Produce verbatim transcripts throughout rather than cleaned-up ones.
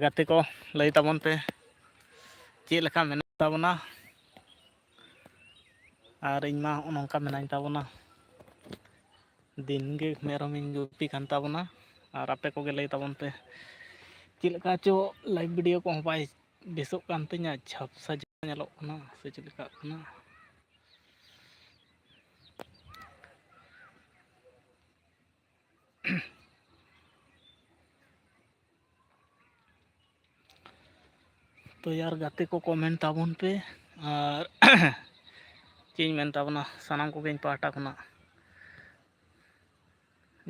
ᱜᱟᱛᱮ ᱠᱚ, ᱞᱟᱹᱭ ᱛᱟᱵᱚᱱ ᱯᱮ ᱪᱮᱫ ᱞᱮᱠᱟ ᱢᱮᱱᱟᱜ ᱛᱟᱵᱚᱱᱟ᱾ ᱟᱨ ᱤᱧ ᱢᱟ ᱦᱚᱸᱜᱼᱚ ᱱᱚᱝᱠᱟ ᱢᱮᱱᱟᱧ ᱛᱟᱵᱚᱱᱟ, ᱫᱤᱱ ᱜᱮ ᱢᱮᱨᱚᱢᱤᱧ ᱜᱩᱯᱤ ᱠᱟᱱ ᱛᱟᱵᱚᱱᱟ᱾ ᱟᱨ ᱟᱯᱮ ᱠᱚᱜᱮ ᱞᱟᱹᱭ ᱛᱟᱵᱚᱱ ᱯᱮ ᱪᱮᱫ ᱞᱮᱠᱟ ᱪᱚ live video ᱠᱚᱦᱚᱸ ᱵᱟᱭ ᱵᱮᱥᱚᱜ ᱠᱟᱱ ᱛᱤᱧᱟ, ᱡᱷᱟᱯᱥᱟ ᱡᱷᱟᱯᱥᱟ ᱧᱮᱞᱚᱜ ᱠᱟᱱᱟ ᱥᱮ ᱪᱮᱫ ᱞᱮᱠᱟᱜ ᱠᱟᱱᱟ᱾ ᱛᱚ ᱭᱟᱨ ᱜᱟᱛᱮ ᱠᱚ, comment ᱛᱟᱵᱚᱱ ᱯᱮ᱾ ᱟᱨ ᱪᱮᱫ ᱤᱧ ᱢᱮᱱ ᱛᱟᱵᱚᱱᱟ, ᱥᱟᱱᱟᱢ ᱠᱚᱜᱮ ᱤᱧ ᱯᱟᱦᱴᱟ ᱠᱷᱚᱱᱟᱜ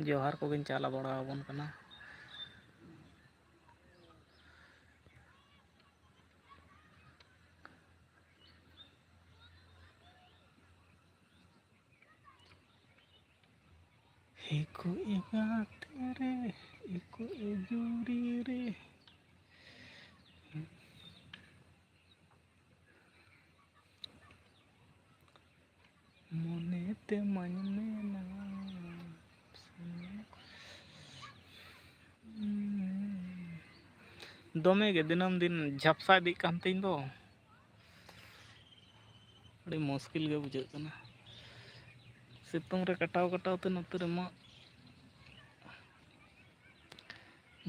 ᱡᱚᱦᱟᱨ ᱠᱚᱜᱮᱧ ᱪᱟᱞ ᱵᱟᱲᱟ ᱟᱵᱚᱱ ᱠᱟᱱᱟ᱾ ᱦᱤᱠᱩ ᱤᱜᱟᱛᱮ ᱨᱮ, ᱤᱠᱩ ᱤᱡᱩᱨᱤ ᱨᱮ᱾ ᱢᱚᱱᱮ ᱛᱮ ᱢᱟᱧ ᱢᱮᱱᱟ᱾ ᱫᱚᱢᱮ ᱜᱮ ᱫᱤᱱᱟᱹᱢ ᱫᱤᱱ ᱡᱷᱟᱯᱥᱟ ᱤᱫᱤᱜ ᱠᱟᱱ ᱛᱤᱧ ᱫᱚ᱾ ᱟᱹᱰᱤ ᱢᱩᱥᱠᱤᱞ ᱜᱮ ᱵᱩᱡᱷᱟᱹᱜ ᱠᱟᱱᱟ᱾ ᱥᱤᱛᱩᱝ ᱨᱮ ᱠᱟᱴᱟᱣ ᱠᱟᱴᱟᱣ ᱛᱮ ᱱᱚᱛᱮ ᱨᱮᱢᱟ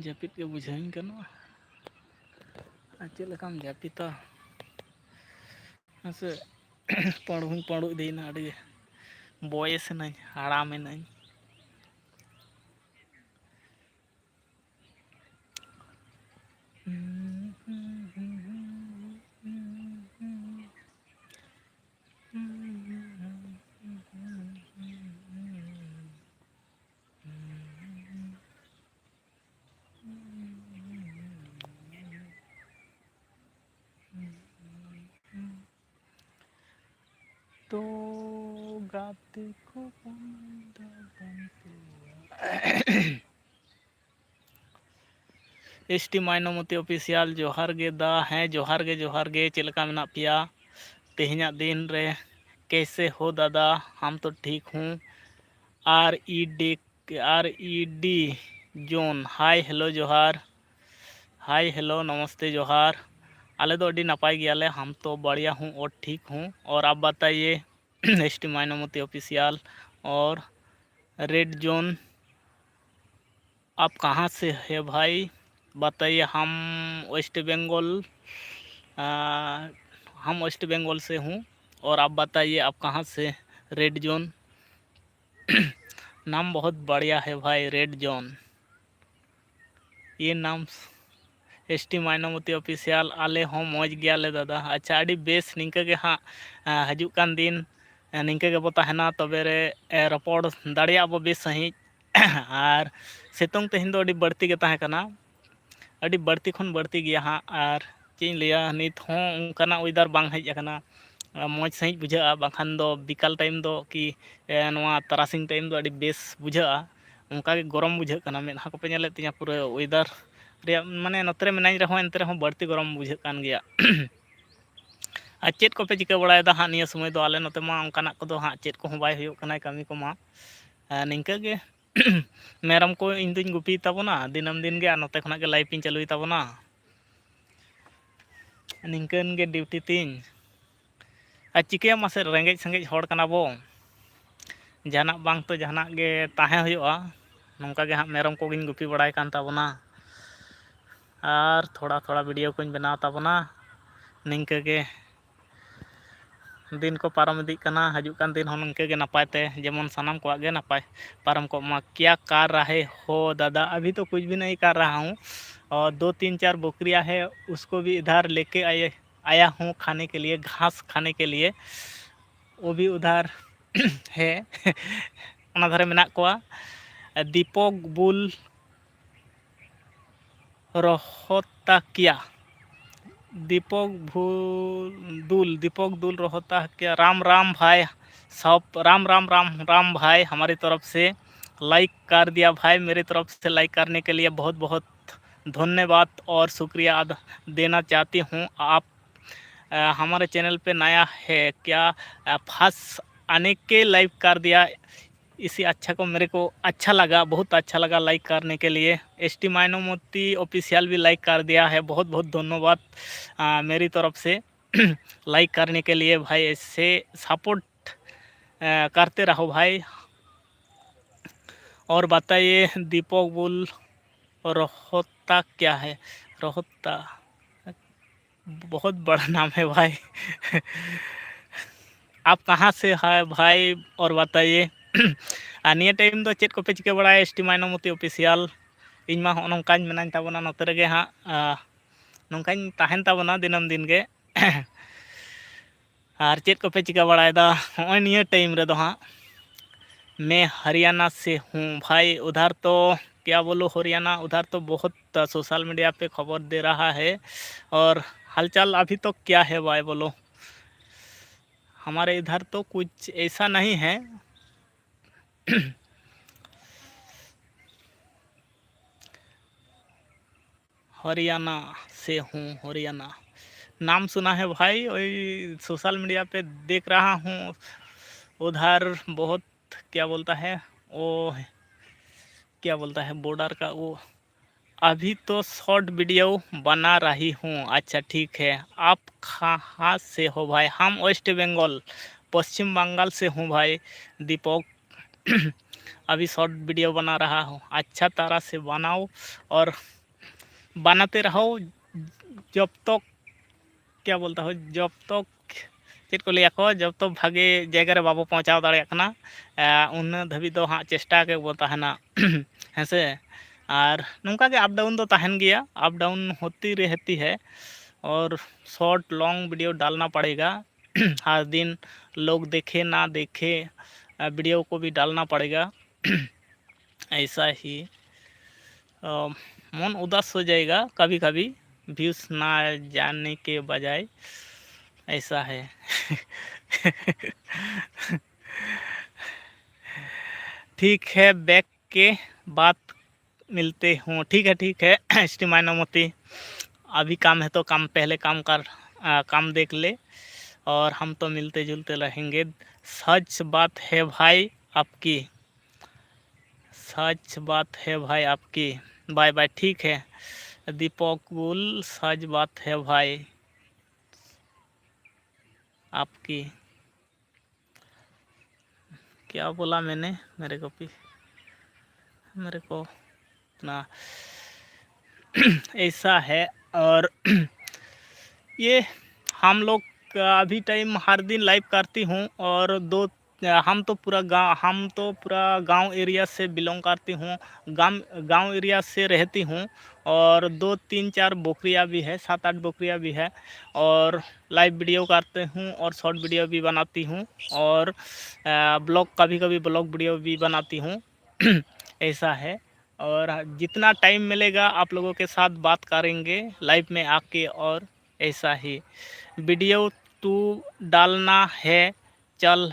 ᱡᱟᱹᱯᱤᱫ ᱜᱮ ᱵᱩᱡᱷᱟᱹᱣᱤᱧ ᱠᱟᱱᱟ᱾ ᱟᱨ ᱪᱮᱫ ᱞᱮᱠᱟᱢ ᱡᱟᱹᱯᱤᱫᱟ? ᱦᱮᱸ ᱥᱮ, ᱯᱟᱹᱲᱩ ᱦᱚᱸᱧ ᱯᱟᱹᱲᱩ ᱤᱫᱤᱭᱮᱱᱟ, ᱟᱹᱰᱤ ᱵᱚᱭᱮᱥ ᱮᱱᱟᱹᱧ, ᱦᱟᱲᱟᱢ ᱮᱱᱟᱹᱧ᱾ ᱛᱚ ᱜᱟᱛᱮ ᱠᱚ, ᱵᱚᱱ ᱫᱚ ᱵᱚᱱ ᱯᱮᱭᱟ᱾ S T ᱢᱟᱭᱱᱚᱢᱚᱛᱤ Official, ᱡᱚᱦᱟᱨ ᱜᱮ ᱫᱟ᱾ ᱦᱮᱸ, ᱡᱚᱦᱟᱨ ᱜᱮ, ᱡᱚᱦᱟᱨ ᱜᱮ᱾ ᱪᱮᱫ ᱞᱮᱠᱟ ᱢᱮᱱᱟᱜ ᱯᱮᱭᱟ ᱛᱮᱦᱮᱧᱟᱜ ᱫᱤᱱ ᱨᱮ? कैसे हो दादा? हम तो ठीक हूँ। R E D, R E D John, hi, hello, ᱡᱚᱦᱟᱨ। हाय, हेलो, नमस्ते, जोहार। आले दो अड्डी नपाय गियाले, हम तो बढ़िया हूँ और ठीक हूँ। और आप बताइए, एस टी माइनोमती ऑफिशियल और रेड जोन, आप कहाँ से है भाई? बताइए, हम वेस्ट बंगाल, आ, हम वेस्ट बंगाल से हूँ। और आप बताइए, आप कहाँ से? Red zone. नाम बहुत बढ़िया है भाई, रेड जोन। ये नाम एस टी माइनोमती ऑफिशियल, ᱟᱞᱮ ᱦᱚᱸ ᱢᱚᱡᱽ ᱜᱮᱭᱟᱞᱮ ᱫᱟᱫᱟ᱾ ᱟᱪᱪᱷᱟ, ᱟᱹᱰᱤ ᱵᱮᱥ, ᱱᱤᱝᱠᱟᱹ ᱜᱮ ᱦᱟᱸᱜ, ᱟ, ᱦᱤᱡᱩᱜ ᱠᱟᱱ ᱫᱤᱱ, ᱟ, ᱱᱤᱝᱠᱟᱹ ᱜᱮᱵᱚ ᱛᱟᱦᱮᱱᱟ, ᱛᱚᱵᱮ ᱨᱮ, ᱮ, ᱨᱚᱯᱚᱲ ᱫᱟᱲᱮᱭᱟᱜ ᱵᱚ ᱵᱮᱥ ᱥᱟᱺᱦᱤᱡ᱾ ᱟᱨ ᱥᱤᱛᱩᱝ ᱛᱮᱦᱮᱧ ᱫᱚ ᱟᱹᱰᱤ ᱵᱟᱹᱲᱛᱤ ᱜᱮ ᱛᱟᱦᱮᱸ ᱠᱟᱱᱟ, ᱟᱹᱰᱤ ᱵᱟᱹᱲᱛᱤ ᱠᱷᱚᱱ ᱵᱟᱹᱲᱛᱤ ᱜᱮᱭᱟ ᱦᱟᱸᱜ᱾ ᱟᱨ ᱪᱮᱫ ᱤᱧ ᱞᱟᱹᱭᱟ, ᱱᱤᱛ ᱦᱚᱸ ᱚᱱᱠᱟᱱᱟᱜ ᱚᱭᱮᱫᱟᱨ ᱵᱟᱝ ᱦᱮᱡ ᱟᱠᱟᱱᱟ᱾ ᱢᱚᱡᱽ ᱥᱟᱺᱦᱤᱡ ᱵᱩᱡᱷᱟᱹᱜᱼᱟ, ᱵᱟᱝᱠᱷᱟᱱ ᱫᱚ ᱵᱤᱠᱟᱞ ᱴᱟᱭᱤᱢ ᱫᱚ ᱠᱤ, ᱮ, ᱱᱚᱣᱟ ᱛᱟᱨᱟᱥᱤᱧ ᱴᱟᱭᱤᱢ ᱫᱚ ᱟᱹᱰᱤ ᱵᱮᱥ ᱵᱩᱡᱷᱟᱹᱜᱼᱟ᱾ ᱚᱱᱠᱟ ᱜᱮ ᱜᱚᱨᱚᱢ ᱵᱩᱡᱷᱟᱹᱜ ᱠᱟᱱᱟ᱾ ᱢᱮᱫᱦᱟ ᱠᱚᱯᱮ ᱧᱮᱞᱮᱫ ᱛᱤᱧᱟᱹ, ᱯᱩᱨᱟᱹ ᱚᱭᱮᱫᱟᱨ ᱨᱮᱭᱟᱜ, ᱢᱟᱱᱮ, ᱱᱚᱛᱮ ᱨᱮ ᱢᱮᱱᱟᱹᱧ ᱨᱮᱦᱚᱸ ᱮᱱᱛᱮ ᱨᱮᱦᱚᱸ ᱵᱟᱹᱲᱛᱤ ᱜᱚᱨᱚᱢ ᱵᱩᱡᱷᱟᱹᱜ ᱠᱟᱱ ᱜᱮᱭᱟ᱾ ᱟᱨ ᱪᱮᱫ ᱠᱚᱯᱮ ᱪᱤᱠᱟᱹ ᱵᱟᱲᱟᱭᱮᱫᱟ ᱦᱟᱸᱜ ᱱᱤᱭᱟᱹ ᱥᱚᱢᱚᱭ ᱫᱚ? ᱟᱞᱮ ᱱᱚᱛᱮ ᱢᱟ ᱚᱱᱠᱟᱱᱟᱜ ᱠᱚᱫᱚ ᱦᱟᱸᱜ ᱪᱮᱫ ᱠᱚᱦᱚᱸ ᱵᱟᱭ ᱦᱩᱭᱩᱜ ᱠᱟᱱᱟ, ᱠᱟᱹᱢᱤ ᱠᱚᱢᱟ᱾ ᱟᱨ ᱱᱤᱝᱠᱟᱹ ᱜᱮ ᱢᱮᱨᱚᱢ ᱠᱚ ᱤᱧ ᱫᱩᱧ ᱜᱩᱯᱤᱭ ᱛᱟᱵᱚᱱᱟ ᱫᱤᱱᱟᱹᱢ ᱫᱤᱱ ᱜᱮ, ᱟᱨ ᱱᱚᱛᱮ ᱠᱷᱚᱱᱟᱜ ᱜᱮ ᱞᱟᱭᱤᱵᱷ ᱤᱧ ᱪᱟᱹᱞᱩᱭ ᱛᱟᱵᱚᱱᱟ᱾ ᱱᱤᱝᱠᱟᱹᱱ ᱜᱮ ᱰᱤᱭᱩᱴᱤ ᱛᱤᱧ᱾ ᱟᱨ ᱪᱤᱠᱟᱹᱭᱟᱢ ᱢᱟᱥᱮ, ᱨᱮᱸᱜᱮᱡ ᱥᱮᱸᱜᱮᱡ ᱦᱚᱲ ᱠᱟᱱᱟ ᱵᱚ, ᱡᱟᱦᱟᱱᱟᱜ ᱵᱟᱝ ᱛᱚ ᱡᱟᱦᱟᱱᱟᱜ ᱜᱮ ᱛᱟᱦᱮᱸ ᱦᱩᱭᱩᱜᱼᱟ᱾ ᱱᱚᱝᱠᱟ ᱜᱮ ᱦᱟᱸᱜ ᱢᱮᱨᱚᱢ ᱠᱚᱜᱮᱧ ᱜᱩᱯᱤ ᱵᱟᱲᱟᱭ ᱠᱟᱱ ᱛᱟᱵᱚᱱᱟ᱾ ᱟᱨ ᱛᱷᱚᱲᱟ ᱛᱷᱚᱲᱟ ᱵᱷᱤᱰᱤᱭᱳ ᱠᱚᱧ ᱵᱮᱱᱟᱣ ᱛᱟᱵᱚᱱᱟ᱾ ᱱᱤᱝᱠᱟᱹ ᱜᱮ ᱫᱤᱱ ᱠᱚ ᱯᱟᱨᱚᱢ ᱤᱫᱤᱜ ᱠᱟᱱᱟ, ᱦᱤᱡᱩᱜ ᱠᱟᱱ ᱫᱤᱱ ᱦᱚᱸ ᱱᱤᱝᱠᱟᱹ ᱜᱮ ᱱᱟᱯᱟᱭ ᱛᱮ, ᱡᱮᱢᱚᱱ ᱥᱟᱱᱟᱢ ᱠᱚᱣᱟᱜ ᱜᱮ ᱱᱟᱯᱟᱭ ᱯᱟᱨᱚᱢ ᱠᱚᱜ ᱢᱟ᱾ क्या कर रहे हो दादा? अभी तो कुछ भी नहीं कर रहा हूँ, और दो तीन चार बकरियाँ है, उसको भी इधर लेके आए, आया हूँ खाने के लिए, घास खाने के लिए। वो भी उधर ᱦᱮᱸ, ᱚᱱᱟ ᱫᱷᱟᱨᱮ ᱢᱮᱱᱟᱜ ᱠᱚᱣᱟ᱾ ᱫᱤᱯᱚᱠ ᱵᱩᱞ ᱨᱚᱦᱚᱛᱟᱠᱤᱭᱟ, ᱫᱤᱯᱚᱠ ᱵᱷᱩ-, ᱫᱩᱞ, ᱫᱤᱯᱚᱠ ᱫᱩᱞ ᱨᱚᱦᱚᱛᱟᱠᱤᱭᱟ, ᱨᱟᱢ ᱨᱟᱢ ᱵᱷᱟᱭ, ᱥᱚᱵ ᱨᱟᱢ ᱨᱟᱢ ᱨᱟᱢ ᱨᱟᱢ ᱵᱷᱟᱭ, ᱦᱟᱢᱟᱨᱤ ᱛᱚᱨᱚᱯ ᱥᱮ ᱞᱟᱭᱤᱠ ᱠᱟᱨ ᱫᱤᱭᱟ ᱵᱷᱟᱭ, ᱢᱮᱨᱮ ᱛᱚᱨᱚᱯ ᱥᱮ ᱞᱟᱭᱤᱠ ᱠᱟᱨᱱᱮ ᱠᱮ ᱞᱤᱭᱮ ᱵᱚᱦᱩᱛ ᱵᱚᱦᱩᱛ ᱫᱷᱚᱱᱭᱚᱵᱟᱫ ᱚᱨ ᱥᱩᱠᱨᱤᱭᱟ ᱟᱫ ᱫᱮᱱᱟ ᱪᱟᱦᱛᱤ ᱦᱩᱸ᱾ ᱟᱯ ᱦᱟᱢᱟᱨᱮ ᱪᱮᱱᱮᱞ ᱯᱮ ᱱᱟᱭᱟ ᱦᱮ ᱠᱭᱟ? ᱯᱷᱟᱥ ᱟᱱᱮ ᱠᱮ ᱞᱟᱭᱤᱠ ᱠᱟᱨ ᱫᱤᱭᱟ, इसी अच्छा को, मेरे को अच्छा लगा, बहुत अच्छा लगा लाइक करने के लिए। एस टी माइनोमती ऑफिशियल भी लाइक कर दिया है, बहुत बहुत धन्यवाद, आ, मेरी तरफ से। लाइक करने के लिए भाई, ऐसे सपोर्ट करते रहो भाई। और बताइए दीपक बुल, रोहता क्या है? रोहता बहुत बड़ा नाम है भाई। आप कहाँ से है भाई? और बताइए। ᱟᱨ ᱱᱤᱭᱟᱹ ᱴᱟᱭᱤᱢ ᱫᱚ ᱪᱮᱫ ᱠᱚᱯᱮ ᱪᱤᱠᱟᱹ ᱵᱟᱲᱟᱭᱟ, ᱮᱥ ᱴᱤ ᱢᱟᱭᱱᱚᱢᱚᱛᱤ ᱚᱯᱷᱤᱥᱤᱭᱟᱞ? ᱤᱧ ᱢᱟ ᱦᱚᱸᱜᱼᱚ ᱱᱚᱝᱠᱟᱧ ᱢᱮᱱᱟᱧ ᱛᱟᱵᱚᱱᱟ ᱱᱚᱛᱮ ᱨᱮᱜᱮ ᱦᱟᱸᱜ, ᱟᱸ, ᱱᱚᱝᱠᱟᱧ ᱛᱟᱦᱮᱱ ᱛᱟᱵᱚᱱᱟ ᱫᱤᱱᱟᱹᱢ ᱫᱤᱱ ᱜᱮ᱾ ᱟᱨ ᱪᱮᱫ ᱠᱚᱯᱮ ᱪᱤᱠᱟᱹ ᱵᱟᱲᱟᱭᱮᱫᱟ ᱦᱚᱸᱜᱼᱚᱭ ᱱᱤᱭᱟᱹ ᱴᱟᱭᱤᱢ ᱨᱮᱫᱚ ᱦᱟᱸᱜ? मैं हरियाणा से हूँ भाई, उधर तो क्या बोलो हरियाणा, उधर तो बहुत सोशल मीडिया पे खबर दे रहा है। और हालचाल अभी तो क्या है भाई बोलो? हमारे इधर तो कुछ ऐसा नहीं है। हरियाणा से हूँ, हरियाणा। नाम सुना है भाई, वही सोशल मीडिया पे देख रहा हूँ। उधर बहुत, क्या बोलता है वो, क्या बोलता है, बॉर्डर का वो। अभी तो शॉर्ट वीडियो बना रही हूँ। अच्छा ठीक है, आप कहाँ से हो भाई? हम वेस्ट बंगाल, पश्चिम बंगाल से हूँ भाई दीपक। अभी शॉर्ट वीडियो बना रहा हूँ, अच्छा तरह से बनाओ और बनाते रहो जब तक, क्या बोलता हो, जब तक ᱪᱮᱫ ᱠᱚ ᱞᱟᱹᱭᱟ ᱠᱚ, ᱡᱚᱵ ᱛᱚᱠ ᱵᱷᱟᱜᱮ ᱡᱟᱭᱜᱟ ᱨᱮ ᱵᱟᱵᱚ ᱯᱳᱣᱪᱷᱟᱣ ᱫᱟᱲᱮᱭᱟᱜ ᱠᱟᱱᱟ, ᱮ, ᱩᱱᱟᱹᱜ ᱫᱷᱟᱹᱵᱤᱡ ᱫᱚ ᱦᱟᱸᱜ ᱪᱮᱥᱴᱟ ᱜᱮ ᱵᱚ ᱛᱟᱦᱮᱱᱟ᱾ ᱦᱮᱸ ᱥᱮ? ᱟᱨ ᱱᱚᱝᱠᱟ ᱜᱮ ᱟᱯ ᱰᱟᱣᱩᱱ ᱫᱚ ᱛᱟᱦᱮᱱ ᱜᱮᱭᱟ, ᱟᱯ ᱰᱟᱣᱩᱱ ᱦᱳᱛᱤ ᱨᱮ ᱦᱮᱛᱤ ᱦᱮ᱾ ᱚᱨ ᱥᱚᱨᱴ ᱞᱚᱝ ᱵᱷᱤᱰᱤᱭᱳ ᱰᱟᱞᱱᱟ ᱯᱟᱲᱮᱜᱟ, ᱦᱟᱨ ᱫᱤᱱ ᱞᱳᱜ ᱫᱮᱠᱷᱮ ᱱᱟ ᱫᱮᱠᱷᱮ, ᱮ, ᱵᱷᱤᱰᱤᱭᱳ ᱠᱚ ᱵᱷᱤ ᱰᱟᱞᱱᱟ ᱯᱟᱲᱮᱜᱟ᱾ ऐसा ही, अ, मन उदास हो जाएगा कभी कभी, व्यूज ना जाने के बजाय। ऐसा है। ठीक है, बैक के बाद मिलते हूँ। ठीक है, ठीक है। एस टी माइनोमती, अभी काम है तो काम, पहले काम कर, आ, काम देख ले, और हम तो मिलते जुलते रहेंगे। सच बात है भाई, आपकी। सच बात है भाई आपकी। Bye bye. ठीक है दीपक बुल, सच बात है भाई आपकी। क्या बोला मैंने? मेरे को भी, मेरे को इतना ऐसा है। और ये हम लोग का अभी टाइम हर दिन लाइव करती हूँ, और दो, हम तो पूरा गाँव, हम तो पूरा गाँव एरिया से बिलोंग करती हूँ, गाँव, गाँव एरिया से रहती हूँ। और दो तीन चार बकरियाँ भी है, सात आठ बकरियाँ भी है, और लाइव वीडियो करते हूँ और शॉर्ट वीडियो भी बनाती हूँ, और ब्लॉग, कभी कभी ब्लॉग वीडियो भी बनाती हूँ। ऐसा है। और जितना टाइम मिलेगा आप लोगों के साथ बात करेंगे लाइव में आके। और ऐसा ही वीडियो तो डालना है। चल,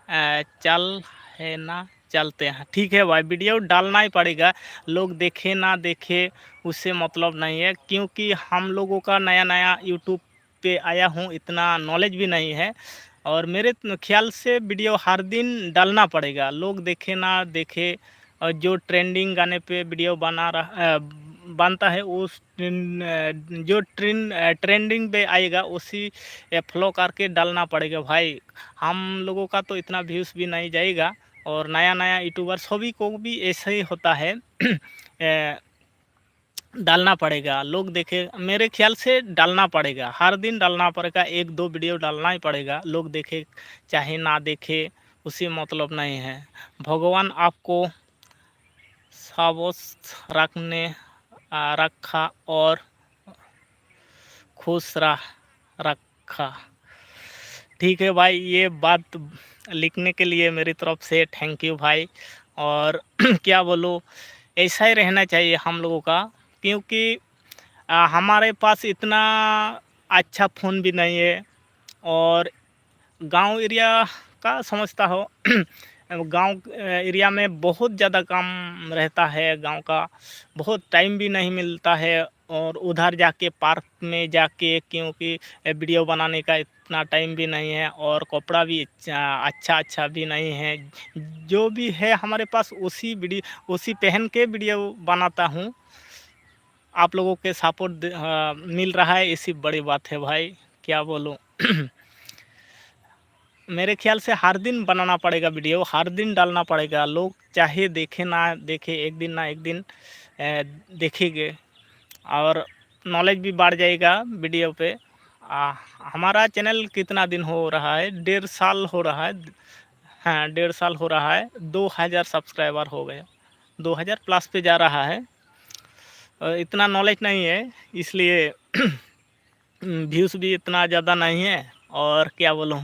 अ, चल है ना, चलते हैं। ठीक है भाई, वीडियो डालना ही पड़ेगा। लोग देखे ना देखे, उससे मतलब नहीं है, क्योंकि हम लोगों का नया नया यूट्यूब पे आया हूँ, इतना नॉलेज भी नहीं है। और मेरे ख्याल से वीडियो हर दिन डालना पड़ेगा, लोग देखे ना देखे। और जो ट्रेंडिंग गाने पे वीडियो बना रहा, अ, बनता है, उस ट्रेन-, अ, जो ट्रेन-, अ, ट्रेंडिंग पे आएगा, उसी, अ, फॉलो करके डालना पड़ेगा भाई। हम लोगों का तो इतना व्यूज़ भी नहीं जाएगा। और नया नया यूट्यूबर सभी को भी ऐसा ही होता है। अ, डालना पड़ेगा, लोग देखे, मेरे ख्याल से डालना पड़ेगा, हर दिन डालना पड़ेगा, एक दो वीडियो डालना ही पड़ेगा। लोग देखे चाहे ना देखे, उसी मतलब नहीं है। भगवान आपको स्वस्थ रखने, आ, रखा और खुश रह रखा। ठीक है भाई, ये बात लिखने के लिए मेरी तरफ से थैंक यू भाई। और क्या बोलूँ, ऐसा ही रहना चाहिए हम लोगों का, क्योंकि, आ, हमारे पास इतना अच्छा फ़ोन भी नहीं है, और गांव एरिया का समझता हो, गांव एरिया में बहुत ज़्यादा काम रहता है, गांव का बहुत टाइम भी नहीं मिलता है। और उधर जाके पार्क में जाके, क्योंकि वीडियो बनाने का इतना टाइम भी नहीं है और कपड़ा भी अच्छा अच्छा अच्छा भी नहीं है। जो भी है हमारे पास, उसी वीडियो उसी पहन के वीडियो बनाता हूँ। आप लोगों के सपोर्ट मिल रहा है, इसी बड़ी बात है भाई, क्या बोलूँ। मेरे ख्याल से हर दिन बनाना पड़ेगा वीडियो, हर दिन डालना पड़ेगा। लोग चाहे देखे ना देखे, एक दिन ना एक दिन ए, देखेंगे और नॉलेज भी बढ़ जाएगा वीडियो पे। आ, हमारा चैनल कितना दिन हो रहा है? डेढ़ साल हो रहा है। हाँ, डेढ़ साल हो रहा है, दो हज़ार सब्सक्राइबर हो गया, दो हज़ार प्लस पे जा रहा है। अ, इतना नॉलेज नहीं है, इसलिए व्यूज़ भी इतना ज़्यादा नहीं है। और क्या बोलूँ,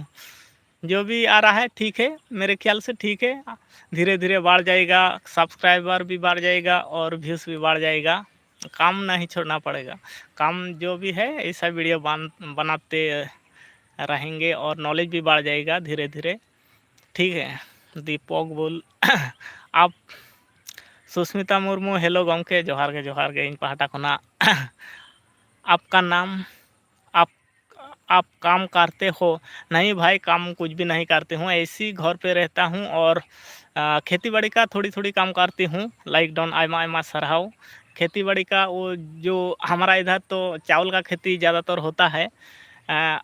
जो भी आ रहा है ठीक है, मेरे ख्याल से ठीक है। धीरे धीरे बढ़ जाएगा, सब्सक्राइबर भी बढ़ जाएगा और व्यूज़ भी बढ़ जाएगा। काम नहीं छोड़ना पड़ेगा, काम जो भी है ऐसा वीडियो बन बनाते रहेंगे और नॉलेज भी बढ़ जाएगा धीरे धीरे। ठीक है, ᱫᱤᱯᱚᱠ ᱵᱩᱞ, ᱟᱯ ᱥᱩᱥᱢᱤᱛᱟ ᱢᱩᱨᱢᱩ, ᱦᱮᱞᱳ ᱜᱚᱢᱠᱮ, ᱡᱚᱦᱟᱨ ᱜᱮ, ᱡᱚᱦᱟᱨ ᱜᱮ ᱤᱧ ᱯᱟᱦᱴᱟ ᱠᱷᱚᱱᱟᱜ᱾ आपका नाम, आप आप काम करते हो? नहीं भाई, काम कुछ भी नहीं करते हूँ, ऐसे ही घर पे रहता हूँ और आ, खेती बाड़ी का थोड़ी थोड़ी काम करती हूँ। लाइक डाउन, ᱟᱭᱢᱟ ᱟᱭᱢᱟ ᱥᱟᱨᱦᱟᱣ। खेती बाड़ी का वो जो हमारा इधर तो चावल का खेती ज़्यादातर होता है, आ,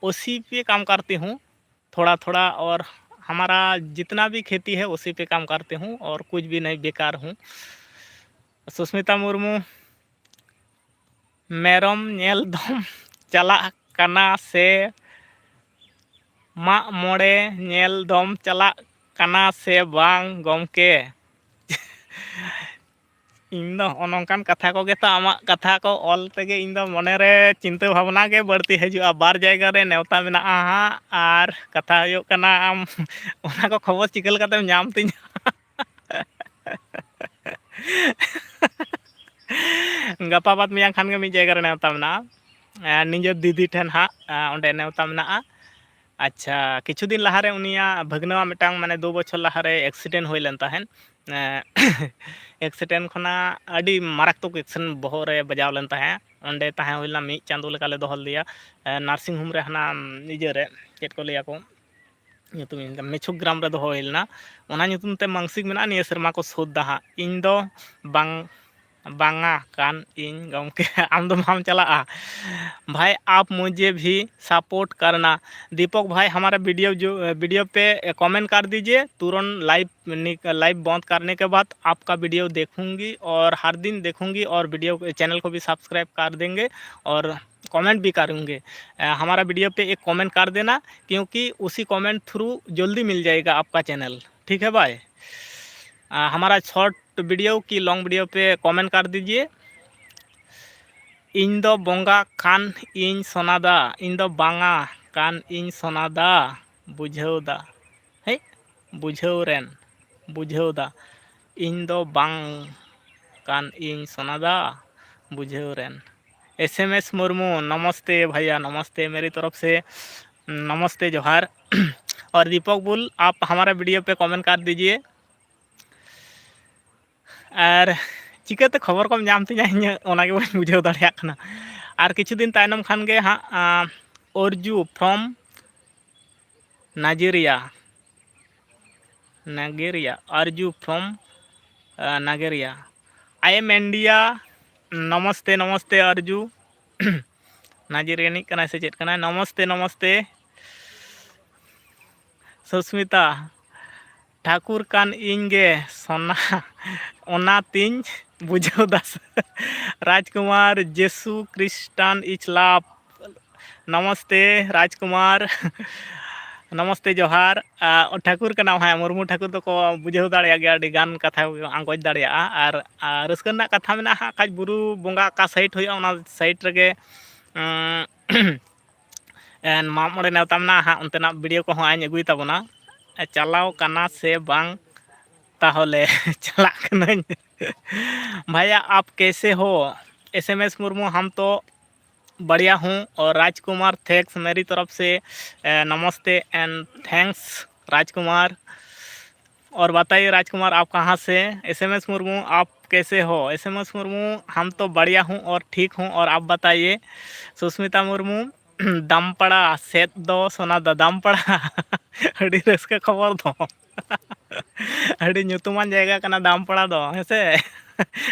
उसी पे काम करती हूँ थोड़ा थोड़ा, और हमारा जितना भी खेती है उसी पे काम करती हूँ और कुछ भी नहीं, बेकार हूँ। ᱥᱩᱥᱢᱤᱛᱟ ᱢᱩᱨᱢᱩ, ᱢᱮᱨᱚᱢ ᱧᱮᱞ ᱫᱚᱢ ᱪᱟᱞᱟᱜ ᱠᱟᱱᱟ ᱥᱮ ᱢᱟᱜ ᱢᱚᱬᱮ ᱧᱮᱞ ᱫᱚᱢ ᱪᱟᱞᱟᱜ ᱠᱟᱱᱟ ᱥᱮ ᱵᱟᱝ ᱜᱚᱢᱠᱮ? ᱤᱧ ᱫᱚ ᱦᱚᱸᱜᱼᱚ ᱱᱚᱝᱠᱟᱱ ᱠᱟᱛᱷᱟ ᱠᱚᱜᱮ ᱛᱚ, ᱟᱢᱟᱜ ᱠᱟᱛᱷᱟ ᱠᱚ ᱚᱞ ᱛᱮᱜᱮ ᱤᱧ ᱫᱚ ᱢᱚᱱᱮ ᱨᱮ ᱪᱤᱱᱛᱟᱹ ᱵᱷᱟᱵᱽᱱᱟ ᱜᱮ ᱵᱟᱹᱲᱛᱤ ᱦᱤᱡᱩᱜᱼᱟ᱾ ᱵᱟᱨ ᱡᱟᱭᱜᱟ ᱨᱮ ᱱᱮᱣᱛᱟ ᱢᱮᱱᱟᱜᱼᱟ ᱦᱟᱸᱜ, ᱟᱨ ᱠᱟᱛᱷᱟ ᱦᱩᱭᱩᱜ ᱠᱟᱱᱟ, ᱟᱢ ᱚᱱᱟ ᱠᱚ ᱠᱷᱚᱵᱚᱨ ᱪᱤᱠᱟᱹ ᱞᱮᱠᱟᱛᱮᱢ ᱧᱟᱢ ᱛᱤᱧᱟ? ᱜᱟᱯᱟ ᱵᱟᱫᱽ ᱢᱮᱭᱟᱝ ᱠᱷᱟᱱ ᱜᱮ ᱢᱤᱫ ᱡᱟᱭᱜᱟ ᱨᱮ ᱱᱮᱣᱛᱟ ᱢᱮᱱᱟᱜᱼᱟ᱾ ᱟᱨ ᱱᱤᱡᱮᱨ ᱫᱤᱫᱤ ᱴᱷᱮᱱ ᱦᱟᱸᱜ, ᱟᱨ ᱚᱸᱰᱮ ᱱᱮᱣᱛᱟ ᱢᱮᱱᱟᱜᱼᱟ᱾ ᱟᱪᱪᱷᱟ, ᱠᱤᱪᱷᱩ ᱫᱤᱱ ᱞᱟᱦᱟᱨᱮ ᱩᱱᱤᱭᱟᱜ ᱵᱷᱟᱹᱜᱽᱱᱟᱹᱣᱟᱜ ᱢᱤᱫᱴᱟᱝ, ᱢᱟᱱᱮ, ᱫᱩ ᱵᱚᱪᱷᱚᱨ ᱞᱟᱦᱟᱨᱮ accident ᱦᱩᱭ ᱞᱮᱱ ᱛᱟᱦᱮᱸᱫ᱾ ᱮᱸ, accident ᱠᱷᱚᱱᱟᱜ ᱟᱹᱰᱤ ᱢᱟᱨᱟᱠᱛᱚᱠ accident ᱵᱚᱦᱚᱜ ᱨᱮ ᱵᱟᱡᱟᱣ ᱞᱮᱱ ᱛᱟᱦᱮᱸᱫ᱾ ᱚᱸᱰᱮ ᱛᱟᱦᱮᱸ ᱦᱩᱭ ᱞᱮᱱᱟ ᱢᱤᱫ ᱪᱟᱸᱫᱳ ᱞᱮᱠᱟᱞᱮ ᱫᱚᱦᱚ ᱞᱮᱫᱮᱭᱟ᱾ ᱮᱸ, nursing home ᱨᱮ, ᱦᱟᱱᱟ ᱤᱭᱟᱹ ᱨᱮ, ᱪᱮᱫ ᱠᱚ ᱞᱟᱹᱭᱟ ᱠᱚ, ᱧᱩᱛᱩᱢ ᱤᱧ, ᱢᱮᱪᱷᱩᱠ ᱜᱨᱟᱢ ᱨᱮ ᱫᱚᱦᱚ ᱦᱩᱭ ᱞᱮᱱᱟ᱾ ᱚᱱᱟ ᱧᱩᱛᱩᱢ ᱛᱮ ᱢᱟᱱᱥᱤᱠ ᱢᱮᱱᱟᱜᱼᱟ, ᱱᱤᱭᱟᱹ ᱥᱮᱨᱢᱟ ᱠᱚ ᱥᱳᱫᱷ ᱫᱟ ᱦᱟᱸᱜ᱾ ᱤᱧ ᱫᱚ ᱵᱟᱝ, ᱵᱟᱝᱟ ᱠᱟᱱ ᱤᱧ ᱜᱚᱢᱠᱮ, ᱟᱢ ᱫᱚ ᱵᱟᱢ ᱪᱟᱞᱟᱜᱼᱟ᱾ ᱵᱷᱟᱭ, ᱟᱯ ᱢᱩᱡᱷᱮ ᱵᱷᱤ ᱥᱟᱯᱳᱨᱴ ᱠᱟᱨᱱᱟ᱾ दीपक भाई, हमारा वीडियो जो, वीडियो पे कमेंट कर दीजिए, तुरंत लाइव नि-, लाइव बंद करने के बाद आपका वीडियो देखूंगी और हर दिन देखूंगी और वीडियो, चैनल को भी सब्सक्राइब कर देंगे और कमेंट भी करेंगे। अ, हमारा वीडियो पे एक कमेंट कर देना, क्योंकि उसी कमेंट थ्रू जल्दी मिल जाएगा आपका चैनल। ठीक है भाई? अ, हमारा शॉर्ट वीडियो की लॉन्ग वीडियो पे कमेंट कर दीजिए। ᱤᱧ ᱫᱚ ᱵᱚᱸᱜᱟ ᱠᱟᱱ ᱤᱧ ᱥᱚᱱᱟᱫᱟ, ᱤᱧ ᱫᱚ ᱵᱟᱝᱟ ᱠᱟᱱ ᱤᱧ ᱥᱚᱱᱟᱫᱟ, ᱵᱩᱡᱷᱟᱹᱣ ᱫᱟ, ᱦᱮᱸ, ᱵᱩᱡᱷᱟᱹᱣ ᱨᱮᱱ, ᱵᱩᱡᱷᱟᱹᱣ ᱫᱟ, ᱤᱧ ᱫᱚ ᱵᱟᱝ ᱠᱟᱱ ᱤᱧ ᱥᱚᱱᱟᱫᱟ, ᱵᱩᱡᱷᱟᱹᱣ ᱨᱮᱱ᱾ एसएमएस मुर्मू, नमस्ते भैया, नमस्ते मेरी तरफ से, नमस्ते, जोहार। और दीपक बुल, आप हमारा वीडियो पे कमेंट कर दीजिए। ᱟᱨ ᱪᱤᱠᱟᱹᱛᱮ ᱠᱷᱚᱵᱚᱨ ᱠᱚᱢ ᱧᱟᱢ ᱛᱤᱧᱟ, ᱤᱧ ᱚᱱᱟᱜᱮ ᱵᱟᱹᱧ ᱵᱩᱡᱷᱟᱹᱣ ᱫᱟᱲᱮᱭᱟᱜ ᱠᱟᱱᱟ᱾ ᱟᱨ ᱠᱤᱪᱷᱩ ᱫᱤᱱ ᱛᱟᱭᱱᱚᱢ ᱠᱷᱟᱱ ᱜᱮ ᱦᱟᱸᱜ, ᱟᱸ, ᱚᱨᱡᱩ from ᱱᱟᱡᱮᱨᱤᱭᱟ, ᱱᱟᱜᱮᱨᱤᱭᱟ, ᱚᱨᱡᱩ from, ᱟᱸ, ᱱᱟᱜᱮᱨᱤᱭᱟ, I am India, ᱱᱚᱢᱚᱥᱛᱮ, ᱱᱚᱢᱚᱥᱛᱮ ᱚᱨᱡᱩ᱾ ᱱᱟᱡᱮᱨᱤᱭᱟᱱᱤᱡ ᱠᱟᱱᱟᱭ ᱥᱮ ᱪᱮᱫ ᱠᱟᱱᱟᱭ? ᱱᱚᱢᱚᱥᱛᱮ, ᱱᱚᱢᱚᱥᱛᱮ᱾ ᱥᱩᱥᱢᱤᱛᱟ, ᱴᱷᱟᱹᱠᱩᱨ ᱠᱟᱱ ᱤᱧ ᱜᱮ ᱥᱚᱱᱟ, ᱚᱱᱟᱛᱤᱧ ᱵᱩᱡᱷᱟᱹᱣ ᱫᱟ ᱥᱮ᱾ ᱨᱟᱡᱽᱠᱩᱢᱟᱨ, ᱡᱤᱥᱩ ᱠᱷᱨᱤᱥᱴᱟᱱ is love᱾ ᱱᱚᱢᱚᱥᱛᱮ ᱨᱟᱡᱽᱠᱩᱢᱟᱨ, ᱱᱚᱢᱚᱥᱛᱮ ᱡᱚᱦᱟᱨ᱾ ᱟ, ᱴᱷᱟᱹᱠᱩᱨ ᱠᱟᱱᱟᱢ, ᱦᱮᱸ, ᱢᱩᱨᱢᱩ ᱴᱷᱟᱹᱠᱩᱨ ᱫᱚᱠᱚ ᱵᱩᱡᱷᱟᱹᱣ ᱫᱟᱲᱮᱭᱟᱜ ᱜᱮᱭᱟ, ᱟᱹᱰᱤ ᱜᱟᱱ ᱠᱟᱛᱷᱟ ᱠᱚ ᱟᱸᱜᱚᱪ ᱫᱟᱲᱮᱭᱟᱜᱼᱟ᱾ ᱟᱨ, ᱟᱨ ᱨᱟᱹᱥᱠᱟᱹ ᱨᱮᱱᱟᱜ ᱠᱟᱛᱷᱟ ᱢᱮᱱᱟᱜᱼᱟ ᱦᱟᱸᱜ, ᱠᱷᱟᱡ ᱵᱩᱨᱩ ᱵᱚᱸᱜᱟ ᱚᱠᱟ ᱥᱟᱭᱤᱰ ᱦᱩᱭᱩᱜᱼᱟ, ᱚᱱᱟ ᱥᱟᱭᱤᱰ ᱨᱮᱜᱮ, ᱩᱸ, ᱮᱱ, ᱢᱟᱜ ᱢᱚᱬᱮ ᱱᱮᱣᱛᱟ ᱢᱮᱱᱟᱜᱼᱟ ᱦᱟᱸᱜ, ᱚᱱᱛᱮᱱᱟᱜ ᱵᱷᱤᱰᱤᱭᱳ ᱠᱚᱦᱚᱸ ᱟᱧ ᱟᱹᱜᱩᱭ ᱛᱟᱵᱚᱱᱟ᱾ ᱪᱟᱞᱟᱣ ᱠᱟᱱᱟ ᱥᱮ ᱵᱟᱝ ᱛᱟᱦᱚᱞᱮ? ᱪᱟᱞᱟᱜ ᱠᱟᱹᱱᱟᱹᱧ᱾ भैया आप कैसे हो? एसएमएस मुर्मू, हम तो बढ़िया हूँ। और राजकुमार, thanks मेरी तरफ से, ए, नमस्ते and thanks राजकुमार। और बताइए राजकुमार, आप कहाँ से? एसएमएस मुर्मू, आप कैसे हो? एसएमएस मुर्मू, हम तो बढ़िया हूँ और ठीक हूँ, और आप बताइए? सुष्मिता मुर्मू, ᱫᱟᱢᱯᱟᱲᱟ ᱥᱮᱫ ᱫᱚ ᱥᱚᱱᱟ ᱫᱟ ᱫᱟᱢᱯᱟᱲᱟ᱾ ᱟᱹᱰᱤ ᱨᱟᱹᱥᱠᱟᱹ ᱠᱷᱚᱵᱚᱨ ᱫᱚ᱾ ᱟᱹᱰᱤ ᱧᱩᱛᱩᱢᱟᱱ ᱡᱟᱭᱜᱟ ᱠᱟᱱᱟ ᱫᱟᱢᱯᱟᱲᱟ ᱫᱚ, ᱦᱮᱸ ᱥᱮ?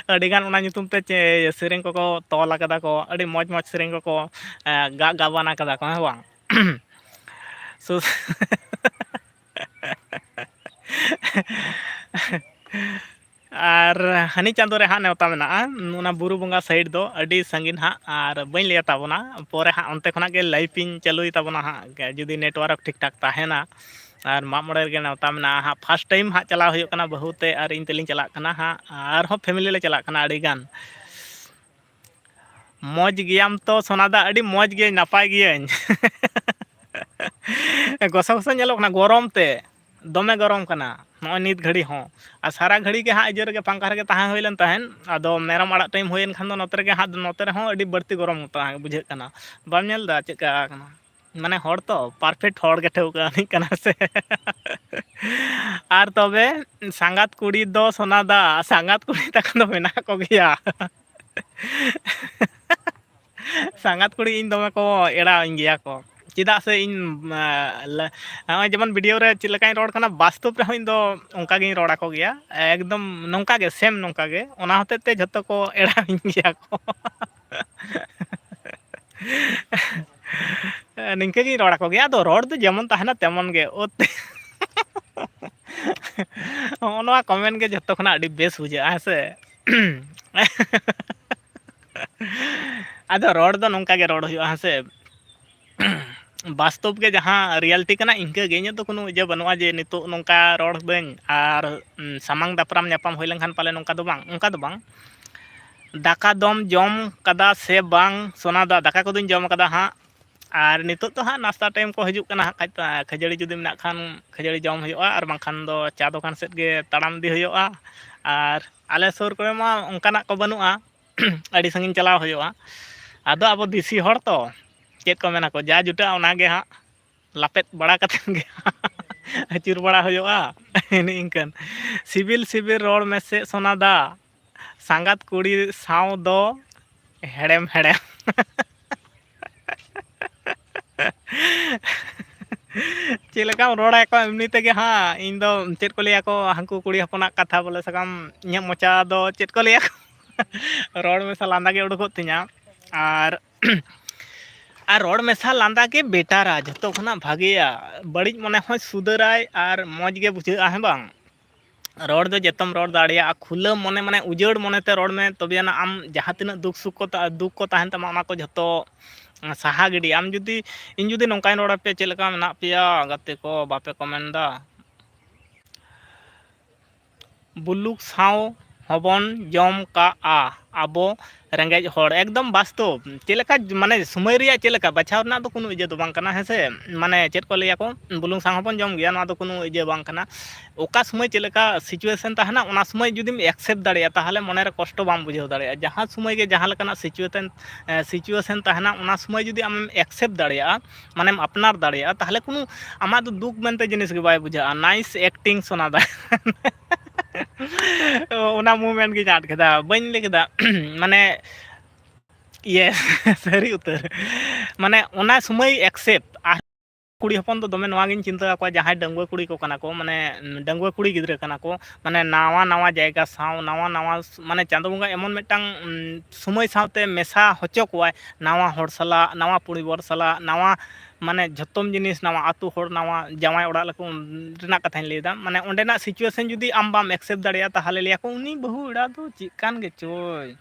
ᱟᱹᱰᱤᱜᱟᱱ ᱚᱱᱟ ᱧᱩᱛᱩᱢ ᱛᱮ ᱪᱮ-, ᱥᱮᱨᱮᱧ ᱠᱚᱠᱚ ᱛᱚᱞ ᱟᱠᱟᱫᱟ ᱠᱚ, ᱟᱹᱰᱤ ᱢᱚᱡᱽ ᱢᱚᱡᱽ ᱥᱮᱨᱮᱧ ᱠᱚᱠᱚ, ᱮ, ᱜᱟᱜ ᱜᱟᱵᱟᱱ ᱟᱠᱟᱫᱟ ᱠᱚ, ᱦᱮᱸ ᱵᱟᱝ? ᱥᱩᱥ-, ᱟᱨ ᱦᱟᱹᱱᱤ ᱪᱟᱸᱫᱳ ᱨᱮ ᱦᱟᱸᱜ ᱱᱮᱣᱛᱟ ᱢᱮᱱᱟᱜᱼᱟ, ᱚᱱᱟ ᱵᱩᱨᱩ ᱵᱚᱸᱜᱟ side ᱫᱚ ᱟᱹᱰᱤ ᱥᱟᱺᱜᱤᱧ ᱦᱟᱸᱜ, ᱟᱨ ᱵᱟᱹᱧ ᱞᱟᱹᱭᱟ ᱛᱟᱵᱚᱱᱟ, ᱯᱚᱨᱮ ᱦᱟᱸᱜ ᱚᱱᱛᱮ ᱠᱷᱚᱱᱟᱜ ᱜᱮ live ᱤᱧ ᱪᱟᱹᱞᱩᱭ ᱛᱟᱵᱚᱱᱟ ᱦᱟᱸᱜ, ᱡᱩᱫᱤ network ᱴᱷᱤᱠ ᱴᱷᱟᱠ ᱛᱟᱦᱮᱱᱟ᱾ ᱟᱨ ᱢᱟᱜ ᱢᱚᱬᱮ ᱨᱮᱜᱮ ᱱᱮᱣᱛᱟ ᱢᱮᱱᱟᱜᱼᱟ ᱦᱟᱸᱜ, first time ᱦᱟᱸᱜ ᱪᱟᱞᱟᱣ ᱦᱩᱭᱩᱜ ᱠᱟᱱᱟ, ᱵᱟᱹᱦᱩ ᱛᱮ ᱟᱨ ᱤᱧ ᱛᱮᱞᱤᱧ ᱪᱟᱞᱟᱜ ᱠᱟᱱᱟ ᱦᱟᱸᱜ, ᱟᱨᱦᱚᱸ family ᱞᱮ ᱪᱟᱞᱟᱜ ᱠᱟᱱᱟ ᱟᱹᱰᱤ ᱜᱟᱱ᱾ ᱢᱚᱡᱽ ᱜᱮᱭᱟᱢ ᱛᱚ ᱥᱚᱱᱟ ᱫᱟ? ᱟᱹᱰᱤ ᱢᱚᱡᱽ ᱜᱤᱭᱟᱹᱧ, ᱱᱟᱯᱟᱭ ᱜᱤᱭᱟᱹᱧ᱾ ᱜᱚᱥᱚ ᱜᱚᱥᱚ ᱧᱮᱞᱚᱜ ᱠᱟᱱᱟ ᱜᱚᱨᱚᱢ ᱛᱮ, ᱫᱚᱢᱮ ᱜᱚᱨᱚᱢ ᱠᱟᱱᱟ ᱱᱚᱜᱼᱚᱭ ᱱᱤᱛ ᱜᱷᱟᱹᱲᱤ ᱦᱚᱸ᱾ ᱟᱨ ᱥᱟᱨᱟ ᱜᱷᱟᱹᱲᱤ ᱜᱮ ᱦᱟᱸᱜ ᱤᱭᱟᱹ ᱨᱮᱜᱮ, ᱯᱟᱝᱠᱷᱟ ᱨᱮᱜᱮ ᱛᱟᱦᱮᱸ ᱦᱩᱭ ᱞᱮᱱ ᱛᱟᱦᱮᱸᱫ, ᱟᱫᱚ ᱢᱮᱨᱚᱢ ᱟᱲᱟᱜ time ᱦᱩᱭᱮᱱ ᱠᱷᱟᱱ ᱫᱚ ᱱᱚᱛᱮ ᱨᱮᱜᱮ ᱦᱟᱸᱜ, ᱱᱚᱛᱮ ᱨᱮᱦᱚᱸ ᱟᱹᱰᱤ ᱵᱟᱹᱲᱛᱤ ᱜᱚᱨᱚᱢ ᱛᱟᱦᱮᱸ ᱵᱩᱡᱷᱟᱹᱜ ᱠᱟᱱᱟ᱾ ᱵᱟᱢ ᱧᱮᱞ ᱮᱫᱟ ᱪᱮᱫ ᱞᱮᱠᱟ ᱠᱟᱱᱟ? ᱢᱟᱱᱮ ᱦᱚᱲ ᱛᱚ perfect ᱦᱚᱲ ᱜᱮ ᱴᱷᱟᱹᱣᱠᱟᱹ ᱟᱹᱱᱤᱡ ᱠᱟᱱᱟ ᱥᱮ᱾ ᱟᱨ ᱛᱚᱵᱮ ᱥᱟᱸᱜᱟᱛ ᱠᱩᱲᱤ ᱫᱚ ᱥᱚᱱᱟ ᱫᱟ, ᱥᱟᱸᱜᱟᱛ ᱠᱩᱲᱤ ᱛᱟᱠᱚ ᱫᱚ ᱢᱮᱱᱟᱜ ᱠᱚᱜᱮᱭᱟ᱾ ᱥᱟᱸᱜᱟᱛ ᱠᱩᱲᱤ ᱤᱧ ᱫᱚᱢᱮ ᱠᱚ ᱮᱲᱟᱣᱤᱧ ᱜᱮᱭᱟ ᱠᱚ᱾ ᱪᱮᱫᱟᱜ ᱥᱮ ᱤᱧ, ᱟ, ᱞᱟ-, ᱱᱚᱜᱼᱚᱭ ᱡᱮᱢᱚᱱ video ᱨᱮ ᱪᱮᱫ ᱞᱮᱠᱟᱧ ᱨᱚᱲ ᱠᱟᱱᱟ, ᱵᱟᱥᱛᱚᱵ ᱨᱮᱦᱚᱸ ᱤᱧ ᱫᱚ ᱚᱱᱠᱟ ᱜᱤᱧ ᱨᱚᱲ ᱟᱠᱚ ᱜᱮᱭᱟ᱾ ᱮᱠᱫᱚᱢ ᱱᱚᱝᱠᱟ ᱜᱮ, same ᱱᱚᱝᱠᱟ ᱜᱮ᱾ ᱚᱱᱟ ᱦᱚᱛᱮᱡ ᱛᱮ ᱡᱷᱚᱛᱚ ᱠᱚ ᱮᱲᱟᱣᱤᱧ ᱜᱮᱭᱟ ᱠᱚ᱾ ᱱᱤᱝᱠᱟᱹ ᱜᱤᱧ ᱨᱚᱲ ᱟᱠᱚ ᱜᱮᱭᱟ᱾ ᱟᱫᱚ ᱨᱚᱲ ᱫᱚ ᱡᱮᱢᱚᱱ ᱛᱟᱦᱮᱱᱟ ᱛᱮᱢᱚᱱ ᱜᱮ᱾ ᱳ ᱛᱮ-, ᱦᱚᱸᱜᱼᱚ ᱱᱚᱣᱟ comment ᱜᱮ ᱡᱷᱚᱛᱚ ᱠᱷᱚᱱᱟᱜ ᱟᱹᱰᱤ ᱵᱮᱥ ᱵᱩᱡᱷᱟᱹᱜᱼᱟ, ᱦᱮᱸ ᱥᱮ? ᱟᱫᱚ ᱨᱚᱲ ᱫᱚ ᱱᱚᱝᱠᱟ ᱜᱮ ᱨᱚᱲ ᱦᱩᱭᱩᱜᱼᱟ, ᱦᱮᱸ ᱥᱮ? ᱵᱟᱥᱛᱚᱵ ᱜᱮ ᱡᱟᱦᱟᱸ reality ᱠᱟᱱᱟ, ᱤᱱᱠᱟᱹ ᱜᱮ᱾ ᱤᱧᱟᱹᱜ ᱫᱚ ᱠᱳᱱᱳ ᱤᱭᱟᱹ ᱵᱟᱹᱱᱩᱜᱼᱟ ᱡᱮ ᱱᱤᱛᱚᱜ ᱱᱚᱝᱠᱟ ᱨᱚᱲ ᱫᱟᱹᱧ ᱟᱨ, ᱩᱸ, ᱥᱟᱢᱟᱝ ᱫᱟᱯᱨᱟᱢ ᱧᱟᱯᱟᱢ ᱦᱩᱭ ᱞᱮᱱᱠᱷᱟᱱ ᱯᱟᱞᱮ ᱱᱚᱝᱠᱟ ᱫᱚ ᱵᱟᱝ, ᱚᱱᱠᱟ ᱫᱚ ᱵᱟᱝ᱾ ᱫᱟᱠᱟ ᱫᱚᱢ ᱡᱚᱢ ᱠᱟᱫᱟ ᱥᱮ ᱵᱟᱝ ᱥᱚᱱᱟ ᱫᱟ? ᱫᱟᱠᱟ ᱠᱚᱫᱚᱧ ᱡᱚᱢ ᱠᱟᱫᱟ ᱦᱟᱸᱜ᱾ ᱟᱨ ᱱᱤᱛᱚᱜ ᱫᱚ ᱦᱟᱸᱜ ᱱᱟᱥᱛᱟ time ᱠᱚ ᱦᱤᱡᱩᱜ ᱠᱟᱱᱟ ᱦᱟᱸᱜ, ᱠᱷᱟᱡ, ᱠᱷᱟᱹᱡᱟᱹᱲᱤ ᱡᱩᱫᱤ ᱢᱮᱱᱟᱜ ᱠᱷᱟᱱ ᱠᱷᱟᱹᱡᱟᱹᱲᱤ ᱡᱚᱢ ᱦᱩᱭᱩᱜᱼᱟ, ᱟᱨ ᱵᱟᱝᱠᱷᱟᱱ ᱫᱚ ᱪᱟ ᱫᱚᱠᱟᱱ ᱥᱮᱫ ᱜᱮ ᱛᱟᱲᱟᱢ ᱤᱫᱤ ᱦᱩᱭᱩᱜᱼᱟ᱾ ᱟᱨ ᱟᱞᱮ ᱥᱩᱨ ᱠᱚᱨᱮ ᱢᱟ ᱚᱱᱠᱟᱱᱟᱜ ᱠᱚ ᱵᱟᱹᱱᱩᱜᱼᱟ, ᱟᱹᱰᱤ ᱥᱟᱺᱜᱤᱧ ᱪᱟᱞᱟᱣ ᱦᱩᱭᱩᱜᱼᱟ᱾ ᱟᱫᱚ ᱟᱵᱚ ᱫᱮᱥᱤ ᱦᱚᱲ ᱛᱚ, ᱪᱮᱫ ᱠᱚ ᱢᱮᱱᱟ ᱠᱚ, ᱡᱟ ᱡᱩᱴᱟᱹᱜᱼᱟ ᱚᱱᱟ ᱜᱮ ᱦᱟᱸᱜ ᱞᱟᱯᱮᱫ ᱵᱟᱲᱟ ᱠᱟᱛᱮᱫ ᱜᱮ ᱟᱹᱪᱩᱨ ᱵᱟᱲᱟ ᱦᱩᱭᱩᱜᱼᱟ᱾ ᱮᱱᱮ ᱤᱱᱠᱟᱹᱱ ᱥᱤᱵᱤᱞ ᱥᱤᱵᱤᱞ ᱨᱚᱲ ᱢᱮᱥᱮ ᱥᱚᱱᱟ ᱫᱟ, ᱥᱟᱸᱜᱟᱛ ᱠᱩᱲᱤ ᱥᱟᱶ ᱫᱚ ᱦᱮᱲᱮᱢ ᱦᱮᱲᱮᱢ᱾ ᱪᱮᱫ ᱞᱮᱠᱟᱢ ᱨᱚᱲᱟ ᱠᱚ ᱮᱢᱱᱤ ᱛᱮᱜᱮ ᱦᱟᱸᱜ, ᱤᱧ ᱫᱚ ᱪᱮᱫ ᱠᱚ ᱞᱟᱹᱭᱟ ᱠᱚ, ᱦᱟᱹᱱᱠᱩ ᱠᱩᱲᱤ ᱦᱚᱯᱚᱱᱟᱜ ᱠᱟᱛᱷᱟ ᱵᱚᱞᱮ ᱥᱟᱠᱟᱢ, ᱤᱧᱟᱹᱜ ᱢᱚᱪᱟ ᱫᱚ ᱪᱮᱫ ᱠᱚ ᱞᱟᱹᱭᱟ ᱠᱚ, ᱨᱚᱲ ᱢᱮᱥᱟ ᱞᱟᱸᱫᱟ ᱜᱮ ᱩᱰᱩᱠᱚᱜ ᱛᱤᱧᱟ᱾ ᱟᱨ ᱟᱨ ᱨᱚᱲ ᱢᱮᱥᱟ ᱞᱟᱸᱫᱟ ᱜᱮ ᱵᱮᱴᱟᱨᱟ, ᱡᱷᱚᱛᱚ ᱠᱷᱚᱱᱟᱜ ᱵᱷᱟᱜᱮᱭᱟ᱾ ᱵᱟᱹᱲᱤᱡ ᱢᱚᱱᱮ ᱦᱚᱸᱭ ᱥᱩᱫᱷᱟᱹᱨᱟᱭ ᱟᱨ ᱢᱚᱡᱽ ᱜᱮ ᱵᱩᱡᱷᱟᱹᱜᱼᱟ, ᱦᱮᱸ ᱵᱟᱝ? ᱨᱚᱲ ᱫᱚ ᱡᱚᱛᱚᱢ ᱨᱚᱲ ᱫᱟᱲᱮᱭᱟᱜᱼᱟ, ᱠᱷᱩᱞᱟᱹᱣ ᱢᱚᱱᱮ, ᱢᱟᱱᱮ ᱩᱡᱟᱹᱲ ᱢᱚᱱᱮᱛᱮ ᱨᱚᱲ ᱢᱮ, ᱛᱚᱵᱮ ᱟᱱᱟᱜ ᱟᱢ ᱡᱟᱦᱟᱸ ᱛᱤᱱᱟᱹᱜ ᱫᱩᱠ ᱥᱩᱠ ᱠᱚ ᱛᱟ-, ᱫᱩᱠ ᱠᱚ ᱛᱟᱦᱮᱱ ᱛᱟᱢᱟ, ᱚᱱᱟ ᱠᱚ ᱡᱷᱚᱛᱚ ᱥᱟᱦᱟ ᱜᱤᱰᱤᱭᱟ᱾ ᱟᱢ ᱡᱩᱫᱤ, ᱤᱧ ᱡᱩᱫᱤ ᱱᱚᱝᱠᱟᱧ ᱨᱚᱲ ᱟᱯᱮᱭᱟ, "ᱪᱮᱫ ᱞᱮᱠᱟ ᱢᱮᱱᱟᱜ ᱯᱮᱭᱟ ᱜᱟᱛᱮ ᱠᱚ?" ᱵᱟᱯᱮ ᱠᱚᱢᱮᱱᱴ ᱫᱟ᱾ ᱵᱩᱞᱩᱠ ᱥᱟᱶ ᱦᱚᱸᱵᱚᱱ ᱡᱚᱢ ᱠᱟᱜᱼᱟ ᱟᱵᱚ ᱨᱮᱸᱜᱮᱡ ᱦᱚᱲ᱾ ᱮᱠᱫᱚᱢ ᱵᱟᱥᱛᱚᱵ᱾ ᱪᱮᱫ ᱞᱮᱠᱟ, ᱢᱟᱱᱮ, ᱥᱚᱢᱚᱭ ᱨᱮᱭᱟᱜ ᱪᱮᱫ ᱞᱮᱠᱟ ᱵᱟᱪᱷᱟᱣ ᱨᱮᱱᱟᱜ ᱫᱚ ᱠᱳᱱᱳ ᱤᱭᱟᱹ ᱫᱚ ᱵᱟᱝ ᱠᱟᱱᱟ, ᱦᱮᱸ ᱥᱮ? ᱢᱟᱱᱮ, ᱪᱮᱫ ᱠᱚ ᱞᱟᱹᱭᱟ ᱠᱚ, ᱵᱩᱞᱩᱝ ᱥᱟᱶ ᱦᱚᱸᱵᱚᱱ ᱡᱚᱢ ᱜᱮᱭᱟ, ᱱᱚᱣᱟ ᱫᱚ ᱠᱳᱱᱳ ᱤᱭᱟᱹ ᱵᱟᱝ ᱠᱟᱱᱟ᱾ ᱚᱠᱟ ᱥᱚᱢᱚᱭ ᱪᱮᱫ ᱞᱮᱠᱟ situation ᱛᱟᱦᱮᱱᱟ, ᱚᱱᱟ ᱥᱚᱢᱚᱭ ᱡᱩᱫᱤᱢ accept ᱫᱟᱲᱮᱭᱟᱜᱼᱟ, ᱛᱟᱦᱚᱞᱮ ᱢᱚᱱᱮᱨᱮ ᱠᱚᱥᱴᱚ ᱵᱟᱢ ᱵᱩᱡᱷᱟᱹᱣ ᱫᱟᱲᱮᱭᱟᱜᱼᱟ᱾ ᱡᱟᱦᱟᱸ ᱥᱚᱢᱚᱭ ᱜᱮ ᱡᱟᱦᱟᱸ ᱞᱮᱠᱟᱱᱟᱜ situation, ᱮ, situation ᱛᱟᱦᱮᱱᱟ, ᱚᱱᱟ ᱥᱚᱢᱚᱭ ᱡᱩᱫᱤ ᱟᱢᱮᱢ accept ᱫᱟᱲᱮᱭᱟᱜᱼᱟ, ᱢᱟᱱᱮᱢ ᱟᱯᱱᱟᱨ ᱫᱟᱲᱮᱭᱟᱜᱼᱟ, ᱛᱟᱦᱚᱞᱮ ᱠᱳᱱᱳ ᱟᱢᱟᱜ ᱫᱚ ᱫᱩᱠ ᱢᱮᱱᱛᱮ ᱡᱤᱱᱤᱥ ᱜᱮ ᱵᱟᱭ ᱵᱩᱡᱷᱟᱹᱜᱼᱟ᱾ Nice acting ᱥᱚᱱᱟ ᱫᱟ᱾ ᱚᱱᱟ moment ᱜᱤᱧ ᱟᱫ ᱠᱮᱫᱟ, ᱵᱟᱹᱧ ᱞᱟᱹᱭ ᱠᱮᱫᱟ᱾ ᱢᱟᱱᱮ, ᱤᱭᱮ, ᱥᱟᱹᱨᱤ ᱩᱛᱟᱹᱨ᱾ ᱢᱟᱱᱮ, ᱚᱱᱟ ᱥᱚᱢᱚᱭ accept᱾ ᱟᱨ ᱠᱩᱲᱤ ᱦᱚᱯᱚᱱ ᱫᱚ ᱫᱚᱢᱮ ᱱᱚᱣᱟ ᱜᱤᱧ ᱪᱤᱱᱛᱟᱹ ᱟᱠᱚᱣᱟ, ᱡᱟᱦᱟᱸᱭ ᱰᱟᱺᱜᱩᱣᱟᱹ ᱠᱩᱲᱤ ᱠᱚ ᱠᱟᱱᱟ ᱠᱚ, ᱢᱟᱱᱮ, ᱰᱟᱺᱜᱩᱣᱟᱹ ᱠᱩᱲᱤ ᱜᱤᱫᱽᱨᱟᱹ ᱠᱟᱱᱟ ᱠᱚ, ᱢᱟᱱᱮ, ᱱᱟᱣᱟ ᱱᱟᱣᱟ ᱡᱟᱭᱜᱟ ᱥᱟᱶ, ᱱᱟᱣᱟ ᱱᱟᱣᱟ, ᱢᱟᱱᱮ, ᱪᱟᱸᱫᱳ ᱵᱚᱸᱜᱟ ᱮᱢᱚᱱ ᱢᱤᱫᱴᱟᱝ, ᱩᱢ, ᱥᱚᱢᱚᱭ ᱥᱟᱶᱛᱮ ᱢᱮᱥᱟ ᱦᱚᱪᱚ ᱠᱚᱣᱟᱭ, ᱱᱟᱣᱟ ᱦᱚᱲ ᱥᱟᱞᱟᱜ, ᱱᱟᱣᱟ ᱯᱚᱨᱤᱵᱟᱨ ᱥᱟᱞᱟᱜ, ᱱᱟᱣᱟ, ᱢᱟᱱᱮ, ᱡᱷᱚᱛᱚᱢ ᱡᱤᱱᱤᱥ, ᱱᱟᱣᱟ ᱟᱹᱛᱩ ᱦᱚᱲ, ᱱᱟᱣᱟ ᱡᱟᱶᱟᱭ ᱚᱲᱟᱜ ᱞᱮᱠᱟ ᱨᱮᱱᱟᱜ ᱠᱟᱛᱷᱟᱧ ᱞᱟᱹᱭᱫᱟ᱾ ᱢᱟᱱᱮ, ᱚᱸᱰᱮᱱᱟᱜ situation ᱡᱩᱫᱤ ᱟᱢ ᱵᱟᱢ accept ᱫᱟᱲᱮᱭᱟᱜᱼᱟ, ᱛᱟᱦᱚᱞᱮ ᱞᱟᱹᱭᱟᱠᱚ, "ᱩᱱᱤ ᱵᱟᱹᱦᱩ ᱮᱲᱟ ᱫᱚ ᱪᱮᱫ ᱠᱟᱱ ᱜᱮᱪᱚᱭ,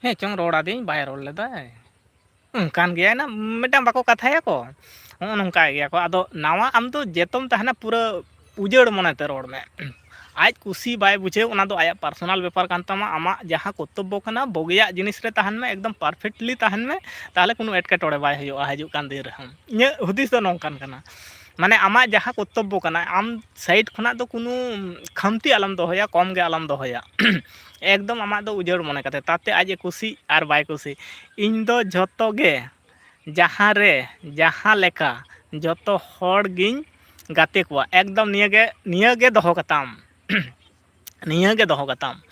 ᱦᱮᱸ ᱪᱚᱝ, ᱨᱚᱲ ᱟᱹᱫᱤᱧ, ᱵᱟᱭ ᱨᱚᱲ ᱞᱮᱫᱟᱭ, ᱚᱱᱠᱟᱱ ᱜᱮᱭᱟᱭ ᱱᱟ", ᱢᱤᱫᱴᱟᱝ ᱵᱟᱠᱚ ᱠᱟᱛᱷᱟᱭᱟᱠᱚ, ᱦᱚᱸᱜᱼᱚ ᱱᱚᱝᱠᱟᱭ ᱜᱮᱭᱟ ᱠᱚ᱾ ᱟᱫᱚ ᱱᱟᱣᱟ ᱟᱢ ᱫᱚ ᱡᱮᱛᱚᱢ ᱛᱟᱦᱮᱱᱟ, ᱯᱩᱨᱟᱹ ᱩᱡᱟᱹᱲ ᱢᱚᱱᱮᱛᱮ ᱨᱚᱲ ᱢᱮ᱾ ᱟᱡ ᱠᱩᱥᱤ ᱵᱟᱭ ᱵᱩᱡᱷᱟᱹᱣ, ᱚᱱᱟ ᱫᱚ ᱟᱭᱟᱜ personal ᱵᱮᱯᱟᱨ ᱠᱟᱱ ᱛᱟᱢᱟ᱾ ᱟᱢᱟᱜ ᱡᱟᱦᱟᱸ ᱠᱚᱨᱛᱚᱵᱵᱚ ᱠᱟᱱᱟ, ᱵᱩᱜᱤᱭᱟᱜ ᱡᱤᱱᱤᱥ ᱨᱮ ᱛᱟᱦᱮᱱ ᱢᱮ, ᱮᱠᱫᱚᱢ perfectly ᱛᱟᱦᱮᱱ ᱢᱮ, ᱛᱟᱦᱚᱞᱮ ᱠᱳᱱᱳ ᱮᱴᱠᱮᱴᱚᱬᱮ ᱵᱟᱭ ᱦᱩᱭᱩᱜᱼᱟ ᱦᱤᱡᱩᱜ ᱠᱟᱱ ᱫᱤᱱ ᱨᱮᱦᱚᱸ᱾ ᱤᱧᱟᱹᱜ ᱦᱩᱫᱤᱥ ᱫᱚ ᱱᱚᱝᱠᱟᱱ ᱠᱟᱱᱟ᱾ ᱢᱟᱱᱮ ᱟᱢᱟᱜ ᱡᱟᱦᱟᱸ ᱠᱚᱨᱛᱚᱵᱵᱚ ᱠᱟᱱᱟ, ᱟᱢ ᱥᱟᱭᱤᱰ ᱠᱷᱚᱱᱟᱜ ᱫᱚ ᱠᱳᱱᱳ ᱠᱷᱟᱢᱛᱤ ᱟᱞᱚᱢ ᱫᱚᱦᱚᱭᱟ, ᱠᱚᱢ ᱜᱮ ᱟᱞᱚᱢ ᱫᱚᱦᱚᱭᱟ᱾ ᱮᱠᱫᱚᱢ ᱟᱢᱟᱜ ᱫᱚ ᱩᱡᱟᱹᱲ ᱢᱚᱱᱮ ᱠᱟᱛᱮ, ᱛᱟᱛᱮ ᱟᱡ ᱮ ᱠᱩᱥᱤ ᱟᱨ ᱵᱟᱭ ᱠᱩᱥᱤ᱾ ᱤᱧ ᱫᱚ ᱡᱷᱚᱛᱚ ᱜᱮ, ᱡᱟᱦᱟᱸ ᱨᱮ ᱡᱟᱦᱟᱸ ᱞᱮᱠᱟ, ᱡᱷᱚᱛᱚ ᱦᱚᱲ ᱜᱤᱧ ᱜᱟᱛᱮ ᱠᱚᱣᱟ᱾ ᱮᱠᱫᱚᱢ ᱱᱤᱭᱟᱹ ᱜᱮ, ᱱᱤᱭᱟᱹ ᱜᱮ ᱫᱚᱦᱚ ᱠᱟᱛᱟᱢ᱾ ᱱᱤᱭᱟᱹ ᱜᱮ ᱫᱚᱦᱚ ᱠᱟᱛᱟᱢ᱾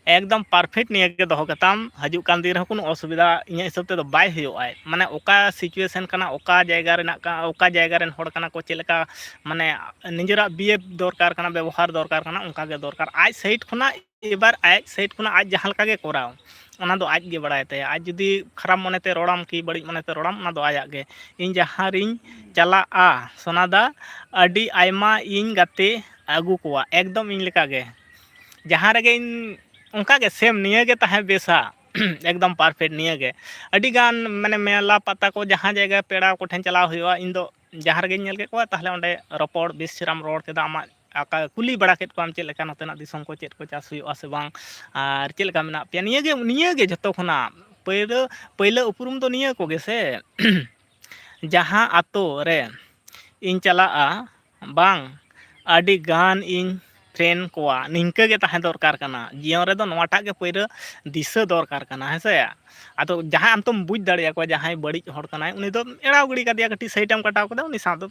ᱮᱠᱫᱚᱢ perfect ᱱᱤᱭᱟᱹ ᱜᱮ ᱫᱚᱦᱚ ᱠᱟᱛᱟᱢ᱾ ᱦᱤᱡᱩᱜ ᱠᱟᱱ ᱫᱤᱱ ᱨᱮᱦᱚᱸ ᱠᱳᱱᱳ ᱚᱥᱩᱵᱤᱫᱷᱟ ᱤᱧᱟᱹᱜ ᱦᱤᱥᱟᱹᱵ ᱛᱮᱫᱚ ᱵᱟᱭ ᱦᱩᱭᱩᱜᱼᱟ᱾ ᱢᱟᱱᱮ ᱚᱠᱟ situation ᱠᱟᱱᱟ, ᱚᱠᱟ ᱡᱟᱭᱜᱟ ᱨᱮᱱᱟᱜ ᱠᱟ-, ᱚᱠᱟ ᱡᱟᱭᱜᱟ ᱨᱮᱱ ᱦᱚᱲ ᱠᱟᱱᱟ ᱠᱚ, ᱪᱮᱫ ᱞᱮᱠᱟ, ᱢᱟᱱᱮ ᱱᱤᱡᱮᱨᱟᱜ behave ᱫᱚᱨᱠᱟᱨ ᱠᱟᱱᱟ, ᱵᱮᱵᱚᱦᱟᱨ ᱫᱚᱨᱠᱟᱨ ᱠᱟᱱᱟ, ᱚᱱᱠᱟ ᱜᱮ ᱫᱚᱨᱠᱟᱨ᱾ ᱟᱡ ᱥᱟᱭᱤᱰ ᱠᱷᱚᱱᱟᱜ, ᱮᱵᱟᱨ ᱟᱡ ᱥᱟᱭᱤᱰ ᱠᱷᱚᱱᱟᱜ ᱟᱡ ᱡᱟᱦᱟᱸ ᱞᱮᱠᱟ ᱜᱮ ᱠᱚᱨᱟᱣ, ᱚᱱᱟ ᱫᱚ ᱟᱡ ᱜᱮ ᱵᱟᱲᱟᱭ ᱛᱟᱭᱟ᱾ ᱟᱡ ᱡᱩᱫᱤ ᱠᱷᱟᱨᱟᱯ ᱢᱚᱱᱮᱛᱮ ᱨᱚᱲᱟᱢ ᱠᱤ ᱵᱟᱹᱲᱤᱡ ᱢᱚᱱᱮᱛᱮ ᱨᱚᱲᱟᱢ, ᱚᱱᱟ ᱫᱚ ᱟᱭᱟᱜ ᱜᱮ᱾ ᱤᱧ ᱡᱟᱦᱟᱸ ᱨᱤᱧ ᱪᱟᱞᱟᱜᱼᱟ ᱥᱳᱱᱟ ᱫᱟ, ᱟᱹᱰᱤ ᱟᱭᱢᱟ ᱤᱧ ᱜᱟᱛᱮ ᱟᱹᱜᱩ ᱠᱚᱣᱟ, ᱮᱠᱫᱚᱢ ᱤᱧ ᱞᱮᱠᱟ ᱜᱮ᱾ ᱡᱟᱦᱟᱸ ᱨᱮᱜᱮ ᱤᱧ ᱚᱱᱠᱟ ᱜᱮ same ᱱᱤᱭᱟᱹ ᱜᱮ ᱛᱟᱦᱮᱸ ᱵᱮᱥᱟ᱾ ᱮᱠᱫᱚᱢ perfect ᱱᱤᱭᱟᱹ ᱜᱮ᱾ ᱟᱹᱰᱤ ᱜᱟᱱ ᱢᱟᱱᱮ ᱢᱮᱞᱟ ᱯᱟᱛᱟ ᱠᱚ, ᱡᱟᱦᱟᱸ ᱡᱟᱭᱜᱟ ᱯᱮᱲᱟ ᱠᱚᱴᱷᱮᱱ ᱪᱟᱞᱟᱣ ᱦᱩᱭᱩᱜᱼᱟ, ᱤᱧ ᱫᱚ ᱡᱟᱦᱟᱸ ᱨᱮᱜᱮᱧ ᱧᱮᱞ ᱠᱮᱫ ᱠᱚᱣᱟ, ᱛᱟᱦᱚᱞᱮ ᱚᱸᱰᱮ ᱨᱚᱯᱚᱲ, ᱵᱮᱥ ᱪᱮᱦᱨᱟᱢ ᱨᱚᱲ ᱠᱮᱫᱟ, ᱟᱢᱟᱜ ᱟᱠᱟ-, ᱠᱩᱞᱤ ᱵᱟᱲᱟ ᱠᱮᱫ ᱠᱚᱣᱟᱢ ᱪᱮᱫ ᱞᱮᱠᱟ ᱱᱚᱛᱮᱱᱟᱜ ᱫᱤᱥᱚᱢ ᱠᱚ, ᱪᱮᱫ ᱠᱚ ᱪᱟᱥ ᱦᱩᱭᱩᱜᱼᱟ ᱥᱮ ᱵᱟᱝ, ᱟᱨ ᱪᱮᱫ ᱞᱮᱠᱟ ᱢᱮᱱᱟᱜ ᱯᱮᱭᱟ᱾ ᱱᱤᱭᱟᱹ ᱜᱮ, ᱱᱤᱭᱟᱹ ᱜᱮ ᱡᱷᱚᱛᱚ ᱠᱷᱚᱱᱟᱜ ᱯᱟᱹᱭᱞᱟᱹ, ᱯᱟᱹᱭᱞᱟᱹ ᱩᱯᱨᱩᱢ ᱫᱚ ᱱᱤᱭᱟᱹ ᱠᱚᱜᱮ ᱥᱮ᱾ ᱡᱟᱦᱟᱸ ᱟᱛᱳ ᱨᱮ ᱤᱧ ᱪᱟᱞᱟᱜᱼᱟ, ᱵᱟᱝ, ᱟᱹᱰᱤ ᱜᱟᱱ ᱤᱧ friend ᱠᱚᱣᱟ, ᱱᱤᱝᱠᱟᱹ ᱜᱮ ᱛᱟᱦᱮᱸ ᱫᱚᱨᱠᱟᱨ ᱠᱟᱱᱟ᱾ ᱡᱤᱭᱚᱱ ᱨᱮᱫᱚ ᱱᱚᱣᱟᱴᱟᱜ ᱜᱮ ᱯᱟᱹᱭᱞᱟᱹ ᱫᱤᱥᱟᱹ ᱫᱚᱨᱠᱟᱨ ᱠᱟᱱᱟ, ᱦᱮᱸ ᱥᱮ? ᱟᱫᱚ ᱡᱟᱦᱟᱸᱭ ᱟᱢ ᱛᱚᱢ ᱵᱩᱡᱽ ᱫᱟᱲᱮᱭᱟᱠᱚᱣᱟ, ᱡᱟᱦᱟᱸᱭ ᱵᱟᱹᱲᱤᱡ ᱦᱚᱲ ᱠᱟᱱᱟᱭ, ᱩᱱᱤ ᱫᱚ ᱮᱲᱟᱣ ᱜᱤᱰᱤ ᱠᱟᱫᱮᱭᱟ, ᱠᱟᱹᱴᱤᱡ side ᱮᱢ ᱠᱟᱴᱟᱣ ᱠᱟᱫᱟ, ᱩᱱᱤ ᱥᱟᱶ ᱫᱚ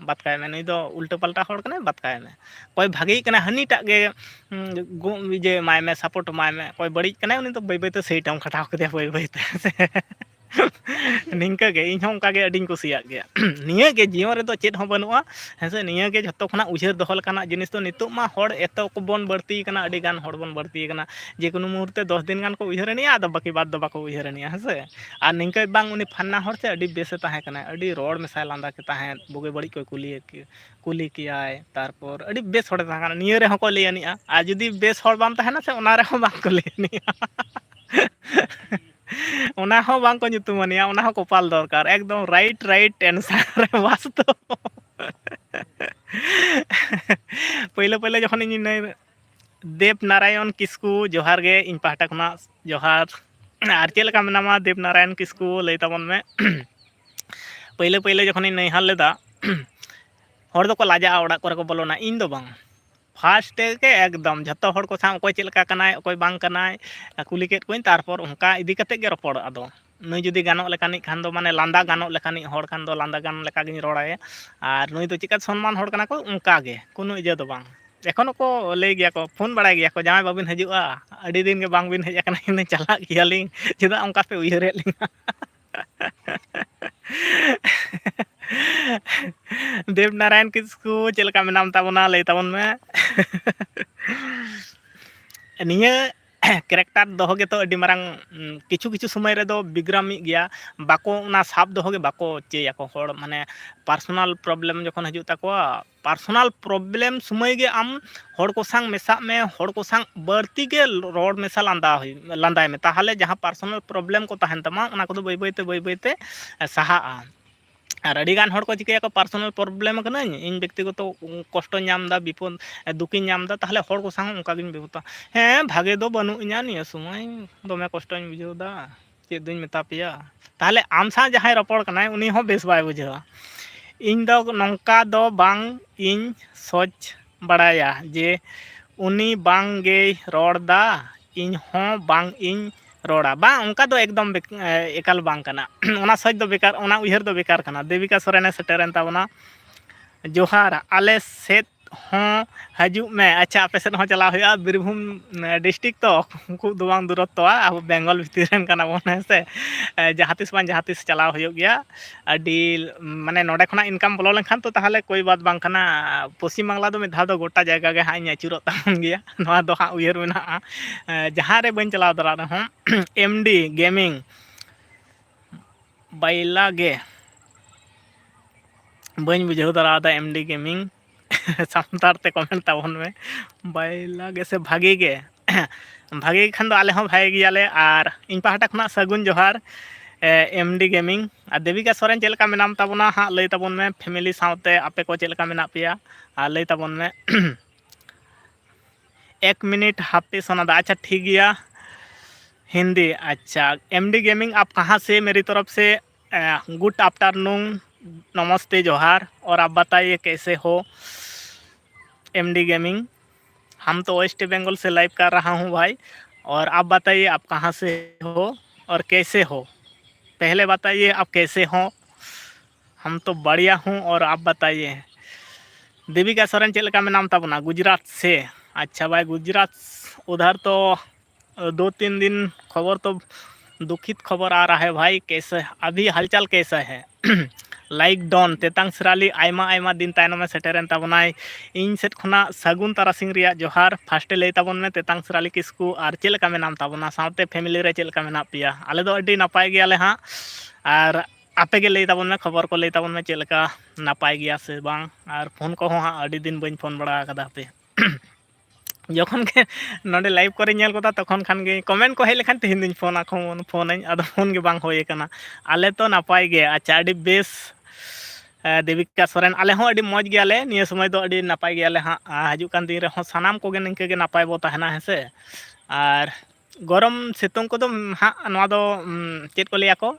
ᱵᱟᱫ ᱠᱟᱭ ᱢᱮ, ᱱᱩᱭ ᱫᱚ ᱩᱞᱴᱟᱹ ᱯᱟᱞᱴᱟ ᱦᱚᱲ ᱠᱟᱱᱟᱭ, ᱵᱟᱫ ᱠᱟᱭ ᱢᱮ᱾ ᱚᱠᱚᱭ ᱵᱷᱟᱜᱮ ᱠᱟᱱᱟᱭ, ᱦᱟᱹᱱᱤᱴᱟᱜ ᱜᱮ, ᱦᱩᱸ, ᱜᱩ-, ᱤᱭᱟᱹ ᱮᱢᱟᱭ ᱢᱮ, support ᱮᱢᱟᱭ ᱢᱮ᱾ ᱚᱠᱚᱭ ᱵᱟᱹᱲᱤᱡ ᱠᱟᱱᱟᱭ, ᱩᱱᱤ ᱫᱚ ᱵᱟᱹᱭ ᱵᱟᱹᱭ ᱛᱮ side ᱮᱢ ᱠᱟᱴᱟᱣ ᱠᱮᱫᱮᱭᱟ, ᱵᱟᱹᱭ ᱵᱟᱹᱭ ᱛᱮ, ᱦᱮᱸ ᱥᱮ? ᱱᱤᱝᱠᱟᱹ ᱜᱮ, ᱤᱧ ᱦᱚᱸ ᱚᱱᱠᱟ ᱜᱮ ᱟᱹᱰᱤᱧ ᱠᱩᱥᱤᱭᱟᱜ ᱜᱮᱭᱟ᱾ ᱱᱤᱭᱟᱹ ᱜᱮ ᱡᱤᱭᱚᱱ ᱨᱮᱫᱚ ᱪᱮᱫ ᱦᱚᱸ ᱵᱟᱹᱱᱩᱜᱼᱟ, ᱦᱮᱸ ᱥᱮ? ᱱᱤᱭᱟᱹ ᱜᱮ ᱡᱷᱚᱛᱚ ᱠᱷᱚᱱᱟᱜ ᱩᱭᱦᱟᱹᱨ ᱫᱚᱦᱚ ᱞᱮᱠᱟᱱᱟᱜ ᱡᱤᱱᱤᱥ ᱫᱚ᱾ ᱱᱤᱛᱚᱜ ᱢᱟ ᱦᱚᱲ ᱮᱛᱚ ᱠᱚ ᱵᱚᱱ ᱵᱟᱹᱲᱛᱤ ᱠᱟᱱᱟ, ᱟᱹᱰᱤ ᱜᱟᱱ ᱦᱚᱲ ᱵᱚᱱ ᱵᱟᱹᱲᱛᱤ ᱠᱟᱱᱟ᱾ ᱡᱮ ᱠᱳᱱᱳ ᱢᱩᱦᱩᱨᱛᱮ ᱫᱚᱥ ᱫᱤᱱ ᱜᱟᱱ ᱠᱚ ᱩᱭᱦᱟᱹᱨ ᱟᱹᱱᱤᱡᱼᱟ, ᱟᱫᱚ ᱵᱟᱹᱠᱤ ᱵᱟᱫ ᱫᱚ ᱵᱟᱠᱚ ᱩᱭᱦᱟᱹᱨ ᱟᱹᱱᱤᱡᱼᱟ, ᱦᱮᱸ ᱥᱮ? ᱟᱨ ᱱᱤᱝᱠᱟᱹ ᱵᱟᱝ, ᱩᱱᱤ ᱯᱷᱟᱱᱱᱟ ᱦᱚᱲ ᱥᱮ ᱟᱹᱰᱤ ᱵᱮᱥᱮ ᱛᱟᱦᱮᱸ ᱠᱟᱱᱟ, ᱟᱹᱰᱤ ᱨᱚᱲ ᱢᱮᱥᱟᱭ ᱞᱟᱸᱫᱟ ᱠᱮ ᱛᱟᱦᱮᱸᱫ, ᱵᱩᱜᱤ ᱵᱟᱹᱲᱤᱡ ᱠᱚᱭ ᱠᱩᱞᱤ, ᱠᱩᱞᱤ ᱠᱮᱭᱟᱭ᱾ ᱛᱟᱨᱯᱚᱨ ᱟᱹᱰᱤ ᱵᱮᱥ ᱦᱚᱲᱮ ᱛᱟᱦᱮᱸ ᱠᱟᱱᱟ, ᱱᱤᱭᱟᱹ ᱨᱮᱦᱚᱸ ᱠᱚ ᱞᱟᱹᱭ ᱟᱹᱱᱤᱡᱼᱟ᱾ ᱟᱨ ᱡᱩᱫᱤ ᱵᱮᱥ ᱦᱚᱲ ᱵᱟᱢ ᱛᱟᱦᱮᱱᱟ ᱥᱮ, ᱚᱱᱟ ᱨᱮᱦᱚᱸ ᱵᱟᱝ ᱠᱚ ᱞᱟᱹᱭ ᱟᱹᱱᱤᱡᱼᱟ᱾ ᱚᱱᱟ ᱦᱚᱸ ᱵᱟᱝ ᱠᱚ ᱧᱩᱛᱩᱢ ᱟᱹᱱᱤᱡᱼᱟ, ᱚᱱᱟ ᱦᱚᱸ ᱠᱚᱯᱟᱞ ᱫᱚᱨᱠᱟᱨ, ᱮᱠᱫᱚᱢ right, right answer ᱵᱟᱥᱛᱚᱵ᱾ ᱯᱳᱭᱞᱳ ᱯᱳᱭᱞᱳ ᱡᱚᱠᱷᱚᱱ ᱤᱧ ᱱᱩᱭ ᱫᱮᱵᱽ ᱱᱟᱨᱟᱭᱚᱱ ᱠᱤᱥᱠᱩ, ᱡᱚᱦᱟᱨ ᱜᱮ ᱤᱧ ᱯᱟᱦᱴᱟ ᱠᱷᱚᱱᱟᱜ ᱡᱚᱦᱟᱨ᱾ ᱟᱨ ᱪᱮᱫ ᱞᱮᱠᱟ ᱢᱮᱱᱟᱢᱟ ᱫᱮᱵᱽ ᱱᱟᱨᱟᱭᱚᱱ ᱠᱤᱥᱠᱩ, ᱞᱟᱹᱭ ᱛᱟᱵᱚᱱ ᱢᱮ᱾ ᱯᱟᱹᱭᱞᱟᱹ ᱯᱟᱹᱭᱞᱟᱹ ᱡᱚᱠᱷᱚᱱᱤᱧ ᱱᱟᱹᱭᱦᱟᱨ ᱞᱮᱫᱟ, ᱦᱚᱲ ᱫᱚᱠᱚ ᱞᱟᱡᱟᱜᱼᱟ, ᱚᱲᱟᱜ ᱠᱚᱨᱮ ᱠᱚ ᱵᱚᱞᱚᱱᱟ, ᱤᱧ ᱫᱚ ᱵᱟᱝ᱾ ᱯᱷᱟᱥᱴ ᱨᱮᱜᱮ ᱮᱠᱫᱚᱢ ᱡᱷᱚᱛᱚ ᱦᱚᱲ ᱠᱚ ᱥᱟᱶ ᱚᱠᱚᱭ ᱪᱮᱫ ᱞᱮᱠᱟ ᱠᱟᱱᱟᱭ, ᱚᱠᱚᱭ ᱵᱟᱝ ᱠᱟᱱᱟᱭ, ᱠᱩᱞᱤ ᱠᱮᱫ ᱠᱚᱣᱟᱧ, ᱛᱟᱨᱯᱚᱨ ᱚᱱᱠᱟ ᱤᱫᱤ ᱠᱟᱛᱮᱫ ᱜᱮ ᱨᱚᱯᱚᱲ᱾ ᱟᱫᱚ ᱱᱩᱭ ᱡᱩᱫᱤ ᱜᱟᱱᱚᱜ ᱞᱮᱠᱟᱱᱤᱡ ᱠᱷᱟᱱ ᱫᱚ, ᱢᱟᱱᱮ ᱞᱟᱸᱫᱟ ᱜᱟᱱᱚᱜ ᱞᱮᱠᱟᱱᱤᱡ ᱦᱚᱲ ᱠᱷᱟᱱ ᱫᱚ ᱞᱟᱸᱫᱟ ᱜᱟᱱ ᱞᱮᱠᱟᱜᱤᱧ ᱨᱚᱲᱟᱭᱟ, ᱟᱨ ᱱᱩᱭ ᱫᱚ ᱪᱮᱠᱟ ᱥᱚᱱᱢᱟᱱ ᱦᱚᱲ ᱠᱟᱱᱟ ᱠᱚ, ᱚᱱᱠᱟ ᱜᱮ, ᱠᱳᱱᱳ ᱤᱭᱟᱹ ᱫᱚ ᱵᱟᱝ᱾ ᱮᱠᱷᱚᱱ ᱦᱚᱸᱠᱚ ᱞᱟᱹᱭ ᱜᱮᱭᱟ ᱠᱚ, ᱯᱷᱳᱱ ᱵᱟᱲᱟᱭ ᱜᱮᱭᱟ ᱠᱚ, "ᱡᱟᱶᱟᱭ ᱵᱟᱵᱤᱱ ᱦᱤᱡᱩᱜᱼᱟ? ᱟᱹᱰᱤ ᱫᱤᱱ ᱜᱮ ᱵᱟᱝ ᱵᱤᱱ ᱦᱮᱡ ᱟᱠᱟᱱᱟ, ᱤᱧ ᱪᱟᱞᱟᱜ ᱜᱮᱭᱟᱞᱤᱧ, ᱪᱮᱫᱟᱜ ᱚᱱᱠᱟ ᱯᱮ ᱩᱭᱦᱟᱹᱨᱮᱫ ᱞᱤᱧᱟ?" ᱫᱮᱵᱽ ᱱᱟᱨᱟᱭᱚᱱ ᱠᱤᱥᱠᱩ, ᱪᱮᱫ ᱞᱮᱠᱟ ᱢᱮᱱᱟᱢ ᱛᱟᱵᱚᱱᱟ? ᱞᱟᱹᱭ ᱛᱟᱵᱚᱱ ᱢᱮ᱾ ᱱᱤᱭᱟᱹ ᱠᱮᱨᱮᱠᱴᱟᱨ ᱫᱚᱦᱚ ᱜᱮᱛᱚ ᱟᱹᱰᱤ ᱢᱟᱨᱟᱝ, ᱩᱸ, ᱠᱤᱪᱷᱩ ᱠᱤᱪᱷᱩ ᱥᱚᱢᱚᱭ ᱨᱮᱫᱚ ᱵᱤᱜᱽᱨᱟᱢᱤᱜ ᱜᱮᱭᱟ, ᱵᱟᱠᱚ, ᱚᱱᱟ ᱥᱟᱵ ᱫᱚᱦᱚ ᱜᱮ ᱵᱟᱠᱚ ᱪᱟᱹᱭᱟᱠᱚ ᱦᱚᱲ, ᱢᱟᱱᱮ ᱯᱟᱨᱥᱳᱱᱟᱞ ᱯᱨᱚᱵᱞᱮᱢ ᱡᱚᱠᱷᱚᱱ ᱦᱤᱡᱩᱜ ᱛᱟᱠᱚᱣᱟ, ᱯᱟᱨᱥᱳᱱᱟᱞ ᱯᱨᱚᱵᱞᱮᱢ ᱥᱚᱢᱚᱭ ᱜᱮ ᱟᱢ ᱦᱚᱲ ᱠᱚ ᱥᱟᱝ ᱢᱮᱥᱟᱜ ᱢᱮ, ᱦᱚᱲ ᱠᱚ ᱥᱟᱝ ᱵᱟᱹᱲᱛᱤ ᱜᱮ ᱨᱚᱲ ᱢᱮᱥᱟ ᱞᱟᱸᱫᱟ ᱦᱩᱭᱩᱜ, ᱞᱟᱸᱫᱟᱭ ᱢᱮ, ᱛᱟᱦᱚᱞᱮ ᱡᱟᱦᱟᱸ ᱯᱟᱨᱥᱳᱱᱟᱞ ᱯᱨᱚᱵᱞᱮᱢ ᱠᱚ ᱛᱟᱦᱮᱱ ᱛᱟᱢᱟ, ᱚᱱᱟ ᱠᱚᱫᱚ ᱵᱟᱹᱭ ᱵᱟᱹᱭ ᱛᱮ, ᱵᱟᱹᱭ ᱵᱟᱹᱭ ᱛᱮ ᱥᱟᱦᱟᱜᱼᱟ᱾ ᱟᱨ ᱟᱹᱰᱤ ᱜᱟᱱ ᱦᱚᱲ ᱠᱚ ᱪᱤᱠᱟᱹᱭᱟᱠᱚ, ᱯᱟᱨᱥᱳᱱᱟᱞ ᱯᱨᱚᱵᱞᱮᱢ ᱠᱟᱹᱱᱟᱹᱧ, ᱤᱧ ᱵᱮᱠᱛᱤᱜᱚᱛᱚ ᱠᱚᱥᱴᱚᱧ ᱧᱟᱢ ᱮᱫᱟ, ᱵᱤᱯᱚᱫ, ᱫᱩᱠᱤᱧ ᱧᱟᱢ ᱮᱫᱟ, ᱛᱟᱦᱚᱞᱮ ᱦᱚᱲ ᱠᱚ ᱥᱟᱶ ᱦᱚᱸ ᱚᱱᱠᱟ ᱜᱤᱧ ᱵᱮᱵᱚᱦᱟᱨᱟ᱾ ᱦᱮᱸ, ᱵᱷᱟᱜᱮ ᱫᱚ ᱵᱟᱹᱱᱩᱜ ᱤᱧᱟ ᱱᱤᱭᱟᱹ ᱥᱚᱢᱚᱭ, ᱫᱚᱢᱮ ᱠᱚᱥᱴᱚᱧ ᱵᱩᱡᱷᱟᱹᱣ ᱮᱫᱟ, ᱪᱮᱫ ᱫᱩᱧ ᱢᱮᱛᱟ ᱯᱮᱭᱟ? ᱛᱟᱦᱚᱞᱮ ᱟᱢ ᱥᱟᱶ ᱡᱟᱦᱟᱸᱭ ᱨᱚᱯᱚᱲ ᱠᱟᱱᱟᱭ, ᱩᱱᱤ ᱦᱚᱸ ᱵᱮᱥ ᱵᱟᱭ ᱵᱩᱡᱷᱟᱹᱣᱟ᱾ ᱤᱧ ᱫᱚ ᱱᱚᱝᱠᱟ ᱫᱚ ᱵᱟᱝ ᱤᱧ ᱥᱚᱪ ᱵᱟᱲᱟᱭᱟ ᱡᱮ ᱩᱱᱤ ᱵᱟᱝ ᱜᱮᱭ ᱨᱚᱲ ᱮᱫᱟ, ᱤᱧ ᱦᱚᱸ ᱵᱟᱝ ᱤᱧ ᱨᱚᱲᱟ᱾ ᱵᱟᱝ, ᱚᱱᱠᱟ ᱫᱚ ᱮᱠᱫᱚᱢ ᱵᱮᱠ-, ᱮ, ᱮᱠᱟᱞ ᱵᱟᱝ ᱠᱟᱱᱟ᱾ ᱚᱱᱟ ᱥᱚᱪ ᱫᱚ ᱵᱮᱠᱟᱨ, ᱚᱱᱟ ᱩᱭᱦᱟᱹᱨ ᱫᱚ ᱵᱮᱠᱟᱨ ᱠᱟᱱᱟ᱾ ᱫᱮᱵᱤᱠᱟ ᱥᱚᱨᱮᱱᱮ ᱥᱮᱴᱮᱨᱮᱱ ᱛᱟᱵᱚᱱᱟ᱾ ᱡᱚᱦᱟᱨ, ᱟᱞᱮ ᱥᱮᱫ ᱦᱚᱸ ᱦᱤᱡᱩᱜ ᱢᱮ᱾ ᱟᱪᱪᱷᱟ, ᱟᱯᱮ ᱥᱮᱫ ᱦᱚᱸ ᱪᱟᱞᱟᱣ ᱦᱩᱭᱩᱜᱼᱟ᱾ ᱵᱤᱨᱵᱷᱩᱢ, ᱮ, ᱰᱤᱥᱴᱨᱤᱠᱴ ᱛᱚ, ᱠᱷᱩᱵ ᱫᱚ ᱵᱟᱝ ᱫᱩᱨᱚᱛᱛᱚᱣᱟ, ᱟᱵᱚ ᱵᱮᱝᱜᱚᱞ ᱵᱷᱤᱛᱤᱨ ᱨᱮᱱ ᱠᱟᱱᱟ ᱵᱚᱱ, ᱦᱮᱸ ᱥᱮ᱾ ᱮ, ᱡᱟᱦᱟᱸ ᱛᱤᱥ ᱵᱟᱝ ᱡᱟᱦᱟᱸ ᱛᱤᱥ ᱪᱟᱞᱟᱣ ᱦᱩᱭᱩᱜ ᱜᱮᱭᱟ᱾ ᱟᱹᱰᱤ, ᱢᱟᱱᱮ, ᱱᱚᱸᱰᱮ ᱠᱷᱚᱱᱟᱜ ᱤᱱᱠᱟᱢ ᱵᱚᱞᱚ ᱞᱮᱱᱠᱷᱟᱱ ᱛᱚ ᱛᱟᱦᱚᱞᱮ ᱠᱳᱭ ᱵᱟᱛ ᱵᱟᱝ ᱠᱟᱱᱟ᱾ ᱯᱚᱥᱪᱤᱢ ᱵᱟᱝᱞᱟ ᱫᱚ ᱢᱤᱫ ᱫᱷᱟᱣ ᱫᱚ ᱜᱚᱴᱟ ᱡᱟᱭᱜᱟ ᱜᱮ ᱦᱟᱸᱜ ᱤᱧ ᱟᱹᱪᱩᱨᱚᱜ ᱛᱟᱵᱚᱱ ᱜᱮᱭᱟ᱾ ᱱᱚᱣᱟ ᱫᱚ ᱦᱟᱸᱜ ᱩᱭᱦᱟᱹᱨ ᱢᱮᱱᱟᱜᱼᱟ᱾ ᱮ, ᱡᱟᱦᱟᱸ ᱨᱮ ᱵᱟᱹᱧ ᱪᱟᱞᱟᱣ ᱫᱟᱲᱮᱭᱟᱜ ᱨᱮᱦᱚᱸ, ᱮᱢ ᱰᱤ ᱜᱮᱢᱤᱝ ᱵᱟᱭᱞᱟ ᱜᱮ, ᱵᱟᱹᱧ ᱵᱩᱡᱷᱟᱹᱣ ᱫᱟᱲᱮᱭᱟᱫᱟ, ᱮᱢ ᱰᱤ ᱜᱮᱢᱤᱝ᱾ ᱥᱟᱱᱛᱟᱲ ᱛᱮ ᱠᱚᱢᱮᱱᱴ ᱛᱟᱵᱚᱱ ᱢᱮ᱾ ᱵᱟᱭᱞᱟ ᱜᱮ ᱥᱮ ᱵᱷᱟᱜᱮ ᱜᱮ? ᱵᱷᱟᱜᱮ ᱜᱮ ᱠᱷᱟᱱ ᱫᱚ ᱟᱞᱮ ᱦᱚᱸ ᱵᱷᱟᱜᱮ ᱜᱮᱭᱟᱞᱮ᱾ ᱟᱨ ᱤᱧ ᱯᱟᱦᱴᱟ ᱠᱷᱚᱱᱟᱜ ᱥᱟᱹᱜᱩᱱ ᱡᱚᱦᱟᱨ, ᱮ, ᱮᱢ ᱰᱤ ᱜᱮᱢᱤᱝ᱾ ᱟᱨ ᱫᱮᱵᱤᱠᱟ ᱥᱚᱨᱮᱱ, ᱪᱮᱫ ᱞᱮᱠᱟ ᱢᱮᱱᱟᱢ ᱛᱟᱵᱚᱱᱟ ᱦᱟᱸᱜ? ᱞᱟᱹᱭ ᱛᱟᱵᱚᱱ ᱢᱮ, ᱯᱷᱮᱢᱮᱞᱤ ᱥᱟᱶᱛᱮ ᱟᱯᱮ ᱠᱚ ᱪᱮᱫ ᱞᱮᱠᱟ ᱢᱮᱱᱟᱜ ᱯᱮᱭᱟ? ᱟᱨ ᱞᱟᱹᱭ ᱛᱟᱵᱚᱱ ᱢᱮ᱾ ᱮᱠ ᱢᱤᱱᱤᱴ ᱦᱟᱯᱮ ᱥᱳᱱᱟ ᱫᱟ, ᱟᱪᱪᱷᱟ ᱴᱷᱤᱠ ᱜᱮᱭᱟ᱾ ᱦᱤᱱᱫᱤ, ᱟᱪᱪᱷᱟ, ᱮᱢ ᱰᱤ ᱜᱮᱢᱤᱝ, ᱟᱯ ᱠᱟᱦᱟᱸ ᱥᱮ? ᱢᱮᱨᱤ ᱛᱚᱨᱚᱯ ᱥᱮ, ᱮ, ᱜᱩᱰ ᱟᱯᱴᱟᱨᱱᱩᱱ, नमस्ते, जोहार। और आप बताइए, कैसे हो? एमडी गेमिंग, हम तो वेस्ट बंगाल से लाइव कर रहा हूँ भाई। और आप बताइए, आप कहाँ से हो और कैसे हो? पहले बताइए, आप कैसे हो? हम तो बढ़िया हूँ। और आप बताइए, ᱫᱮᱵᱤᱠᱟ ᱥᱚᱨᱮᱱ, ᱪᱮᱫ ᱞᱮᱠᱟ ᱢᱮᱱᱟᱢ ᱛᱟᱵᱚᱱᱟ? गुजरात से। अच्छा भाई, गुजरात, उधर तो दो तीन दिन खबर तो दुखित खबर आ रहा है भाई। कैसे, अभी हालचाल कैसा है? लाइक डन, ᱛᱮᱛᱟᱝ ᱥᱤᱨᱟᱞᱤ ᱟᱭᱢᱟ ᱟᱭᱢᱟ ᱫᱤᱱ ᱛᱟᱭᱱᱚᱢᱮ ᱥᱮᱴᱮᱨᱮᱱ ᱛᱟᱵᱚᱱᱟᱭ᱾ ᱤᱧ ᱥᱮᱫ ᱠᱷᱚᱱᱟᱜ ᱥᱟᱹᱜᱩᱱ ᱛᱟᱨᱟᱥᱤᱧ ᱨᱮᱭᱟᱜ ᱡᱚᱦᱟᱨ᱾ ᱯᱷᱟᱥᱴᱮ ᱞᱟᱹᱭ ᱛᱟᱵᱚᱱ ᱢᱮ, ᱛᱮᱛᱟᱝ ᱥᱤᱨᱟᱞᱤ ᱠᱤᱥᱠᱩ, ᱟᱨ ᱪᱮᱫ ᱞᱮᱠᱟ ᱢᱮᱱᱟᱢ ᱛᱟᱵᱚᱱᱟ, ᱥᱟᱶᱛᱮ ᱯᱷᱮᱢᱤᱞᱤ ᱨᱮ ᱪᱮᱫ ᱞᱮᱠᱟ ᱢᱮᱱᱟᱜ ᱯᱮᱭᱟ? ᱟᱞᱮ ᱫᱚ ᱟᱹᱰᱤ ᱱᱟᱯᱟᱭ ᱜᱮᱭᱟᱞᱮ ᱦᱟᱸᱜ᱾ ᱟᱨ ᱟᱯᱮ ᱜᱮ ᱞᱟᱹᱭ ᱛᱟᱵᱚᱱ ᱢᱮ, ᱠᱷᱚᱵᱚᱨ ᱠᱚ ᱞᱟᱹᱭ ᱛᱟᱵᱚᱱ ᱢᱮ, ᱪᱮᱫ ᱞᱮᱠᱟ ᱱᱟᱯᱟᱭ ᱜᱮᱭᱟ ᱥᱮ ᱵᱟᱝ? ᱟᱨ ᱯᱷᱳᱱ ᱠᱚᱦᱚᱸ ᱦᱟᱸᱜ ᱟᱹᱰᱤ ᱫᱤᱱ ᱵᱟᱹᱧ ᱯᱷᱳᱱ ᱵᱟᱲᱟ ᱟᱠᱟᱫᱟ ᱦᱟᱯᱮ᱾ ᱡᱚᱠᱷᱚᱱ ᱜᱮ ᱱᱚᱰᱮ ᱞᱟᱭᱤᱵᱷ ᱠᱚᱨᱮ ᱧᱮᱞ ᱜᱚᱫᱟ, ᱛᱚᱠᱷᱚᱱ ᱠᱷᱟᱱ ᱜᱮ ᱠᱚᱢᱮᱱᱴ ᱠᱚ ᱦᱮᱡ ᱞᱮᱠᱷᱟᱱ ᱛᱮᱦᱮᱧ ᱫᱩᱧ ᱯᱷᱳᱱᱟ, ᱠᱷᱚᱱ ᱯᱷᱳᱱᱟᱹᱧ, ᱟᱫᱚ ᱯᱷᱳᱱ ᱜᱮ ᱵᱟᱝ ᱦᱩᱭ ᱟᱠᱟᱱᱟ᱾ ᱟᱞᱮ ᱛᱚ ᱱᱟᱯᱟᱭ ᱜᱮ᱾ ᱟᱪᱪᱷᱟ, ᱟᱹᱰᱤ ᱵᱮᱥ᱾ ᱮ, ᱫᱮᱵᱤᱠᱟ ᱥᱚᱨᱮᱱ, ᱟᱞᱮ ᱦᱚᱸ ᱟᱹᱰᱤ ᱢᱚᱡᱽ ᱜᱮᱭᱟᱞᱮ, ᱱᱤᱭᱟᱹ ᱥᱚᱢᱚᱭ ᱫᱚ ᱟᱹᱰᱤ ᱱᱟᱯᱟᱭ ᱜᱮᱭᱟᱞᱮ ᱦᱟᱸᱜ᱾ ᱟ, ᱦᱤᱡᱩᱜ ᱠᱟᱱ ᱫᱤᱱ ᱨᱮᱦᱚᱸ ᱥᱟᱱᱟᱢ ᱠᱚᱜᱮ ᱱᱤᱝᱠᱟᱹ ᱜᱮ ᱱᱟᱯᱟᱭ ᱵᱚ ᱛᱟᱦᱮᱱᱟ, ᱦᱮᱸ ᱥᱮ᱾ ᱟᱨ ᱜᱚᱨᱚᱢ ᱥᱤᱛᱩᱝ ᱠᱚᱫᱚ ᱦᱟᱸᱜ ᱱᱚᱣᱟ ᱫᱚ, ᱩᱢ, ᱪᱮᱫ ᱠᱚ ᱞᱟᱹᱭᱟ ᱠᱚ,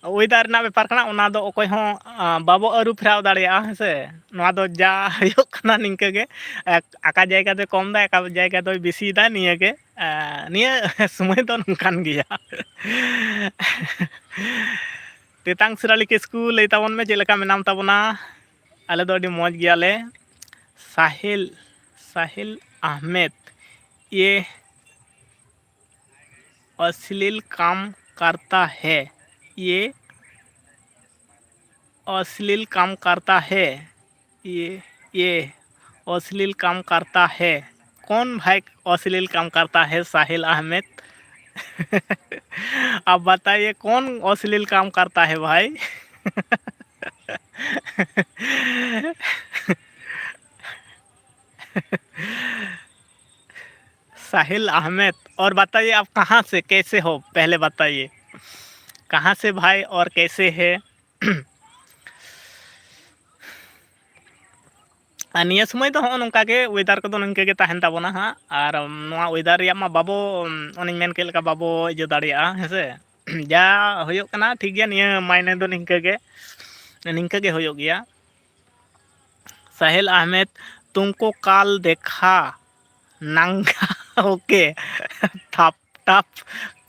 ᱚᱭᱮᱫᱟᱨ ᱨᱮᱱᱟᱜ ᱵᱮᱯᱟᱨ ᱠᱟᱱᱟ, ᱚᱱᱟ ᱫᱚ ᱚᱠᱚᱭ ᱦᱚᱸ, ᱟ, ᱵᱟᱵᱚ ᱟᱹᱨᱩ ᱯᱷᱮᱨᱟᱣ ᱫᱟᱲᱮᱭᱟᱜᱼᱟ, ᱦᱮᱸ ᱥᱮ᱾ ᱱᱚᱣᱟ ᱫᱚ ᱡᱟ ᱦᱩᱭᱩᱜ ᱠᱟᱱᱟ ᱱᱤᱝᱠᱟᱹ ᱜᱮ᱾ ᱮᱠ-, ᱟᱠᱟ ᱡᱟᱭᱜᱟ ᱫᱚᱭ ᱠᱚᱢ ᱫᱟ, ᱟᱠᱟ ᱡᱟᱭᱜᱟ ᱫᱚᱭ ᱵᱮᱥᱤᱭᱮᱫᱟ, ᱱᱤᱭᱟᱹ ᱜᱮ᱾ ᱟ, ᱱᱤᱭᱟᱹ ᱥᱚᱢᱚᱭ ᱫᱚ ᱱᱚᱝᱠᱟᱱ ᱜᱮᱭᱟ᱾ ᱛᱮᱛᱟᱝ ᱥᱤᱨᱟᱞᱤ ᱠᱤᱥᱠᱩ, ᱞᱟᱹᱭ ᱛᱟᱵᱚᱱ ᱢᱮ, ᱪᱮᱫ ᱞᱮᱠᱟ ᱢᱮᱱᱟᱢ ᱛᱟᱵᱚᱱᱟ? ᱟᱞᱮ ᱫᱚ ᱟᱹᱰᱤ ᱢᱚᱡᱽ ᱜᱮᱭᱟᱞᱮ᱾ ᱥᱟᱦᱤᱞ, ᱥᱟᱦᱤᱞ ᱟᱦᱢᱮᱫ, ᱤᱭᱮ ᱚᱥᱞᱤᱞ ᱠᱟᱢ ᱠᱟᱨᱛᱟ ᱦᱮ, ᱤᱭᱮ ᱚᱥᱞᱤᱞ ᱠᱟᱢ ᱠᱟᱨᱛᱟ ᱦᱮ, ᱤᱭᱮ, ᱤᱭᱮ ᱚᱥᱞᱤᱞ ᱠᱟᱢ ᱠᱟᱨᱛᱟ ᱦᱮ᱾ कौन भाई अश्लील काम करता है? साहिल अहमद। आप बताइए, कौन अश्लील काम करता है भाई? साहिल अहमद, और बताइए, आप कहाँ से, कैसे हो, पहले बताइए, कहाँ से भाई और कैसे है? ᱟᱨ ᱱᱤᱭᱟᱹ ᱥᱚᱢᱚᱭ ᱫᱚ ᱦᱚᱸᱜᱼᱚ ᱱᱚᱝᱠᱟ ᱜᱮ, ᱚᱭᱮᱫᱟᱨ ᱠᱚᱫᱚ ᱱᱤᱝᱠᱟᱹ ᱜᱮ ᱛᱟᱦᱮᱱ ᱛᱟᱵᱚᱱᱟ ᱦᱟᱸᱜ᱾ ᱟᱨ ᱱᱚᱣᱟ ᱚᱭᱮᱫᱟᱨ ᱨᱮᱭᱟᱜ ᱢᱟ ᱵᱟᱵᱚ, ᱚᱱᱮᱧ ᱢᱮᱱ ᱠᱮᱫ ᱞᱮᱠᱟ, ᱵᱟᱵᱚ ᱤᱭᱟᱹ ᱫᱟᱲᱮᱭᱟᱜᱼᱟ, ᱦᱮᱸ ᱥᱮ᱾ ᱡᱟ ᱦᱩᱭᱩᱜ ᱠᱟᱱᱟ, ᱴᱷᱤᱠ ᱜᱮᱭᱟ, ᱱᱤᱭᱟᱹ ᱢᱟᱭᱱᱮ ᱫᱚ ᱱᱤᱝᱠᱟᱹ ᱜᱮ᱾ ᱱᱤᱝᱠᱟᱹ ᱜᱮ ᱦᱩᱭᱩᱜ ᱜᱮᱭᱟ᱾ साहिल अहमद, तुमको कल देखा नंगा होके थप थप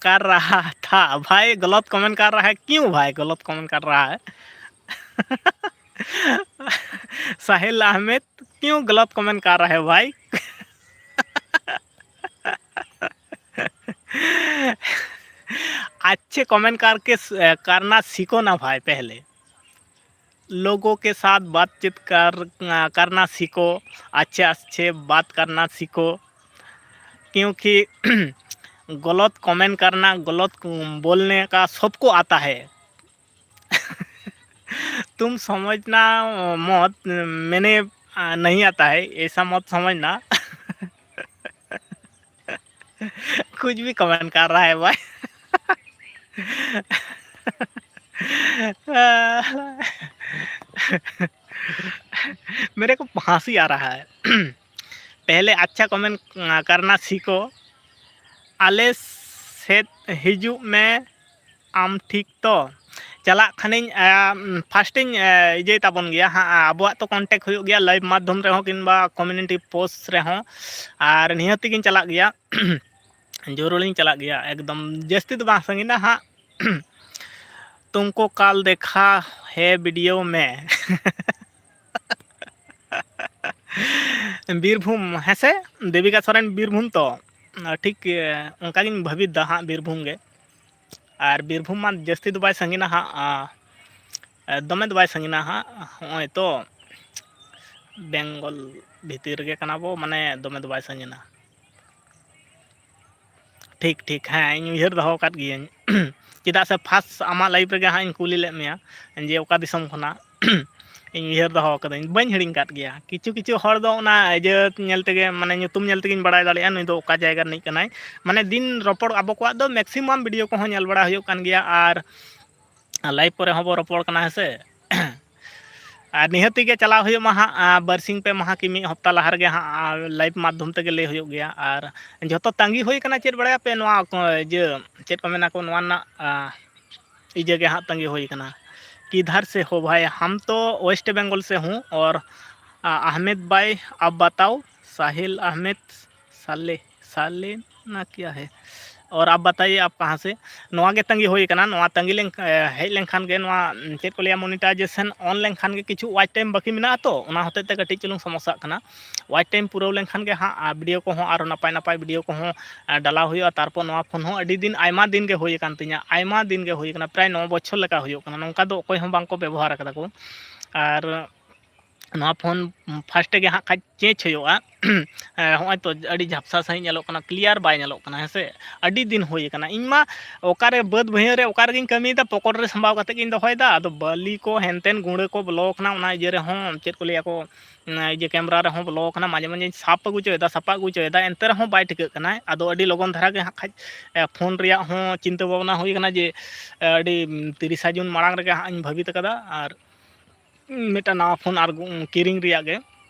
कर रहा था। भाई गलत कमेंट कर रहा है, क्यों भाई गलत कमेंट कर रहा है? साहिल अहमद, क्यों गलत कमेंट कर रहे हो भाई? अच्छे कमेंट करके स- करना सीखो ना भाई, पहले लोगों के साथ बातचीत कर करना सीखो, अच्छे अच्छे बात करना सीखो, क्योंकि गलत कमेंट करना, गलत बोलने का सबको आता है। तुम समझना मत, मैंने नहीं आता है, ऐसा मत समझना। कुछ भी कमेंट कर रहा है भाई। मेरे को हंसी आ रहा है। पहले अच्छा कमेंट करना सीखो। ᱟᱞᱮ ᱥᱮᱫ ᱦᱤᱡᱩᱜ ᱢᱮ, ᱟᱢ ᱴᱷᱤᱠ ᱛᱚ? ᱪᱟᱞᱟᱜ ᱠᱷᱟᱱᱤᱧ, ᱯᱷᱟᱥᱴᱤᱧ ᱤᱭᱟᱹᱭ ᱛᱟᱵᱚᱱ ᱜᱮᱭᱟ ᱦᱟᱸᱜ, ᱟᱵᱚᱣᱟᱜ ᱛᱚ ᱠᱚᱱᱴᱮᱠᱴ ᱦᱩᱭᱩᱜ ᱜᱮᱭᱟ ᱞᱟᱭᱤᱵᱷ ᱢᱟᱫᱽᱫᱷᱚᱢ ᱨᱮᱦᱚᱸ ᱠᱤᱝᱵᱟ ᱠᱚᱢᱤᱭᱩᱱᱤᱴᱤ ᱯᱳᱥᱴ ᱨᱮᱦᱚᱸ, ᱟᱨ ᱱᱤᱦᱟᱹᱛ ᱜᱤᱧ ᱪᱟᱞᱟᱜ ᱜᱮᱭᱟ᱾ ᱡᱚᱨᱩᱨᱤᱧ ᱪᱟᱞᱟᱜ ᱜᱮᱭᱟ, ᱮᱠᱫᱚᱢ ᱡᱟᱹᱥᱛᱤ ᱫᱚ ᱵᱟᱝ ᱥᱟᱺᱜᱤᱧᱟ ᱦᱟᱸᱜ᱾ तुमको कल देखा है वीडियो में। ᱵᱤᱨᱵᱷᱩᱢ, ᱦᱮᱸ ᱥᱮ? ᱫᱮᱵᱤᱠᱟ ᱥᱚᱨᱮᱱ ᱵᱤᱨᱵᱷᱩᱢ ᱛᱚ? ᱴᱷᱤᱠ, ᱚᱱᱠᱟᱜᱤᱧ ᱵᱷᱟᱹᱵᱤᱛ ᱫᱟ ᱦᱟᱸᱜ, ᱵᱤᱨᱵᱷᱩᱢ ᱜᱮ᱾ ᱟᱨ ᱵᱤᱨᱵᱷᱩᱢ ᱢᱟ ᱡᱟᱹᱥᱛᱤ ᱫᱚ ᱵᱟᱭ ᱥᱟᱺᱜᱤᱧᱟ ᱦᱟᱸᱜ, ᱫᱚᱢᱮ ᱫᱚ ᱵᱟᱭ ᱥᱟᱺᱜᱤᱧᱟ ᱦᱟᱸᱜ᱾ ᱦᱚᱸᱜᱼᱚᱭ ᱛᱚ ᱵᱮᱝᱜᱚᱞ ᱵᱷᱤᱛᱤᱨ ᱨᱮᱜᱮ ᱠᱟᱱᱟ ᱵᱚ, ᱢᱟᱱᱮ ᱫᱚᱢᱮ ᱫᱚ ᱵᱟᱭ ᱥᱟᱺᱜᱤᱧᱟ᱾ ᱴᱷᱤᱠ, ᱴᱷᱤᱠ, ᱦᱮᱸ, ᱤᱧ ᱩᱭᱦᱟᱹᱨ ᱫᱚᱦᱚ ᱟᱠᱟᱫ ᱜᱤᱭᱟᱹᱧ᱾ ᱪᱮᱫᱟᱜ ᱥᱮ ᱯᱷᱟᱥᱴ ᱟᱢᱟᱜ ᱞᱟᱭᱤᱯᱷ ᱨᱮᱜᱮ ᱦᱟᱸᱜ ᱤᱧ ᱠᱩᱞᱤ ᱞᱮᱫ ᱢᱮᱭᱟ ᱡᱮ ᱚᱠᱟ ᱫᱤᱥᱚᱢ ᱠᱷᱚᱱᱟᱜ᱾ ᱤᱧ ᱩᱭᱦᱟᱹᱨ ᱫᱚᱦᱚ ᱠᱟᱹᱫᱟᱹᱧ, ᱵᱟᱹᱧ ᱦᱤᱲᱤᱧ ᱠᱟᱫ ᱜᱮᱭᱟ᱾ ᱠᱤᱪᱷᱩ ᱠᱤᱪᱷᱩ ᱦᱚᱲ ᱫᱚ ᱚᱱᱟ ᱤᱭᱟᱹ ᱧᱮᱞ ᱛᱮᱜᱮ, ᱢᱟᱱᱮ ᱧᱩᱛᱩᱢ ᱧᱮᱞ ᱛᱮᱜᱮᱧ ᱵᱟᱲᱟᱭ ᱫᱟᱲᱮᱭᱟᱜᱼᱟ ᱱᱩᱭ ᱫᱚ ᱚᱠᱟ ᱡᱟᱭᱜᱟ ᱨᱤᱱᱤᱡ ᱠᱟᱱᱟᱭ᱾ ᱢᱟᱱᱮ ᱫᱤᱱ ᱨᱚᱯᱚᱲ ᱟᱵᱚ ᱠᱚᱣᱟᱜ ᱫᱚ ᱢᱮᱠᱥᱤᱢᱟᱢ ᱵᱷᱤᱰᱤᱭᱳ ᱠᱚᱦᱚᱸ ᱧᱮᱞ ᱵᱟᱲᱟ ᱦᱩᱭᱩᱜ ᱠᱟᱱ ᱜᱮᱭᱟ, ᱟᱨ ᱞᱟᱭᱤᱵᱷ ᱠᱚᱨᱮ ᱦᱚᱸᱵᱚ ᱨᱚᱯᱚᱲ ᱠᱟᱱᱟ, ᱦᱮᱸ ᱥᱮ? ᱟᱨ ᱱᱤᱦᱟᱹᱛᱤ ᱜᱮ ᱪᱟᱞᱟᱣ ᱦᱩᱭᱩᱜ ᱢᱟ ᱦᱟᱸᱜ, ᱟᱨ ᱵᱟᱨᱥᱤᱧ ᱯᱮ ᱢᱟᱦᱟ ᱠᱤ ᱢᱤᱫ ᱦᱚᱯᱛᱟ ᱞᱟᱦᱟ ᱨᱮᱜᱮ ᱦᱟᱸᱜ, ᱞᱟᱭᱤᱵᱷ ᱢᱟᱫᱽᱫᱷᱚᱢ ᱛᱮᱜᱮ ᱞᱟᱹᱭ ᱦᱩᱭᱩᱜ ᱜᱮᱭᱟ᱾ ᱟᱨ ᱡᱷᱚᱛᱚ ᱛᱟᱺᱜᱤ ᱦᱩᱭ ᱠᱟᱱᱟ, ᱪᱮᱫ ᱵᱟᱲᱟᱭᱟᱯᱮ, ᱱᱚᱣᱟ ᱠᱚ, ᱤᱭᱟᱹ, ᱪᱮᱫ ᱠᱚ ᱢᱮᱱᱟ ᱠᱚ, ᱱᱚᱣᱟ ᱨᱮᱱᱟᱜ, ᱟ, ᱤᱭᱟᱹ ᱜᱮ ᱦᱟᱸᱜ ᱛᱟᱺᱜᱤ ᱦᱩᱭ ᱠᱟᱱᱟ᱾ किधर से हो भाई? हम तो वेस्ट बंगाल से हूँ। और आ, अहमद भाई, आप बताओ। साहिल अहमद साले, साले ना क्या है? और आप बताइए, आप कहाँ से? ᱱᱚᱣᱟ ᱜᱮ ᱛᱟᱺᱜᱤ ᱦᱩᱭ ᱠᱟᱱᱟ᱾ ᱱᱚᱣᱟ ᱛᱟᱺᱜᱤ ᱞᱮᱱ ᱦᱮᱡ ᱞᱮᱱᱠᱷᱟᱱ ᱜᱮ, ᱱᱚᱣᱟ ᱪᱮᱫ ᱠᱚ ᱞᱟᱹᱭᱟ, ᱢᱚᱱᱤᱴᱟᱭᱡᱮᱥᱚᱱ ᱚᱱ ᱞᱮᱱᱠᱷᱟᱱ ᱜᱮ, ᱠᱤᱪᱷᱩ ᱣᱟᱪ ᱴᱟᱭᱤᱢ ᱵᱟᱹᱠᱤ ᱢᱮᱱᱟᱜᱼᱟ ᱛᱚ, ᱚᱱᱟ ᱦᱚᱛᱮᱡ ᱛᱮ ᱠᱟᱹᱴᱤᱡ ᱪᱩᱞᱩᱝ ᱥᱚᱢᱚᱥᱥᱟᱜ ᱠᱟᱱᱟ᱾ ᱣᱟᱪ ᱴᱟᱭᱤᱢ ᱯᱩᱨᱟᱹᱣ ᱞᱮᱱᱠᱷᱟᱱ ᱜᱮ ᱦᱟᱸᱜ ᱵᱷᱤᱰᱤᱭᱳ ᱠᱚᱦᱚᱸ ᱟᱨᱚ ᱱᱟᱯᱟᱭ ᱱᱟᱯᱟᱭ ᱵᱷᱤᱰᱤᱭᱳ ᱠᱚᱦᱚᱸ ᱰᱟᱞᱟᱣ ᱦᱩᱭᱩᱜᱼᱟ᱾ ᱛᱟᱨᱯᱚᱨ ᱱᱚᱣᱟ ᱯᱷᱳᱱ ᱦᱚᱸ ᱟᱹᱰᱤ ᱫᱤᱱ, ᱟᱭᱢᱟ ᱫᱤᱱ ᱜᱮ ᱦᱩᱭ ᱟᱠᱟᱱ ᱛᱤᱧᱟ, ᱟᱭᱢᱟ ᱫᱤᱱ ᱜᱮ ᱦᱩᱭ ᱟᱠᱟᱱᱟ, ᱯᱨᱟᱭ ᱱᱚ ᱵᱚᱪᱷᱚᱨ ᱞᱮᱠᱟ ᱦᱩᱭᱩᱜ ᱠᱟᱱᱟ᱾ ᱱᱚᱝᱠᱟ ᱫᱚ ᱚᱠᱚᱭ ᱦᱚᱸ ᱵᱟᱝᱠᱚ ᱵᱮᱵᱚᱦᱟᱨ ᱟᱠᱟᱫᱟ ᱠᱚ᱾ ᱟᱨ ᱱᱚᱣᱟ ᱯᱷᱳᱱ ᱯᱷᱟᱥᱴ ᱜᱮ ᱦᱟᱸᱜ ᱠᱷᱟᱡ ᱪᱮᱧᱡᱽ ᱦᱩᱭᱩᱜᱼᱟ᱾ ᱦᱮᱸ, ᱦᱚᱸᱜᱼᱚᱭ ᱛᱚ ᱟᱹᱰᱤ ᱡᱷᱟᱯᱥᱟ ᱥᱟᱺᱦᱤᱡ ᱧᱮᱞᱚᱜ ᱠᱟᱱᱟ, ᱠᱞᱤᱭᱟᱨ ᱵᱟᱭ ᱧᱮᱞᱚᱜ ᱠᱟᱱᱟ, ᱦᱮᱸ ᱥᱮ? ᱟᱹᱰᱤ ᱫᱤᱱ ᱦᱩᱭ ᱟᱠᱟᱱᱟ᱾ ᱤᱧ ᱢᱟ ᱚᱠᱟᱨᱮ ᱵᱟᱹᱫᱽ ᱵᱟᱹᱭᱦᱟᱹᱲ ᱨᱮ ᱚᱠᱟ ᱨᱮᱜᱮᱧ ᱠᱟᱹᱢᱤᱭᱮᱫᱟ, ᱯᱚᱠᱚᱴ ᱨᱮ ᱥᱟᱢᱵᱟᱣ ᱠᱟᱛᱮ ᱜᱤᱧ ᱫᱚᱦᱚᱭᱮᱫᱟ᱾ ᱟᱫᱚ ᱵᱟᱹᱞᱤ ᱠᱚ ᱦᱮᱱᱛᱮᱱ ᱜᱩᱸᱲᱟᱹ ᱠᱚ ᱵᱚᱞᱚ ᱟᱠᱟᱱᱟ ᱚᱱᱟ ᱤᱭᱟᱹ ᱨᱮᱦᱚᱸ, ᱪᱮᱫ ᱠᱚ ᱞᱟᱹᱭᱟ ᱠᱚ, ᱚᱱᱟ ᱤᱭᱟᱹ ᱠᱮᱢᱨᱟ ᱨᱮᱦᱚᱸ ᱵᱚᱞᱚ ᱟᱠᱟᱱᱟ, ᱢᱟᱡᱷᱮ ᱢᱟᱡᱷᱮᱧ ᱥᱟᱵ ᱟᱹᱜᱩ ᱦᱚᱪᱚᱭᱮᱫᱟ, ᱥᱟᱯᱟ ᱟᱹᱜᱩ ᱦᱚᱪᱚᱭᱮᱫᱟ, ᱮᱱᱛᱮ ᱨᱮᱦᱚᱸ ᱵᱟᱭ ᱴᱷᱤᱠᱟᱹᱜ ᱠᱟᱱᱟ᱾ ᱟᱫᱚ ᱟᱹᱰᱤ ᱞᱚᱜᱚᱱ ᱫᱷᱟᱨᱟ ᱜᱮ ᱦᱟᱸᱜ ᱠᱷᱟᱡ ᱮ, ᱯᱷᱳᱱ ᱨᱮᱭᱟᱜ ᱦᱚᱸ ᱪᱤᱱᱛᱟᱹ ᱵᱷᱟᱵᱽᱱᱟ ᱦᱩᱭ ᱟᱠᱟᱱᱟ ᱡᱮ, ᱮ, ᱟᱹᱰᱤ, ᱩᱢ, ᱛᱤᱨᱤᱥᱟ ᱡᱩᱱ ᱢᱟᱲᱟᱝ ᱨᱮᱜᱮ ᱦᱟᱸᱜ ᱤᱧ ᱵᱷᱟᱹᱵᱤᱛ ᱟᱠᱟᱫᱟ᱾ ᱟᱨ, ᱩᱢ, ᱢᱤᱫᱴᱟᱝ ᱱᱟᱣᱟ ᱯᱷᱳᱱ ᱟᱨ, ᱩᱢ, ᱠᱤᱨᱤᱧ ᱨᱮᱭᱟᱜ ᱜᱮ᱾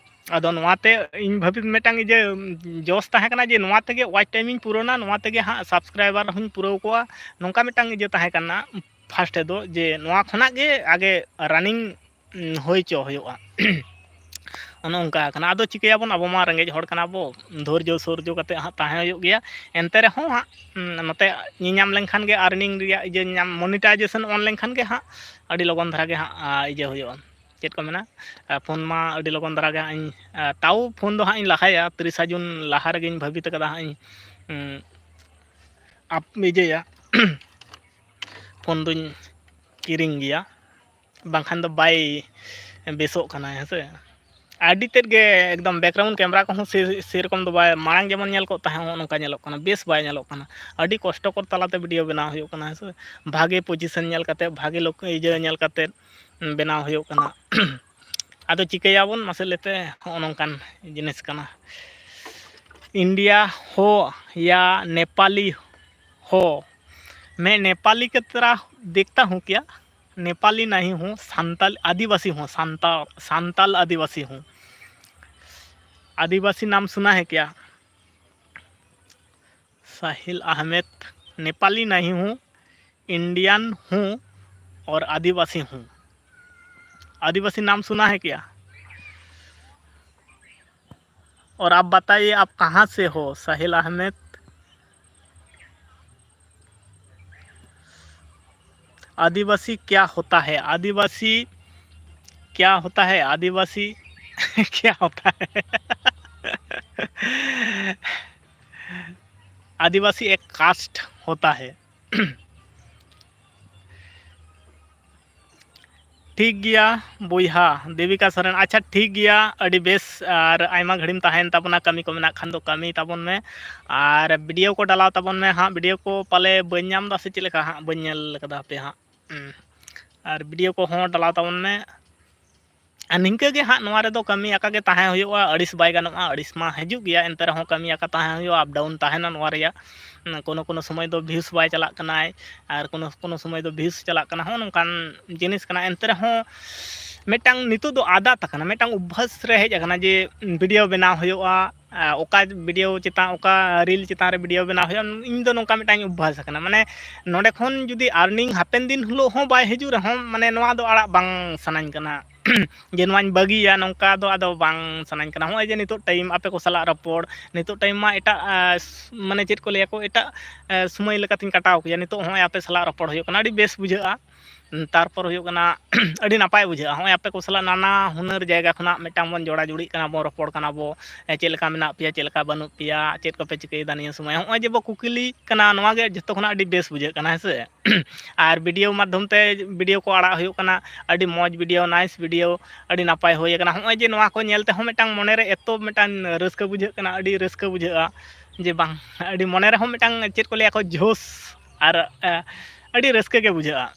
ᱟᱫᱚ ᱱᱚᱣᱟᱛᱮ ᱤᱧ ᱵᱷᱟᱹᱵᱤᱛ ᱢᱤᱫᱴᱟᱝ ᱤᱭᱟᱹ, ᱩᱢ, ᱡᱚᱥ ᱛᱟᱦᱮᱸ ᱠᱟᱱᱟ ᱡᱮ ᱱᱚᱣᱟ ᱛᱮᱜᱮ ᱣᱟᱪ ᱴᱟᱭᱤᱢᱤᱧ ᱯᱩᱨᱟᱹᱣᱱᱟ, ᱱᱚᱣᱟ ᱛᱮᱜᱮ ᱦᱟᱸᱜ ᱥᱟᱵᱥᱠᱨᱟᱭᱵᱟᱨ ᱦᱚᱸᱧ ᱯᱩᱨᱟᱹᱣ ᱠᱚᱣᱟ, ᱱᱚᱝᱠᱟ ᱢᱤᱫᱴᱟᱝ ᱤᱭᱟᱹ ᱛᱟᱦᱮᱸ ᱠᱟᱱᱟ ᱯᱷᱟᱥᱴ ᱨᱮᱫᱚ, ᱡᱮ ᱱᱚᱣᱟ ᱠᱷᱚᱱᱟᱜ ᱜᱮ ᱟᱜᱮ ᱨᱟᱱᱤᱝ, ᱩᱢ, ᱦᱩᱭ ᱦᱚᱪᱚ ᱦᱩᱭᱩᱜᱼᱟ᱾ ᱚᱱᱮ ᱚᱱᱠᱟ ᱠᱟᱱᱟ᱾ ᱟᱫᱚ ᱪᱤᱠᱟᱹᱭᱟᱵᱚᱱ, ᱟᱵᱚ ᱢᱟ ᱨᱮᱸᱜᱮᱡ ᱦᱚᱲ ᱠᱟᱱᱟ ᱵᱚ, ᱫᱷᱳᱨᱡᱚ ᱥᱳᱨᱡᱚ ᱠᱟᱛᱮ ᱦᱟᱸᱜ ᱛᱟᱦᱮᱸ ᱦᱩᱭᱩᱜ ᱜᱮᱭᱟ᱾ ᱮᱱᱛᱮ ᱨᱮᱦᱚᱸ ᱦᱟᱸᱜ, ᱩᱢ, ᱱᱚᱛᱮ ᱧᱮᱧᱟᱢ ᱞᱮᱱᱠᱷᱟᱱ ᱜᱮ, ᱟᱨᱱᱤᱝ ᱨᱮᱭᱟᱜ ᱤᱭᱟᱹ ᱧᱟᱢ, ᱢᱚᱱᱤᱴᱟᱭᱡᱮᱥᱚᱱ ᱚᱱ ᱞᱮᱱᱠᱷᱟᱱ ᱜᱮ ᱦᱟᱸᱜ ᱟᱹᱰᱤ ᱞᱚᱜᱚᱱ ᱫᱷᱟᱨᱟ ᱜᱮ ᱦᱟᱸᱜ, ᱟ, ᱤᱭᱟᱹ ᱦᱩᱭᱩᱜᱼᱟ, ᱪᱮᱫ ᱠᱚ ᱢᱮᱱᱟ, ᱟ, ᱯᱷᱳᱱ ᱢᱟ ᱟᱹᱰᱤ ᱞᱚᱜᱚᱱ ᱫᱷᱟᱨᱟ ᱜᱮ ᱦᱟᱸᱜ ᱤᱧ, ᱟ, ᱛᱟᱣ ᱯᱷᱳᱱ ᱫᱚ ᱦᱟᱸᱜ ᱤᱧ ᱞᱟᱦᱟᱭᱟ, ᱛᱤᱨᱤᱥᱟ ᱡᱩᱱ ᱞᱟᱦᱟ ᱨᱮᱜᱮᱧ ᱵᱷᱟᱹᱵᱤᱛ ᱟᱠᱟᱫᱟ ᱦᱟᱸᱜ ᱤᱧ, ᱩᱢ, ᱟᱯ-, ᱤᱭᱟᱹᱭᱟ, ᱯᱷᱳᱱ ᱫᱚᱧ ᱠᱤᱨᱤᱧ ᱜᱮᱭᱟ, ᱵᱟᱝᱠᱷᱟᱱ ᱫᱚ ᱵᱟᱭ ᱵᱮᱥᱚᱜ ᱠᱟᱱᱟ, ᱦᱮᱸ ᱥᱮ᱾ ᱟᱹᱰᱤ ᱛᱮᱫ ᱜᱮ ᱮᱠᱫᱚᱢ ᱵᱮᱠᱜᱨᱟᱣᱩᱱᱰ ᱠᱮᱢᱨᱟ ᱠᱚᱦᱚᱸ ᱥᱮ-, ᱥᱮᱨᱚᱠᱚᱢ ᱫᱚ ᱵᱟᱭ, ᱢᱟᱲᱟᱝ ᱡᱮᱢᱚᱱ ᱧᱮᱞ ᱠᱚᱜ ᱛᱟᱦᱮᱸᱫ, ᱦᱚᱸᱜᱼᱚ ᱱᱚᱝᱠᱟ ᱧᱮᱞᱚᱜ ᱠᱟᱱᱟ, ᱵᱮᱥ ᱵᱟᱭ ᱧᱮᱞᱚᱜ ᱠᱟᱱᱟ᱾ ᱟᱹᱰᱤ ᱠᱚᱥᱴᱚᱠᱚᱨ ᱛᱟᱞᱟᱛᱮ ᱵᱷᱤᱰᱤᱭᱳ ᱵᱮᱱᱟᱣ ᱦᱩᱭᱩᱜ ᱠᱟᱱᱟ, ᱦᱮᱸ ᱥᱮ᱾ ᱵᱷᱟᱜᱮ ᱯᱚᱡᱤᱥᱚᱱ ᱧᱮᱞ ᱠᱟᱛᱮ, ᱵᱷᱟᱜᱮ ᱞᱳᱠ-, ᱤᱭᱟᱹ ᱧᱮᱞ ᱠᱟᱛᱮ ᱵᱮᱱᱟᱣ ᱦᱩᱭᱩᱜ ᱠᱟᱱᱟ᱾ ᱟᱫᱚ ᱪᱤᱠᱟᱹᱭᱟᱵᱚᱱ ᱢᱟᱥᱮ ᱞᱟᱹᱭᱛᱮ, ᱦᱚᱸᱜᱼᱚ ᱱᱚᱝᱠᱟᱱ ᱡᱤᱱᱤᱥ ᱠᱟᱱᱟ᱾ इंडिया हो या नेपाली हो, मैं नेपाली की तरह दिखता हूँ क्या? नेपाली नहीं हूँ, संताल आदिवासी हूँ, संताल, संताल आदिवासी हूँ। आदिवासी नाम सुना है क्या? साहिल अहमद, नेपाली नहीं हूँ, इंडियन हूँ। और आदिवासी हूँ। आदिवासी नाम सुना है क्या? और आप बताइए, आप कहाँ से हो, साहिल अहमद? आदिवासी क्या होता है? आदिवासी क्या होता है? आदिवासी क्या होता है? आदिवासी एक कास्ट होता है। ᱴᱷᱤᱠ ᱜᱮᱭᱟ ᱵᱚᱭᱦᱟ ᱫᱮᱵᱤᱠᱟ ᱥᱚᱨᱮᱱ᱾ ᱟᱪᱪᱷᱟ, ᱴᱷᱤᱠ ᱜᱮᱭᱟ, ᱟᱹᱰᱤ ᱵᱮᱥ᱾ ᱟᱨ ᱟᱭᱢᱟ ᱜᱷᱟᱹᱲᱤᱢ ᱛᱟᱦᱮᱱ ᱛᱟᱵᱚᱱᱟ, ᱠᱟᱹᱢᱤ ᱠᱚ ᱢᱮᱱᱟᱜ ᱠᱷᱟᱱ ᱫᱚ ᱠᱟᱹᱢᱤ ᱛᱟᱵᱚᱱ ᱢᱮ᱾ ᱟᱨ ᱵᱷᱤᱰᱤᱭᱳ ᱠᱚ ᱰᱟᱞᱟᱣ ᱛᱟᱵᱚᱱ ᱢᱮ ᱦᱟᱸᱜ᱾ ᱵᱷᱤᱰᱤᱭᱳ ᱠᱚ ᱯᱟᱞᱮ ᱵᱟᱹᱧ ᱧᱟᱢ ᱮᱫᱟ ᱥᱮ ᱪᱮᱫ ᱞᱮᱠᱟ ᱦᱟᱸᱜ, ᱵᱟᱹᱧ ᱧᱮᱞ ᱠᱟᱫᱟ ᱦᱟᱯᱮ ᱦᱟᱸᱜ᱾ ᱦᱩᱸ᱾ ᱟᱨ ᱵᱷᱤᱰᱤᱭᱳ ᱠᱚᱦᱚᱸ ᱰᱟᱞᱟᱣ ᱛᱟᱵᱚᱱ ᱢᱮ᱾ ᱟᱨ ᱱᱤᱝᱠᱟᱹ ᱜᱮ ᱦᱟᱸᱜ ᱱᱚᱣᱟ ᱨᱮᱫᱚ ᱠᱟᱹᱢᱤ ᱟᱠᱟ ᱜᱮ ᱛᱟᱦᱮᱸ ᱦᱩᱭᱩᱜᱼᱟ, ᱟᱹᱲᱤᱥ ᱵᱟᱭ ᱜᱟᱱᱚᱜᱼᱟ᱾ ᱟᱹᱲᱤᱥ ᱢᱟ ᱦᱤᱡᱩᱜ ᱜᱮᱭᱟ, ᱮᱱᱛᱮ ᱨᱮᱦᱚᱸ ᱠᱟᱹᱢᱤ ᱟᱠᱟ ᱛᱟᱦᱮᱸ ᱦᱩᱭᱩᱜᱼᱟ, ᱟᱯ ᱰᱟᱣᱩᱱ ᱛᱟᱦᱮᱱᱟ ᱱᱚᱣᱟ ᱨᱮᱭᱟᱜ᱾ ᱠᱳᱱᱳ ᱠᱳᱱᱳ ᱥᱚᱢᱚᱭ ᱫᱚ ᱵᱷᱤᱭᱩᱥ ᱵᱟᱭ ᱪᱟᱞᱟᱜ ᱠᱟᱱᱟᱭ, ᱟᱨ ᱠᱳᱱᱳ ᱠᱳᱱᱳ ᱥᱚᱢᱚᱭ ᱫᱚ ᱵᱷᱤᱭᱩᱥ ᱪᱟᱞᱟᱜ ᱠᱟᱱᱟ, ᱦᱚᱸᱜᱼᱚ ᱱᱚᱝᱠᱟᱱ ᱡᱤᱱᱤᱥ ᱠᱟᱱᱟ᱾ ᱮᱱᱛᱮ ᱨᱮᱦᱚᱸ ᱢᱤᱫᱴᱟᱝ ᱱᱤᱛᱚᱜ ᱫᱚ ᱟᱫᱟᱛ ᱟᱠᱟᱱᱟ, ᱢᱤᱫᱴᱟᱝ ᱚᱵᱵᱷᱟᱥ ᱨᱮ ᱦᱮᱡ ᱟᱠᱟᱱᱟ ᱡᱮ ᱵᱷᱤᱰᱤᱭᱳ ᱵᱮᱱᱟᱣ ᱦᱩᱭᱩᱜᱼᱟ, ᱟᱨ ᱚᱠᱟ ᱵᱷᱤᱰᱤᱭᱳ ᱪᱮᱛᱟᱱ, ᱚᱠᱟ ᱨᱤᱞ ᱪᱮᱛᱟᱱ ᱨᱮ ᱵᱷᱤᱰᱤᱭᱳ ᱵᱮᱱᱟᱣ ᱦᱩᱭᱩᱜᱼᱟ᱾ ᱤᱧ ᱫᱚ ᱱᱚᱝᱠᱟ ᱢᱤᱫᱴᱟᱝ ᱚᱵᱵᱷᱟᱥ ᱟᱠᱟᱱᱟ, ᱢᱟᱱᱮ ᱱᱚᱸᱰᱮ ᱠᱷᱚᱱ ᱡᱩᱫᱤ ᱟᱨᱱᱤᱝ ᱦᱟᱯᱮᱱ ᱫᱤᱱ ᱦᱤᱞᱳᱜ ᱦᱚᱸ ᱵᱟᱭ ᱦᱤᱡᱩᱜ ᱨᱮᱦᱚᱸ, ᱢᱟᱱᱮ ᱱᱚᱣᱟ ᱫᱚ ᱟᱲᱟᱜ ᱵᱟᱝ ᱥᱟᱱᱟᱧ ᱠᱟᱱᱟ᱾ ᱡᱮ ᱱᱚᱣᱟᱧ ᱵᱟᱹᱜᱤᱭᱟ, ᱱᱚᱝᱠᱟ ᱫᱚ ᱟᱫᱚ ᱵᱟᱝ ᱥᱟᱱᱟᱧ ᱠᱟᱱᱟ᱾ ᱦᱚᱸᱜᱼᱚᱭ ᱡᱮ ᱱᱤᱛᱚᱜ ᱴᱟᱭᱤᱢ ᱟᱯᱮ ᱠᱚ ᱥᱟᱞᱟᱜ ᱨᱚᱯᱚᱲ, ᱱᱤᱛᱚᱜ ᱴᱟᱭᱤᱢ ᱢᱟ ᱮᱴᱟᱜ, ᱟᱸ, ᱥ-, ᱢᱟᱱᱮ ᱪᱮᱫ ᱠᱚ ᱞᱟᱹᱭᱟ ᱠᱚ, ᱮᱴᱟᱜ, ᱟᱸ, ᱥᱚᱢᱚᱭ ᱞᱮᱠᱟᱛᱤᱧ ᱠᱟᱴᱟᱣ ᱠᱮᱭᱟ᱾ ᱱᱤᱛᱚᱜ ᱦᱚᱸᱜᱼᱚᱭ ᱟᱯᱮ ᱥᱟᱞᱟᱜ ᱨᱚᱯᱚᱲ ᱦᱩᱭᱩᱜ ᱠᱟᱱᱟ, ᱟᱹᱰᱤ ᱵᱮᱥ ᱵᱩᱡᱷᱟᱹᱜᱼᱟ᱾ ᱛᱟᱨᱯᱚᱨ ᱦᱩᱭᱩᱜ ᱠᱟᱱᱟ, ᱟᱹᱰᱤ ᱱᱟᱯᱟᱭ ᱵᱩᱡᱷᱟᱹᱜᱼᱟ᱾ ᱦᱚᱸᱜᱼᱚᱭ ᱟᱯᱮ ᱠᱚ ᱥᱟᱞᱟᱜ ᱱᱟᱱᱟ ᱦᱩᱱᱟᱹᱨ ᱡᱟᱭᱜᱟ ᱠᱷᱚᱱᱟᱜ ᱢᱤᱫᱴᱟᱝ ᱵᱚᱱ ᱡᱚᱲᱟ ᱡᱩᱲᱤᱜ ᱠᱟᱱᱟ, ᱵᱚᱱ ᱨᱚᱯᱚᱲ ᱠᱟᱱᱟ ᱵᱚ, ᱮ, ᱪᱮᱫ ᱞᱮᱠᱟ ᱢᱮᱱᱟᱜ ᱯᱮᱭᱟ, ᱪᱮᱫ ᱞᱮᱠᱟ ᱵᱟᱹᱱᱩᱜ ᱯᱮᱭᱟ, ᱪᱮᱫ ᱠᱚᱯᱮ ᱪᱤᱠᱟᱹᱭᱮᱫᱟ ᱱᱤᱭᱟᱹ ᱥᱚᱢᱚᱭ, ᱦᱚᱸᱜᱼᱚᱭ ᱡᱮ ᱵᱚ ᱠᱩᱠᱞᱤ ᱠᱟᱱᱟ, ᱱᱚᱣᱟ ᱜᱮ ᱡᱷᱚᱛᱚ ᱠᱷᱚᱱᱟᱜ ᱟᱹᱰᱤ ᱵᱮᱥ ᱵᱩᱡᱷᱟᱹᱜ ᱠᱟᱱᱟ, ᱦᱮᱸ ᱥᱮ? ᱟᱨ ᱵᱷᱤᱰᱤᱭᱳ ᱢᱟᱫᱽᱫᱷᱚᱢ ᱛᱮ ᱵᱷᱤᱰᱤᱭᱳ ᱠᱚ ᱟᱲᱟᱜ ᱦᱩᱭᱩᱜ ᱠᱟᱱᱟ, ᱟᱹᱰᱤ ᱢᱚᱡᱽ ᱵᱷᱤᱰᱤᱭᱳ, ᱱᱟᱭᱤᱥ ᱵᱷᱤᱰᱤᱭᱳ, ᱟᱹᱰᱤ ᱱᱟᱯᱟᱭ ᱦᱩᱭ ᱟᱠᱟᱱᱟ᱾ ᱦᱚᱸᱜᱼᱚᱭ ᱡᱮ ᱱᱚᱣᱟ ᱠᱚ ᱧᱮᱞ ᱛᱮᱦᱚᱸ ᱢᱤᱫᱴᱟᱝ ᱢᱚᱱᱮᱨᱮ ᱮᱛᱚ ᱢᱤᱫᱴᱟᱝ ᱨᱟᱹᱥᱠᱟᱹ ᱵᱩᱡᱷᱟᱹᱜ ᱠᱟᱱᱟ, ᱟᱹᱰᱤ ᱨᱟᱹᱥᱠᱟᱹ ᱵᱩᱡᱷᱟᱹᱜᱼᱟ ᱡᱮ ᱵᱟᱝ, ᱟᱹᱰᱤ ᱢᱚᱱᱮ ᱨᱮᱦᱚᱸ ᱢᱤᱫᱴᱟᱝ ᱪᱮᱫ ᱠᱚ ᱞᱟᱹᱭᱟ ᱠᱚ ᱡᱳᱥ, ᱟᱨ, ᱮ, ᱟᱹᱰᱤ ᱨᱟᱹᱥᱠᱟᱹ ᱜᱮ ᱵᱩᱡᱷᱟᱹᱜᱼᱟ᱾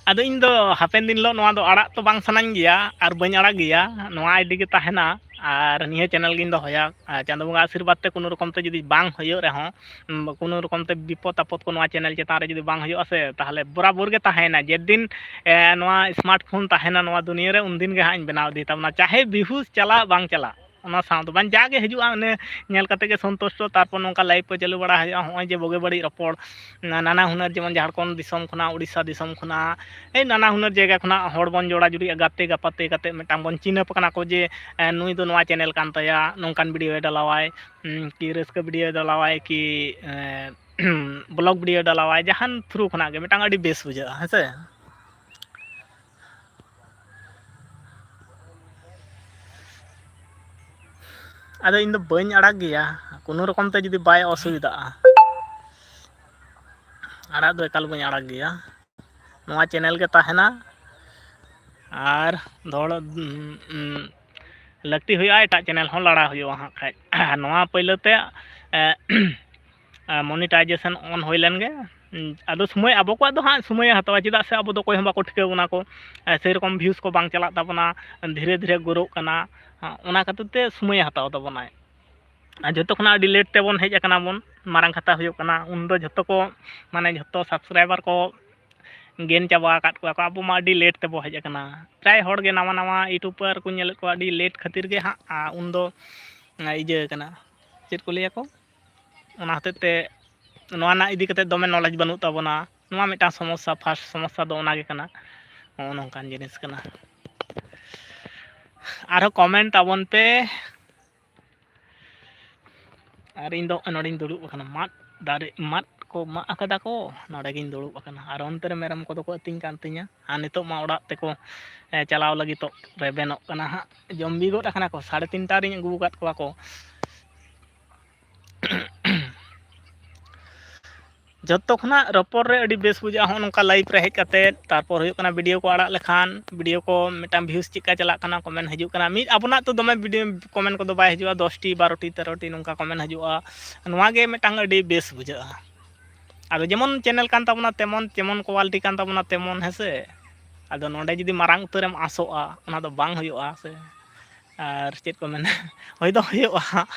ᱟᱫᱚ ᱤᱧ ᱫᱚ ᱦᱟᱯᱮᱱ ᱫᱤᱱ ᱦᱤᱞᱳᱜ ᱱᱚᱣᱟ ᱫᱚ ᱟᱲᱟᱜ ᱛᱚ ᱵᱟᱝ ᱥᱟᱱᱟᱧ ᱜᱮᱭᱟ ᱟᱨ ᱵᱟᱹᱧ ᱟᱲᱟᱜ ᱜᱮᱭᱟ, ᱱᱚᱣᱟ ᱟᱭᱰᱤ ᱜᱮ ᱛᱟᱦᱮᱱᱟ ᱟᱨ ᱱᱤᱭᱟᱹ ᱪᱮᱱᱮᱞ ᱜᱤᱧ ᱫᱚᱦᱚᱭᱟ᱾ ᱟᱨ ᱪᱟᱸᱫᱳ ᱵᱚᱸᱜᱟ ᱟᱥᱤᱨᱵᱟᱫᱽ ᱛᱮ ᱠᱳᱱᱳ ᱨᱚᱠᱚᱢ ᱛᱮ ᱡᱩᱫᱤ ᱵᱟᱝ ᱦᱩᱭᱩᱜ ᱨᱮᱦᱚᱸ, ᱩᱢ, ᱠᱳᱱᱳ ᱨᱚᱠᱚᱢ ᱛᱮ ᱵᱤᱯᱚᱫ ᱟᱯᱚᱫ ᱠᱚ ᱱᱚᱣᱟ ᱪᱮᱱᱮᱞ ᱪᱮᱛᱟᱱ ᱨᱮ ᱡᱩᱫᱤ ᱵᱟᱝ ᱦᱩᱭᱩᱜᱼᱟ ᱥᱮ, ᱛᱟᱦᱚᱞᱮ ᱵᱚᱨᱟᱵᱚᱨ ᱜᱮ ᱛᱟᱦᱮᱱᱟ᱾ ᱡᱮᱫᱤᱱ, ᱮ, ᱱᱚᱣᱟ ᱥᱢᱟᱨᱴ ᱯᱷᱳᱱ ᱛᱟᱦᱮᱱᱟ ᱱᱚᱣᱟ ᱫᱩᱱᱤᱭᱟᱹ ᱨᱮ, ᱩᱱᱫᱤᱱ ᱜᱮ ᱦᱟᱸᱜ ᱤᱧ ᱵᱮᱱᱟᱣ ᱤᱫᱤ ᱛᱟᱵᱚᱱᱟ, ᱪᱟᱦᱮ ᱵᱤᱦᱩᱥ ᱪᱟᱞᱟᱜ ᱵᱟᱝ ᱪᱟᱞᱟᱜ᱾ ᱚᱱᱟ ᱥᱟᱶ ᱫᱚ ᱵᱟᱝ, ᱡᱟᱜᱮ ᱦᱤᱡᱩᱜᱼᱟ, ᱚᱱᱮ ᱧᱮᱞ ᱠᱟᱛᱮ ᱜᱮ ᱥᱚᱱᱛᱩᱥᱴᱚ᱾ ᱛᱟᱨᱯᱚᱨ ᱱᱚᱝᱠᱟ live ᱠᱚ ᱪᱟᱹᱞᱩ ᱵᱟᱲᱟ ᱦᱩᱭᱩᱜᱼᱟ, ᱦᱚᱸᱜᱼᱚᱭ ᱡᱮ ᱵᱩᱜᱤ ᱵᱟᱹᱲᱤᱡ ᱨᱚᱯᱚᱲ, ᱱᱟ-, ᱱᱟᱱᱟ ᱦᱩᱱᱟᱹᱨ, ᱡᱮᱢᱚᱱ ᱡᱷᱟᱲᱠᱷᱚᱸᱰ ᱫᱤᱥᱚᱢ ᱠᱷᱚᱱᱟᱜ, ᱩᱲᱤᱥᱥᱟ ᱫᱤᱥᱚᱢ ᱠᱷᱚᱱᱟᱜ, ᱮᱭ ᱱᱟᱱᱟ ᱦᱩᱱᱟᱹᱨ ᱡᱟᱭᱜᱟ ᱠᱷᱚᱱᱟᱜ ᱦᱚᱲ ᱵᱚᱱ ᱡᱚᱲᱟ ᱡᱩᱲᱤᱜᱼᱟ, ᱜᱟᱛᱮ ᱜᱟᱯᱟᱛᱮ ᱠᱟᱛᱮ ᱢᱤᱫᱴᱟᱝ ᱵᱚᱱ ᱪᱤᱱᱦᱟᱹᱯ ᱟᱠᱟᱱᱟ ᱠᱚ ᱡᱮ, ᱮ, ᱱᱩᱭ ᱫᱚ ᱱᱚᱣᱟ channel ᱠᱟᱱ ᱛᱟᱭᱟ, ᱱᱚᱝᱠᱟᱱ video ᱰᱟᱞᱟᱣᱟᱭ, ᱩᱸ, ᱠᱤ ᱨᱟᱹᱥᱠᱟᱹ video ᱰᱟᱞᱟᱣᱟᱭ, ᱠᱤ, ᱮ, vlog video ᱰᱟᱞᱟᱣᱟᱭ, ᱡᱟᱦᱟᱱ through ᱠᱷᱚᱱᱟᱜ ᱜᱮ ᱢᱤᱫᱴᱟᱝ ᱟᱹᱰᱤ ᱵᱮᱥ ᱵᱩᱡᱷᱟᱹᱜᱼᱟ, ᱦᱮᱸ ᱥᱮ? ᱟᱫᱚ ᱤᱧ ᱫᱚ ᱵᱟᱹᱧ ᱟᱲᱟᱜ ᱜᱮᱭᱟ, ᱠᱳᱱᱳ ᱨᱚᱠᱚᱢ ᱛᱮ ᱡᱩᱫᱤ ᱵᱟᱭ ᱚᱥᱩᱵᱤᱫᱷᱟᱜᱼᱟ, ᱟᱲᱟᱜ ᱫᱚ ᱮᱠᱟᱞ ᱵᱟᱹᱧ ᱟᱲᱟᱜ ᱜᱮᱭᱟ᱾ ᱱᱚᱣᱟ channel ᱜᱮ ᱛᱟᱦᱮᱱᱟ, ᱟᱨ ᱫᱚᱲ, ᱩᱸ, ᱩᱸ, ᱞᱟᱹᱠᱛᱤ ᱦᱩᱭᱩᱜᱼᱟ, ᱮᱴᱟᱜ channel ᱦᱚᱸ ᱞᱟᱲᱟ ᱦᱩᱭᱩᱜᱼᱟ ᱦᱟᱸᱜ ᱠᱷᱟᱡ᱾ ᱱᱚᱣᱟ ᱯᱳᱭᱞᱳ ᱛᱮ, ᱮ, ᱮ, monetization on ᱦᱩᱭ ᱞᱮᱱ ᱜᱮ᱾ ᱩᱸ, ᱟᱫᱚ ᱥᱚᱢᱚᱭ, ᱟᱵᱚ ᱠᱚᱣᱟᱜ ᱫᱚ ᱦᱟᱸᱜ ᱥᱚᱢᱚᱭᱮ ᱦᱟᱛᱟᱣᱟ, ᱪᱮᱫᱟᱜ ᱥᱮ ᱟᱵᱚ ᱫᱚ ᱚᱠᱚᱭ ᱦᱚᱸ ᱵᱟᱠᱚ ᱴᱷᱤᱠᱟᱹ ᱵᱚᱱᱟ ᱠᱚ᱾ ᱮ, ᱥᱮᱨᱚᱠᱚᱢ views ᱠᱚ ᱵᱟᱝ ᱪᱟᱞᱟᱜ ᱛᱟᱵᱚᱱᱟ, ᱫᱷᱤᱨᱮ ᱫᱷᱤᱨᱮ ᱜᱨᱳᱜ ᱠᱟᱱᱟ᱾ ᱚᱱᱟ ᱠᱷᱟᱹᱛᱤᱨ ᱛᱮ ᱥᱚᱢᱚᱭᱮ ᱦᱟᱛᱟᱣ ᱛᱟᱵᱚᱱᱟᱭ᱾ ᱟᱨ ᱡᱚᱛᱚ ᱠᱷᱚᱱᱟᱜ ᱟᱹᱰᱤ late ᱛᱮᱵᱚᱱ ᱦᱮᱡ ᱟᱠᱟᱱᱟ ᱵᱚᱱ, ᱢᱟᱨᱟᱝ ᱠᱟᱛᱷᱟ ᱦᱩᱭᱩᱜ ᱠᱟᱱᱟ, ᱩᱱᱫᱚ ᱡᱷᱚᱛᱚ ᱠᱚ, ᱢᱟᱱᱮ, ᱡᱷᱚᱛᱚ subscriber ᱠᱚ gain ᱪᱟᱵᱟ ᱟᱠᱟᱫ ᱠᱚᱣᱟ ᱠᱚ, ᱟᱵᱚ ᱢᱟ ᱟᱹᱰᱤ late ᱛᱮᱵᱚ ᱦᱮᱡ ᱟᱠᱟᱱᱟ᱾ ᱯᱨᱟᱭ ᱦᱚᱲ ᱜᱮ ᱱᱟᱣᱟ ᱱᱟᱣᱟ YouTuber ᱠᱚ ᱧᱮᱞᱮᱫ ᱠᱚᱣᱟ, ᱟᱹᱰᱤ late ᱠᱷᱟᱹᱛᱤᱨ ᱜᱮ ᱦᱟᱸᱜ, ᱟ, ᱩᱱᱫᱚ, ᱟ, ᱤᱭᱟᱹ ᱠᱟᱱᱟ, ᱪᱮᱫ ᱠᱚ ᱞᱟᱹᱭᱟᱠᱚ, ᱚᱱᱟ ᱦᱚᱛᱮᱡ ᱛᱮ ᱱᱚᱣᱟ ᱨᱮᱱᱟᱜ ᱤᱫᱤ ᱠᱟᱛᱮ ᱫᱚᱢᱮ knowledge ᱵᱟᱹᱱᱩᱜ ᱛᱟᱵᱚᱱᱟ᱾ ᱱᱚᱣᱟ ᱢᱤᱫᱴᱟᱝ ᱥᱚᱢᱚᱥᱥᱟ, first ᱥᱚᱢᱚᱥᱥᱟ ᱫᱚ ᱚᱱᱟ ᱜᱮ ᱠᱟᱱᱟ᱾ ᱱᱚᱜᱼᱚ ᱱᱚᱝᱠᱟᱱ ᱡᱤᱱᱤᱥ ᱠᱟᱱᱟ᱾ ᱟᱨᱦᱚᱸ comment ᱛᱟᱵᱚᱱ ᱯᱮ᱾ ᱟᱨ ᱤᱧ ᱫᱚ ᱱᱚᱰᱮᱧ ᱫᱩᱲᱩᱵ ᱟᱠᱟᱱᱟ, ᱢᱟᱫ ᱫᱟᱨᱮ, ᱢᱟᱫ ᱠᱚ ᱢᱟᱜ ᱟᱠᱟᱫᱟ ᱠᱚ, ᱱᱚᱰᱮ ᱜᱤᱧ ᱫᱩᱲᱩᱵ ᱟᱠᱟᱱᱟ᱾ ᱟᱨ ᱚᱱᱛᱮ ᱨᱮ ᱢᱮᱨᱚᱢ ᱠᱚᱫᱚ ᱠᱚ ᱟᱹᱛᱤᱧ ᱠᱟᱱ ᱛᱤᱧᱟ᱾ ᱟᱨ ᱱᱤᱛᱚᱜ ᱢᱟ ᱚᱲᱟᱜ ᱛᱮᱠᱚ, ᱮ, ᱪᱟᱞᱟᱣ ᱞᱟᱹᱜᱤᱫᱚᱜ, ᱨᱮᱵᱮᱱᱚᱜ ᱠᱟᱱᱟ ᱦᱟᱸᱜ᱾ ᱡᱚᱢ ᱵᱤ ᱜᱚᱫ ᱟᱠᱟᱱᱟ ᱠᱚ, ᱥᱟᱲᱮ ᱛᱤᱱᱴᱟ ᱨᱤᱧ ᱟᱹᱜᱩ ᱟᱠᱟᱫ ᱠᱚᱣᱟ ᱠᱚ᱾ ᱡᱚᱛᱚ ᱠᱷᱚᱱᱟᱜ ᱨᱚᱯᱚᱲ ᱨᱮ ᱟᱹᱰᱤ ᱵᱮᱥ ᱵᱩᱡᱷᱟᱹᱜᱼᱟ, ᱦᱚᱸᱜᱼᱚ ᱱᱚᱝᱠᱟ live ᱨᱮ ᱦᱮᱡ ᱠᱟᱛᱮᱫ᱾ ᱛᱟᱨᱯᱚᱨ ᱦᱩᱭᱩᱜ ᱠᱟᱱᱟ, video ᱠᱚ ᱟᱲᱟᱜ ᱞᱮᱠᱷᱟᱱ, video ᱠᱚ ᱢᱤᱫᱴᱟᱝ views ᱪᱮᱫᱠᱟ ᱪᱟᱞᱟᱜ ᱠᱟᱱᱟ, comment ᱦᱤᱡᱩᱜ ᱠᱟᱱᱟ᱾ ᱢᱤᱫ ᱟᱵᱚᱱᱟᱜ ᱛᱚ ᱫᱚᱢᱮ video comment ᱠᱚᱫᱚ ᱵᱟᱭ ᱦᱤᱡᱩᱜᱼᱟ, ᱫᱚᱥ ᱴᱤ, ᱵᱟᱨᱚ ᱴᱤ, ᱛᱮᱨᱚ ᱴᱤ ᱱᱚᱝᱠᱟ comment ᱦᱤᱡᱩᱜᱼᱟ᱾ ᱱᱚᱣᱟ ᱜᱮ ᱢᱤᱫᱴᱟᱝ ᱟᱹᱰᱤ ᱵᱮᱥ ᱵᱩᱡᱷᱟᱹᱜᱼᱟ᱾ ᱟᱫᱚ ᱡᱮᱢᱚᱱ channel ᱠᱟᱱ ᱛᱟᱵᱚᱱᱟ ᱛᱮᱢᱚᱱ, ᱡᱮᱢᱚᱱ quality ᱠᱟᱱ ᱛᱟᱵᱚᱱᱟ ᱛᱮᱢᱚᱱ, ᱦᱮᱸ ᱥᱮ? ᱟᱫᱚ ᱱᱚᱰᱮ ᱡᱩᱫᱤ ᱢᱟᱨᱟᱝ ᱩᱛᱟᱹᱨᱮᱢ ᱟᱥᱚᱜᱼᱟ, ᱚᱱᱟ ᱫᱚ ᱵᱟᱝ ᱦᱩᱭᱩᱜᱼᱟ, ᱥᱮ? ᱟᱨ ᱪᱮᱫ ᱠᱚ ᱢᱮᱱᱟ, ᱦᱩᱭ ᱫᱚ ᱦᱩᱭᱩᱜᱼᱟ᱾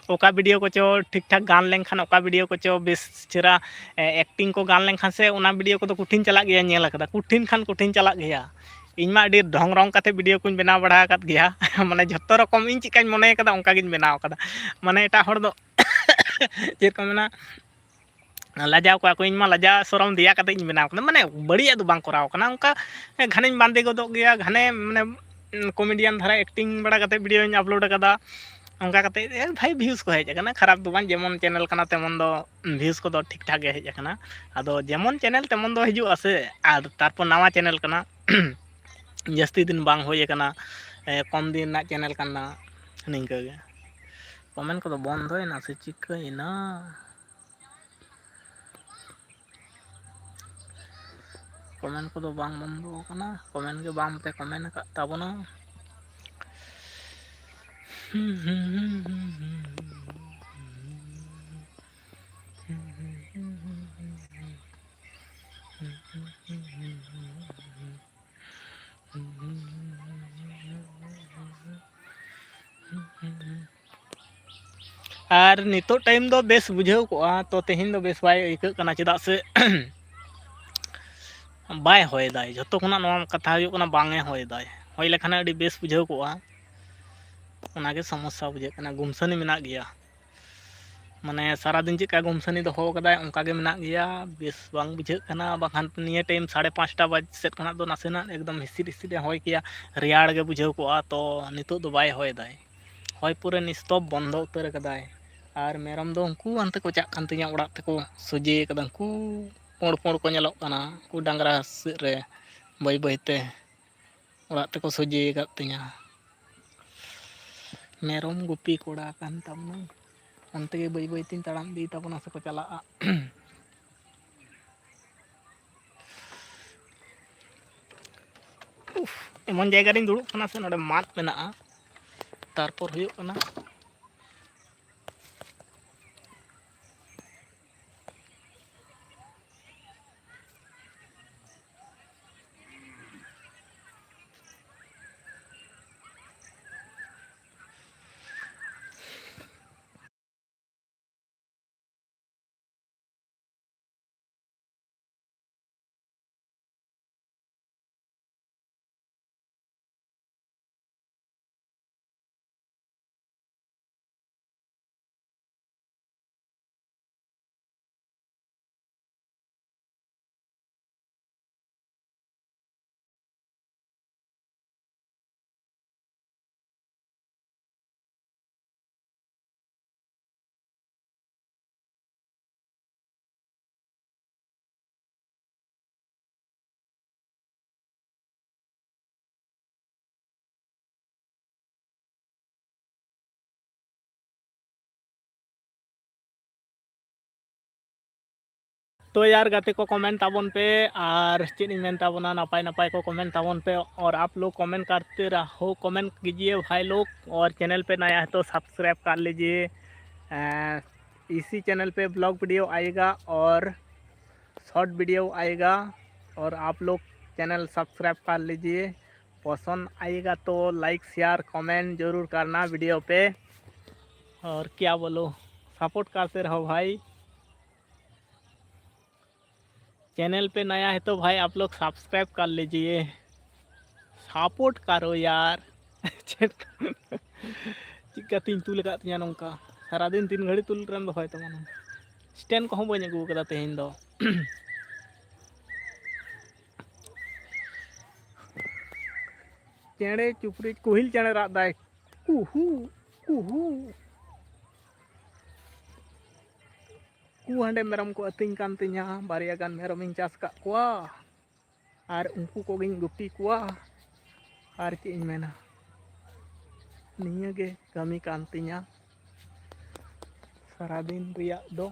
ᱚᱠᱟ video ᱠᱚᱪᱚ ᱴᱷᱤᱠ ᱴᱷᱟᱠ ᱜᱟᱱ ᱞᱮᱱᱠᱷᱟᱱ, ᱚᱠᱟ video ᱠᱚᱪᱚ ᱵᱮᱥ ᱪᱮᱦᱨᱟ, ᱮ, acting ᱠᱚ ᱜᱟᱱ ᱞᱮᱱᱠᱷᱟᱱ ᱥᱮ, ᱚᱱᱟ video ᱠᱚᱫᱚ ᱠᱚᱴᱷᱤᱱ ᱪᱟᱞᱟᱜ ᱜᱮᱭᱟ, ᱧᱮᱞ ᱟᱠᱟᱫᱟ, ᱠᱚᱴᱷᱤᱱ ᱠᱷᱟᱱ ᱠᱚᱴᱷᱤᱱ ᱪᱟᱞᱟᱜ ᱜᱮᱭᱟ᱾ ᱤᱧ ᱢᱟ ᱟᱹᱰᱤ ᱰᱷᱚᱝ ᱨᱚᱝ ᱠᱟᱛᱮ ᱵᱷᱤᱰᱤᱭᱳ ᱠᱚᱧ ᱵᱮᱱᱟᱣ ᱵᱟᱲᱟ ᱟᱠᱟᱫ ᱜᱮᱭᱟ᱾ ᱢᱟᱱᱮ ᱡᱷᱚᱛᱚ ᱨᱚᱠᱚᱢ ᱤᱧ ᱪᱮᱫᱠᱟᱧ ᱢᱚᱱᱮ ᱠᱟᱫᱟ ᱚᱱᱠᱟ ᱜᱤᱧ ᱵᱮᱱᱟᱣ ᱠᱟᱫᱟ᱾ ᱢᱟᱱᱮ ᱮᱴᱟᱜ ᱦᱚᱲ ᱫᱚ ᱪᱮᱫ ᱠᱚ ᱢᱮᱱᱟ, ᱞᱟᱡᱟᱣ ᱠᱚᱣᱟ ᱠᱚ, ᱤᱧ ᱢᱟ ᱞᱟᱡᱟᱣ ᱥᱚᱨᱚᱢ ᱫᱮᱭᱟ ᱠᱟᱛᱮ ᱤᱧ ᱵᱮᱱᱟᱣ ᱠᱟᱫᱟ᱾ ᱢᱟᱱᱮ ᱵᱟᱹᱲᱤᱡᱟᱜ ᱫᱚ ᱵᱟᱝ ᱠᱚᱨᱟᱣ ᱠᱟᱱᱟ, ᱚᱱᱠᱟ ᱜᱷᱟᱱᱮᱧ ᱵᱟᱸᱫᱮ ᱜᱚᱫᱚᱜ ᱜᱮᱭᱟ, ᱜᱷᱟᱱᱮ ᱢᱟᱱᱮ ᱠᱚᱢᱮᱰᱤᱭᱟᱱ ᱫᱷᱟᱨᱟ ᱮᱠᱴᱤᱝ ᱵᱟᱲᱟ ᱠᱟᱛᱮ ᱵᱷᱤᱰᱤᱭᱳᱧ ᱟᱯᱞᱳᱰ ᱠᱟᱫᱟ᱾ ᱚᱱᱠᱟ ᱠᱟᱛᱮ ᱮ ᱵᱷᱟᱭ ᱵᱷᱤᱭᱩᱡᱽ ᱠᱚ ᱦᱮᱡ ᱟᱠᱟᱱᱟ, ᱠᱷᱟᱨᱟᱯ ᱫᱚ ᱵᱟᱝ, ᱡᱮᱢᱚᱱ ᱪᱮᱱᱮᱞ ᱠᱟᱱᱟ ᱛᱮᱢᱚᱱ ᱫᱚ ᱵᱷᱤᱭᱩᱡᱽ ᱠᱚᱫᱚ ᱴᱷᱤᱠ ᱴᱷᱟᱠ ᱜᱮ ᱦᱮᱡ ᱟᱠᱟᱱᱟ᱾ ᱟᱫᱚ ᱡᱮᱢᱚᱱ ᱪᱮᱱᱮᱞ ᱛᱮᱢᱚᱱ ᱫᱚ ᱦᱤᱡᱩᱜᱼᱟ ᱥᱮ, ᱟᱨ ᱛᱟᱨᱯᱚᱨ ᱱᱟᱣᱟ ᱪᱮᱱᱮᱞ ᱠᱟᱱᱟ, ᱡᱟᱹᱥᱛᱤ ᱫᱤᱱ ᱵᱟᱝ ᱦᱩᱭ ᱟᱠᱟᱱᱟ, ᱮ, ᱠᱚᱢ ᱫᱤᱱ ᱨᱮᱱᱟᱜ ᱪᱮᱱᱮᱞ ᱠᱟᱱᱟ, ᱱᱤᱝᱠᱟᱹ ᱜᱮ᱾ ᱠᱚᱢᱮᱱᱴ ᱠᱚᱫᱚ ᱵᱚᱱᱫᱚᱭᱮᱱᱟ ᱥᱮ ᱪᱤᱠᱟᱹᱭᱮᱱᱟ? ᱠᱚᱢᱮᱱᱴ ᱠᱚᱫᱚ ᱵᱟᱝ ᱵᱚᱱᱫᱚ ᱟᱠᱟᱱᱟ, ᱠᱚᱢᱮᱱᱴ ᱜᱮ ᱵᱟᱝ ᱯᱮ ᱠᱚᱢᱮᱱᱴ ᱟᱠᱟᱫ ᱛᱟᱵᱚᱱᱟ᱾ ᱟᱨ ᱱᱤᱛᱚᱜ ᱴᱟᱭᱤᱢ ᱫᱚ ᱵᱮᱥ ᱵᱩᱡᱷᱟᱹᱣ ᱠᱚᱜᱼᱟ, ᱛᱚ ᱛᱮᱦᱮᱧ ᱫᱚ ᱵᱮᱥ ᱵᱟᱭ ᱟᱹᱭᱠᱟᱹᱜ ᱠᱟᱱᱟ, ᱪᱮᱫᱟᱜ ᱥᱮ ᱵᱟᱭ ᱦᱚᱭ ᱫᱟᱭ᱾ ᱡᱷᱚᱛᱚ ᱠᱷᱚᱱᱟᱜ ᱱᱚᱣᱟ ᱠᱟᱛᱷᱟ ᱦᱩᱭᱩᱜ ᱠᱟᱱᱟ, ᱵᱟᱝ ᱮ ᱦᱚᱭ ᱫᱟᱭ᱾ ᱦᱚᱭ ᱞᱮᱠᱷᱟᱱ ᱟᱹᱰᱤ ᱵᱮᱥ ᱵᱩᱡᱷᱟᱹᱣ ᱠᱚᱜᱼᱟ, ᱚᱱᱟᱜᱮ ᱥᱚᱢᱚᱥᱥᱟ ᱵᱩᱡᱷᱟᱹᱜ ᱠᱟᱱᱟ᱾ ᱜᱩᱢᱥᱟᱹᱱᱤ ᱢᱮᱱᱟᱜ ᱜᱮᱭᱟ, ᱢᱟᱱᱮ ᱥᱟᱨᱟᱫᱤᱱ ᱪᱮᱫᱠᱟ ᱜᱩᱢᱥᱟᱹᱱᱤ ᱫᱚᱦᱚ ᱠᱟᱫᱟᱭ, ᱚᱱᱠᱟ ᱜᱮ ᱢᱮᱱᱟᱜ ᱜᱮᱭᱟ᱾ ᱵᱮᱥ ᱵᱟᱝ ᱵᱩᱡᱷᱟᱹᱜ ᱠᱟᱱᱟ᱾ ᱵᱟᱠᱷᱟᱱ ᱱᱤᱭᱟᱹ ᱴᱟᱭᱤᱢ ᱥᱟᱲᱮ ᱯᱟᱸᱪᱴᱟ ᱵᱟᱡ ᱥᱮᱫ ᱠᱷᱚᱱᱟᱜ ᱫᱚ ᱱᱟᱥᱮᱱᱟᱜ ᱮᱠᱫᱚᱢ ᱦᱤᱥᱤᱫ ᱦᱤᱥᱤᱫ ᱮ ᱦᱚᱭ ᱠᱮᱭᱟ, ᱨᱮᱭᱟᱲ ᱜᱮ ᱵᱩᱡᱷᱟᱹᱣ ᱠᱚᱜᱼᱟ᱾ ᱛᱚ ᱱᱤᱛᱚᱜ ᱫᱚ ᱵᱟᱭ ᱦᱚᱭ ᱫᱟᱭ, ᱦᱚᱭ ᱯᱩᱨᱟᱹ ᱱᱤᱥᱛᱚᱵ ᱵᱚᱱᱫᱚ ᱩᱛᱟᱹᱨ ᱠᱟᱫᱟᱭ᱾ ᱟᱨ ᱢᱮᱨᱚᱢ ᱫᱚ ᱩᱱᱠᱩ ᱦᱟᱱᱛᱮ ᱠᱚ ᱪᱟᱜ ᱠᱟᱱ ᱛᱤᱧᱟ, ᱚᱲᱟᱜ ᱛᱮᱠᱚ ᱥᱚᱡᱷᱮ ᱠᱟᱫᱟ᱾ ᱩᱱᱠᱩ ᱯᱩᱸᱰ ᱯᱩᱸᱰ ᱠᱚ ᱧᱮᱞᱚᱜ ᱠᱟᱱᱟ, ᱩᱱᱠᱩ ᱰᱟᱝᱨᱟ ᱥᱮᱫ ᱨᱮ ᱵᱟᱹᱭ ᱵᱟᱹᱭᱛᱮ ᱚᱲᱟᱜ ᱛᱮᱠᱚ ᱥᱚᱡᱷᱮ ᱟᱠᱟᱫ ᱛᱤᱧᱟ᱾ ᱢᱮᱨᱚᱢ ᱜᱩᱯᱤ ᱠᱚᱲᱟ ᱠᱟᱱ ᱛᱟᱵᱚᱱᱟᱹᱧ, ᱚᱱᱛᱮ ᱜᱮ ᱵᱟᱹᱭ ᱵᱟᱹᱭ ᱛᱤᱧ ᱛᱟᱲᱟᱢ ᱤᱫᱤᱭ ᱛᱟᱵᱚᱱᱟ ᱥᱮᱠᱚ ᱪᱟᱞᱟᱜᱼᱟ᱾ ᱩᱯᱷ, ᱮᱢᱚᱱ ᱡᱟᱭᱜᱟ ᱨᱤᱧ ᱫᱩᱲᱩᱵ ᱠᱟᱱᱟ ᱥᱮ, ᱱᱚᱰᱮ ᱢᱟᱫ ᱢᱮᱱᱟᱜᱼᱟ᱾ ᱛᱟᱨᱯᱚᱨ ᱦᱩᱭᱩᱜ ᱠᱟᱱᱟ, तो यार गाते को कमेंट ताबोन पे, और चेन इन मेन ताबोना, नपाय नपाय को कमेंट ताबोन पे। और आप लोग कमेंट करते रहो, कमेंट कीजिए भाई लोग। और चैनल पे नया है तो सब्सक्राइब कर लीजिए। अ, इसी चैनल पे ब्लॉग वीडियो आएगा और शॉर्ट वीडियो आएगा, और आप लोग चैनल सब्सक्राइब कर लीजिए। पसंद आएगा तो लाइक शेयर कमेंट जरूर करना वीडियो पे। और क्या बोलो, सपोर्ट करते रहो भाई। चैनल पे नया है तो भाई आप लोग सब्सक्राइब कर लीजिए, सपोर्ट करो यार। ᱪᱮᱫᱠᱟᱛᱤᱧ ᱛᱩᱞ ᱟᱠᱟᱫ ᱛᱤᱧᱟ ᱱᱚᱝᱠᱟ, ᱥᱟᱨᱟᱫᱤᱱ ᱛᱤᱱ ᱜᱷᱟᱹᱲᱤ ᱛᱩᱞ ᱨᱮᱢ ᱫᱚᱦᱚᱭ ᱛᱟᱢᱟ ᱱᱚᱝᱠᱟ᱾ ᱥᱴᱮᱱᱰ ᱠᱚᱦᱚᱸ ᱵᱟᱹᱧ ᱟᱹᱜᱩ ᱟᱠᱟᱫᱟ ᱛᱮᱦᱮᱧ ᱫᱚ᱾ ᱪᱮᱬᱮ ᱪᱩᱯᱨᱩᱡ, ᱠᱩᱦᱤᱞ ᱪᱮᱬᱮ ᱨᱟᱜ ᱫᱟᱭ, ᱠᱩᱦᱩ, ᱠᱩᱦᱩ᱾ ᱠᱩ ᱦᱟᱸᱰᱮ ᱢᱮᱨᱚᱢ ᱠᱚ ᱟᱹᱛᱤᱧ ᱠᱟᱱ ᱛᱤᱧᱟ, ᱵᱟᱨᱭᱟ ᱜᱟᱱ ᱢᱮᱨᱚᱢᱤᱧ ᱪᱟᱥ ᱟᱠᱟᱫ ᱠᱚᱣᱟ, ᱟᱨ ᱩᱱᱠᱩ ᱠᱚᱜᱮᱧ ᱜᱩᱯᱤ ᱠᱚᱣᱟ᱾ ᱟᱨ ᱪᱮᱫ ᱤᱧ ᱢᱮᱱᱟ, ᱱᱤᱭᱟᱹ ᱜᱮ ᱠᱟᱹᱢᱤ ᱠᱟᱱ ᱛᱤᱧᱟ ᱥᱟᱨᱟᱫᱤᱱ ᱨᱮᱭᱟᱜ ᱫᱚ᱾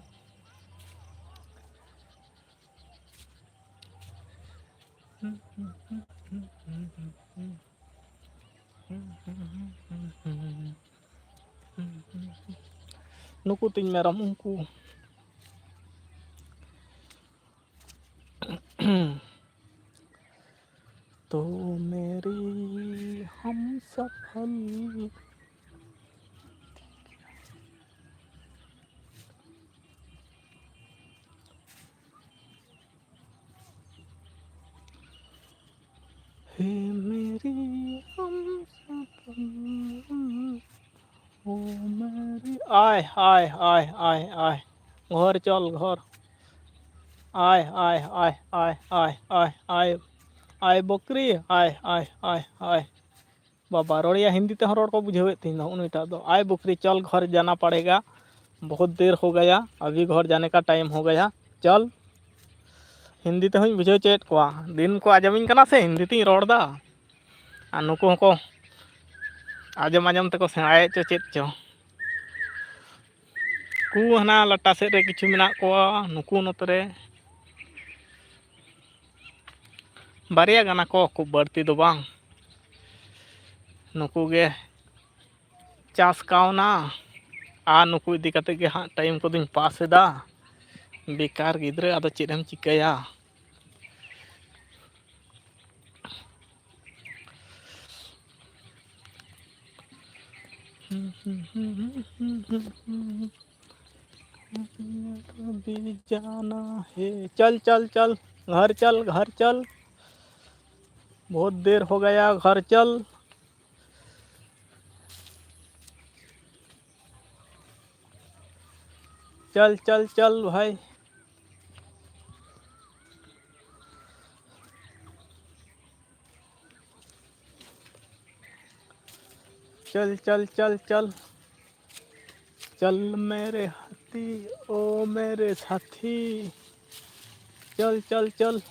ᱱᱩᱠᱩ ᱛᱤᱧ ᱢᱮᱨᱚᱢ, ᱩᱱᱠᱩ᱾ तो मेरी हम सफल। हे मेरी हम सफल, ओ मेरी। आय, आय, आय, आय, आय। घर चल, घर। आय, आय, आय, आय, आय, आय, आय। आय बकरी, आय, आय, आय, आय। ᱵᱟᱵᱟ, ᱨᱚᱲᱮᱭᱟ ᱦᱤᱱᱫᱤ ᱛᱮᱦᱚᱸ ᱨᱚᱲ ᱠᱚ ᱵᱩᱡᱷᱟᱹᱣᱮᱫ ᱛᱤᱧ ᱫᱚ ᱩᱱᱤᱴᱟᱜ ᱫᱚ᱾ आय बकरी चल घर जाना पड़ेगा, बहुत देर हो गया, अभी घर जाने का टाइम हो गया, चल। ᱦᱤᱱᱫᱤ ᱛᱮᱦᱚᱸᱧ ᱵᱩᱡᱷᱟᱹᱣ ᱦᱚᱪᱚᱭᱮᱫ ᱠᱚᱣᱟ, ᱫᱤᱱ ᱠᱚ ᱟᱸᱡᱚᱢᱤᱧ ᱠᱟᱱᱟ ᱥᱮ ᱦᱤᱱᱫᱤ ᱛᱤᱧ ᱨᱚᱲ ᱮᱫᱟ᱾ ᱟᱨ ᱱᱩᱠᱩ ᱦᱚᱸᱠᱚ ᱟᱸᱡᱚᱢ ᱟᱸᱡᱚᱢ ᱛᱮᱠᱚ ᱥᱮᱬᱟᱭᱮᱫ ᱪᱚ ᱪᱮᱫ ᱪᱚ᱾ ᱠᱩ ᱦᱟᱱᱟ ᱞᱟᱴᱟ ᱥᱮᱫ ᱨᱮ ᱠᱤᱪᱷᱩ ᱢᱮᱱᱟᱜ ᱠᱚᱣᱟ, ᱱᱩᱠᱩ ᱱᱚᱛᱮ ᱨᱮ᱾ ᱵᱟᱨᱭᱟ ᱜᱟᱱ ᱟᱠᱚ, ᱠᱷᱩᱵ ᱵᱟᱹᱲᱛᱤ ᱫᱚ ᱵᱟᱝ᱾ ᱱᱩᱠᱩ ᱜᱮ ᱪᱟᱥ ᱠᱟᱣᱱᱟ, ᱟᱨ ᱱᱩᱠᱩ ᱤᱫᱤ ᱠᱟᱛᱮ ᱜᱮ ᱦᱟᱸᱜ ᱴᱟᱭᱤᱢ ᱠᱚᱫᱚᱧ ᱯᱟᱥ ᱮᱫᱟ᱾ ᱵᱮᱠᱟᱨ ᱜᱤᱫᱽᱨᱟᱹ, ᱟᱫᱚ ᱪᱮᱫ ᱮᱢ ᱪᱤᱠᱟᱹᱭᱟ? भी जाना है। चल, चल, चल, घर चल, घर चल। बहुत देर हो गया, घर चल। चल, चल, चल भाई। चल, चल, चल, चल। चल मेरे हाथी, ओ मेरे साथी। चल, चल, चल।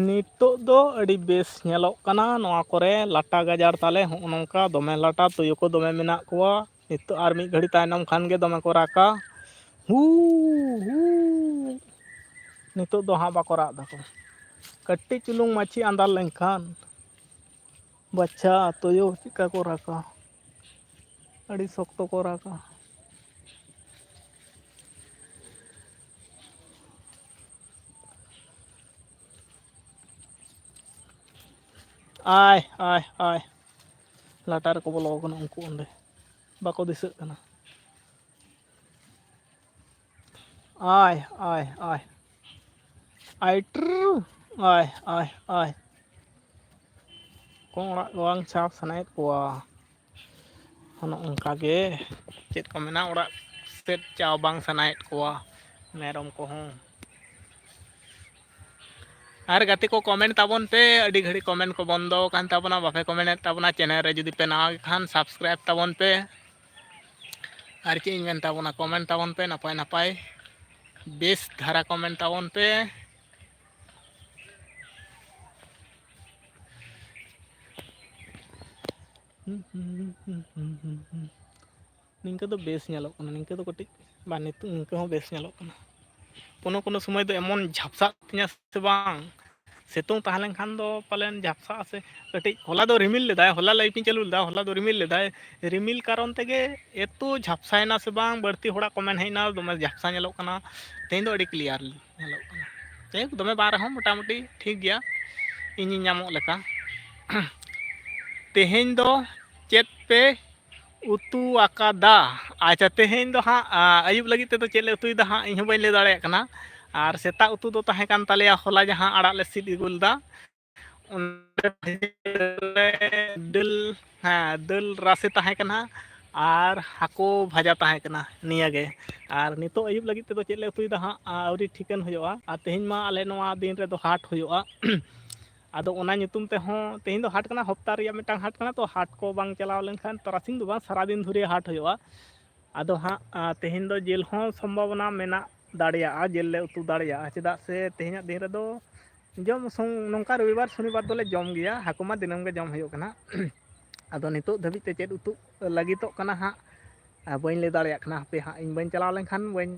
ᱱᱤᱛᱚᱜ ᱫᱚ ᱟᱹᱰᱤ ᱵᱮᱥ ᱧᱮᱞᱚᱜ ᱠᱟᱱᱟ ᱱᱚᱣᱟ ᱠᱚᱨᱮ, ᱞᱟᱴᱟ ᱜᱟᱡᱟᱲ ᱛᱟᱞᱮ ᱦᱚᱸᱜᱼᱚ ᱱᱚᱝᱠᱟ ᱫᱚᱢᱮ ᱞᱟᱴᱟ, ᱛᱩᱭᱩ ᱠᱚ ᱫᱚᱢᱮ ᱢᱮᱱᱟᱜ ᱠᱚᱣᱟ᱾ ᱱᱤᱛᱚᱜ ᱟᱨ ᱢᱤᱫ ᱜᱷᱟᱹᱲᱤ ᱛᱟᱭᱱᱚᱢ ᱠᱷᱟᱱ ᱜᱮ ᱫᱚᱢᱮ ᱠᱚ ᱨᱟᱜᱟ, ᱦᱩ ᱦᱩ᱾ ᱱᱤᱛᱚᱜ ᱫᱚ ᱦᱟᱸᱜ ᱵᱟᱠᱚ ᱨᱟᱜ ᱫᱟᱠᱚ, ᱠᱟᱹᱴᱤᱡ ᱪᱩᱞᱩᱝ ᱢᱟᱹᱪᱷᱤ ᱟᱸᱫᱟᱨ ᱞᱮᱱᱠᱷᱟᱱ ᱵᱟᱪᱪᱷᱟ ᱛᱩᱭᱩ ᱪᱮᱫᱠᱟ ᱠᱚ ᱨᱟᱜᱟ, ᱟᱹᱰᱤ ᱥᱚᱠᱛᱚ ᱠᱚ ᱨᱟᱜᱟ᱾ ᱟᱭ, ᱟᱭ, ᱟᱭ, ᱞᱟᱴᱟ ᱨᱮᱠᱚ ᱵᱚᱞᱚ ᱟᱠᱟᱱᱟ ᱩᱱᱠᱩ, ᱚᱸᱰᱮ ᱵᱟᱠᱚ ᱫᱤᱥᱟᱹᱜ ᱠᱟᱱᱟ᱾ ᱟᱭ, ᱟᱭ, ᱟᱭ, ᱟᱭ, ᱴᱨᱩ, ᱟᱭ, ᱟᱭ, ᱟᱭ᱾ ᱠᱚ ᱚᱲᱟᱜ ᱵᱟᱝ ᱪᱟᱣ ᱥᱟᱱᱟᱭᱮᱫ ᱠᱚᱣᱟ᱾ ᱚᱱᱮ ᱚᱱᱠᱟ ᱜᱮ, ᱪᱮᱫ ᱠᱚ ᱢᱮᱱᱟ, ᱚᱲᱟᱜ ᱥᱮᱫ ᱪᱟᱣ ᱵᱟᱝ ᱥᱟᱱᱟᱭᱮᱫ ᱠᱚᱣᱟ ᱢᱮᱨᱚᱢ ᱠᱚᱦᱚᱸ᱾ ᱟᱨ ᱜᱟᱛᱮ ᱠᱚ, comment ᱛᱟᱵᱚᱱ ᱯᱮ, ᱟᱹᱰᱤ ᱜᱷᱟᱹᱲᱤᱡ comment ᱠᱚ ᱵᱚᱱᱫᱚ ᱟᱠᱟᱱ ᱛᱟᱵᱚᱱᱟ, ᱵᱟᱯᱮ comment ᱮᱫ ᱛᱟᱵᱚᱱᱟ᱾ Channel ᱨᱮ ᱡᱩᱫᱤ ᱯᱮ ᱱᱟᱣᱟ ᱜᱮ ᱠᱷᱟᱱ, subscribe ᱛᱟᱵᱚᱱ ᱯᱮ᱾ ᱟᱨ ᱪᱮᱫ ᱤᱧ ᱢᱮᱱ ᱛᱟᱵᱚᱱᱟ, comment ᱛᱟᱵᱚᱱ ᱯᱮ ᱱᱟᱯᱟᱭ ᱱᱟᱯᱟᱭ, ᱵᱮᱥ ᱫᱷᱟᱨᱟ comment ᱛᱟᱵᱚᱱ ᱯᱮ᱾ ᱱᱤᱝᱠᱟᱹ ᱫᱚ ᱵᱮᱥ ᱧᱮᱞᱚᱜ ᱠᱟᱱᱟ, ᱱᱤᱝᱠᱟᱹ ᱫᱚ ᱠᱟᱹᱴᱤᱡ ᱵᱟᱝ, ᱱᱤᱛᱚᱜ ᱱᱤᱝᱠᱟᱹ ᱦᱚᱸ ᱵᱮᱥ ᱧᱮᱞᱚᱜ ᱠᱟᱱᱟ᱾ ᱠᱳᱱᱳ ᱠᱳᱱᱳ ᱥᱚᱢᱚᱭ ᱫᱚ ᱮᱢᱚᱱ ᱡᱷᱟᱯᱥᱟᱜ ᱛᱤᱧᱟᱹ ᱥᱮ ᱵᱟᱝ, ᱥᱤᱛᱩᱝ ᱛᱟᱦᱮᱸ ᱞᱮᱱᱠᱷᱟᱱ ᱫᱚ ᱯᱟᱞᱮᱱ ᱡᱷᱟᱯᱥᱟᱜᱼᱟ ᱥᱮ ᱠᱟᱹᱴᱤᱡ᱾ ᱦᱚᱞᱟ ᱫᱚ ᱨᱤᱢᱤᱞ ᱞᱮᱫᱟᱭ, ᱦᱚᱞᱟ live ᱤᱧ ᱪᱟᱹᱞᱩ ᱞᱮᱫᱟ, ᱦᱚᱞᱟ ᱫᱚ ᱨᱤᱢᱤᱞ ᱞᱮᱫᱟᱭ᱾ ᱨᱤᱢᱤᱞ ᱠᱟᱨᱚᱱ ᱛᱮᱜᱮ ᱮᱛᱚ ᱡᱷᱟᱯᱥᱟᱭᱮᱱᱟ ᱥᱮ ᱵᱟᱝ, ᱵᱟᱹᱲᱛᱤ ᱦᱚᱲᱟᱜ comment ᱦᱮᱡ ᱮᱱᱟ, ᱫᱚᱢᱮ ᱡᱷᱟᱯᱥᱟ ᱧᱮᱞᱚᱜ ᱠᱟᱱᱟ᱾ ᱛᱮᱦᱮᱧ ᱫᱚ ᱟᱹᱰᱤ clear ᱧᱮᱞᱚᱜ ᱠᱟᱱᱟ᱾ ᱡᱟᱭᱦᱳᱠ, ᱫᱚᱢᱮ ᱵᱟᱝ ᱨᱮᱦᱚᱸ ᱢᱚᱴᱟᱢᱩᱴᱤ ᱴᱷᱤᱠ ᱜᱮᱭᱟ, ᱤᱧᱤᱧ ᱧᱟᱢᱚᱜ ᱞᱮᱠᱟ᱾ ᱛᱮᱦᱮᱧ ᱫᱚ ᱪᱮᱫ ᱯᱮ ᱩᱛᱩ ᱟᱠᱟᱫᱟ? ᱟᱪᱪᱷᱟ, ᱛᱮᱦᱮᱧ ᱫᱚ ᱦᱟᱸᱜ, ᱟ, ᱟᱹᱭᱩᱵ ᱞᱟᱹᱜᱤᱫ ᱛᱮᱫᱚ ᱪᱮᱫ ᱞᱮ ᱩᱛᱩᱭᱮᱫᱟ ᱦᱟᱸᱜ, ᱤᱧ ᱦᱚᱸ ᱵᱟᱹᱧ ᱞᱟᱹᱭ ᱫᱟᱲᱮᱭᱟᱜ ᱠᱟᱱᱟ᱾ ᱟᱨ ᱥᱮᱛᱟᱜ ᱩᱛᱩ ᱫᱚ ᱛᱟᱦᱮᱸ ᱠᱟᱱ ᱛᱟᱞᱮᱭᱟ ᱦᱚᱞᱟ ᱡᱟᱦᱟᱸ ᱟᱲᱟᱜ ᱞᱮ ᱥᱤᱫ ᱟᱹᱜᱩ ᱞᱮᱫᱟ, ᱚᱱᱟ ᱫᱟᱹᱞ, ᱦᱮᱸ, ᱫᱟᱹᱞ ᱨᱟᱥᱮ ᱛᱟᱦᱮᱸ ᱠᱟᱱᱟ ᱟᱨ ᱦᱟᱹᱠᱩ ᱵᱷᱟᱡᱟ ᱛᱟᱦᱮᱸ ᱠᱟᱱᱟ, ᱱᱤᱭᱟᱹ ᱜᱮ᱾ ᱟᱨ ᱱᱤᱛᱚᱜ ᱟᱹᱭᱩᱵ ᱞᱟᱹᱜᱤᱫ ᱛᱮᱫᱚ ᱪᱮᱫ ᱞᱮ ᱩᱛᱩᱭᱮᱫᱟ ᱦᱟᱸᱜ, ᱟᱹᱣᱨᱤ ᱴᱷᱤᱠᱟᱹᱱ ᱦᱩᱭᱩᱜᱼᱟ᱾ ᱟᱨ ᱛᱮᱦᱮᱧ ᱢᱟ ᱟᱞᱮ ᱱᱚᱣᱟ ᱫᱤᱱ ᱨᱮᱫᱚ ᱦᱟᱴ ᱦᱩᱭᱩᱜᱼᱟ᱾ ᱟᱫᱚ ᱚᱱᱟ ᱧᱩᱛᱩᱢ ᱛᱮᱦᱚᱸ, ᱛᱮᱦᱮᱧ ᱫᱚ ᱦᱟᱴ ᱠᱟᱱᱟ, ᱦᱚᱯᱛᱟ ᱨᱮᱭᱟᱜ ᱢᱤᱫᱴᱟᱝ ᱦᱟᱴ ᱠᱟᱱᱟ, ᱛᱚ ᱦᱟᱴ ᱠᱚ ᱵᱟᱝ ᱪᱟᱞᱟᱣ ᱞᱮᱱᱠᱷᱟᱱ ᱛᱟᱨᱟᱥᱤᱧ ᱫᱚ ᱵᱟᱝ, ᱥᱟᱨᱟᱫᱤᱱ ᱫᱷᱩᱨᱤᱭᱟᱹ ᱦᱟᱴ ᱦᱩᱭᱩᱜᱼᱟ᱾ ᱟᱫᱚ ᱦᱟᱸᱜ, ᱟ, ᱛᱮᱦᱮᱧ ᱫᱚ ᱡᱤᱞ ᱦᱚᱸ ᱥᱚᱢᱵᱷᱟᱵᱚᱱᱟ ᱢᱮᱱᱟᱜ ᱫᱟᱲᱮᱭᱟᱜᱼᱟ, ᱡᱤᱞ ᱞᱮ ᱩᱛᱩ ᱫᱟᱲᱮᱭᱟᱜᱼᱟ, ᱪᱮᱫᱟᱜ ᱥᱮ ᱛᱮᱦᱮᱧᱟᱜ ᱫᱤᱱ ᱨᱮᱫᱚ ᱡᱚᱢ ᱥᱚᱝ-, ᱱᱚᱝᱠᱟ ᱨᱚᱵᱤᱵᱟᱨ ᱥᱚᱱᱤᱵᱟᱨ ᱫᱚᱞᱮ ᱡᱚᱢ ᱜᱮᱭᱟ, ᱦᱟᱹᱠᱩ ᱢᱟ ᱫᱤᱱᱟᱹᱢ ᱜᱮ ᱡᱚᱢ ᱦᱩᱭᱩᱜ ᱠᱟᱱᱟ᱾ ᱟᱫᱚ ᱱᱤᱛᱚᱜ ᱫᱷᱟᱹᱵᱤᱡ ᱛᱮ ᱪᱮᱫ ᱩᱛᱩ ᱞᱟᱹᱜᱤᱫᱚᱜ ᱠᱟᱱᱟ ᱦᱟᱸᱜ, ᱟ, ᱵᱟᱹᱧ ᱞᱟᱹᱭ ᱫᱟᱲᱮᱭᱟᱜ ᱠᱟᱱᱟ᱾ ᱦᱟᱯᱮ ᱦᱟᱸᱜ, ᱤᱧ ᱵᱟᱹᱧ ᱪᱟᱞᱟᱣ ᱞᱮᱱᱠᱷᱟᱱ ᱵᱟᱹᱧ,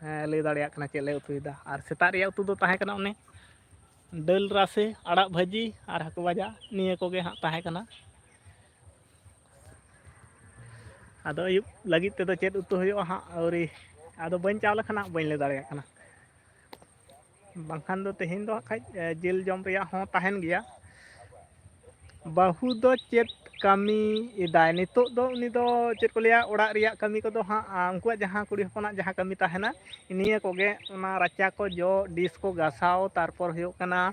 ᱮ, ᱞᱟᱹᱭ ᱫᱟᱲᱮᱭᱟᱜ ᱠᱟᱱᱟ ᱪᱮᱫ ᱞᱮ ᱩᱛᱩᱭᱮᱫᱟ᱾ ᱟᱨ ᱥᱮᱛᱟᱜ ᱨᱮᱭᱟᱜ ᱩᱛᱩ ᱫᱚ ᱛᱟᱦᱮᱸ ᱠᱟᱱᱟ ᱚᱱᱮ ᱫᱟᱹᱞ ᱨᱟᱥᱮ, ᱟᱲᱟᱜ ᱵᱷᱟᱹᱡᱤ ᱟᱨ ᱦᱟᱹᱠᱩ ᱵᱷᱟᱡᱟ, ᱱᱤᱭᱟᱹ ᱠᱚᱜᱮ ᱦᱟᱸᱜ ᱛᱟᱦᱮᱸ ᱠᱟᱱᱟ᱾ ᱟᱫᱚ ᱟᱹᱭᱩᱵ ᱞᱟᱹᱜᱤᱫ ᱛᱮᱫᱚ ᱪᱮᱫ ᱩᱛᱩ ᱦᱩᱭᱩᱜᱼᱟ ᱦᱟᱸᱜ, ᱟᱹᱣᱨᱤ, ᱟᱫᱚ ᱵᱟᱹᱧ ᱪᱟᱣ ᱞᱮᱠᱷᱟᱱ ᱦᱟᱸᱜ ᱵᱟᱹᱧ ᱞᱟᱹᱭ ᱫᱟᱲᱮᱭᱟᱜ ᱠᱟᱱᱟ᱾ ᱵᱟᱝᱠᱷᱟᱱ ᱫᱚ ᱛᱮᱦᱮᱧ ᱫᱚ ᱦᱟᱸᱜ ᱠᱷᱟᱡ, ᱮ, ᱡᱤᱞ ᱡᱚᱢ ᱨᱮᱭᱟᱜ ᱦᱚᱸ ᱛᱟᱦᱮᱱ ᱜᱮᱭᱟ᱾ ᱵᱟᱹᱦᱩ ᱫᱚ ᱪᱮᱫ ᱠᱟᱹᱢᱤ ᱮᱫᱟᱭ? ᱱᱤᱛᱚᱜ ᱫᱚ ᱩᱱᱤ ᱫᱚ ᱪᱮᱫ ᱠᱚ ᱞᱟᱹᱭᱟ, ᱚᱲᱟᱜ ᱨᱮᱭᱟᱜ ᱠᱟᱹᱢᱤ ᱠᱚᱫᱚ ᱦᱟᱸᱜ, ᱟ, ᱩᱱᱠᱩᱣᱟᱜ ᱡᱟᱦᱟᱸ ᱠᱩᱲᱤ ᱦᱚᱯᱚᱱᱟᱜ ᱡᱟᱦᱟᱸ ᱠᱟᱹᱢᱤ ᱛᱟᱦᱮᱱᱟ, ᱱᱤᱭᱟᱹ ᱠᱚᱜᱮ, ᱚᱱᱟ ᱨᱟᱪᱟ ᱠᱚ ᱡᱚᱜ, dish ᱠᱚ ᱜᱟᱥᱟᱣ, ᱛᱟᱨᱯᱚᱨ ᱦᱩᱭᱩᱜ ᱠᱟᱱᱟ,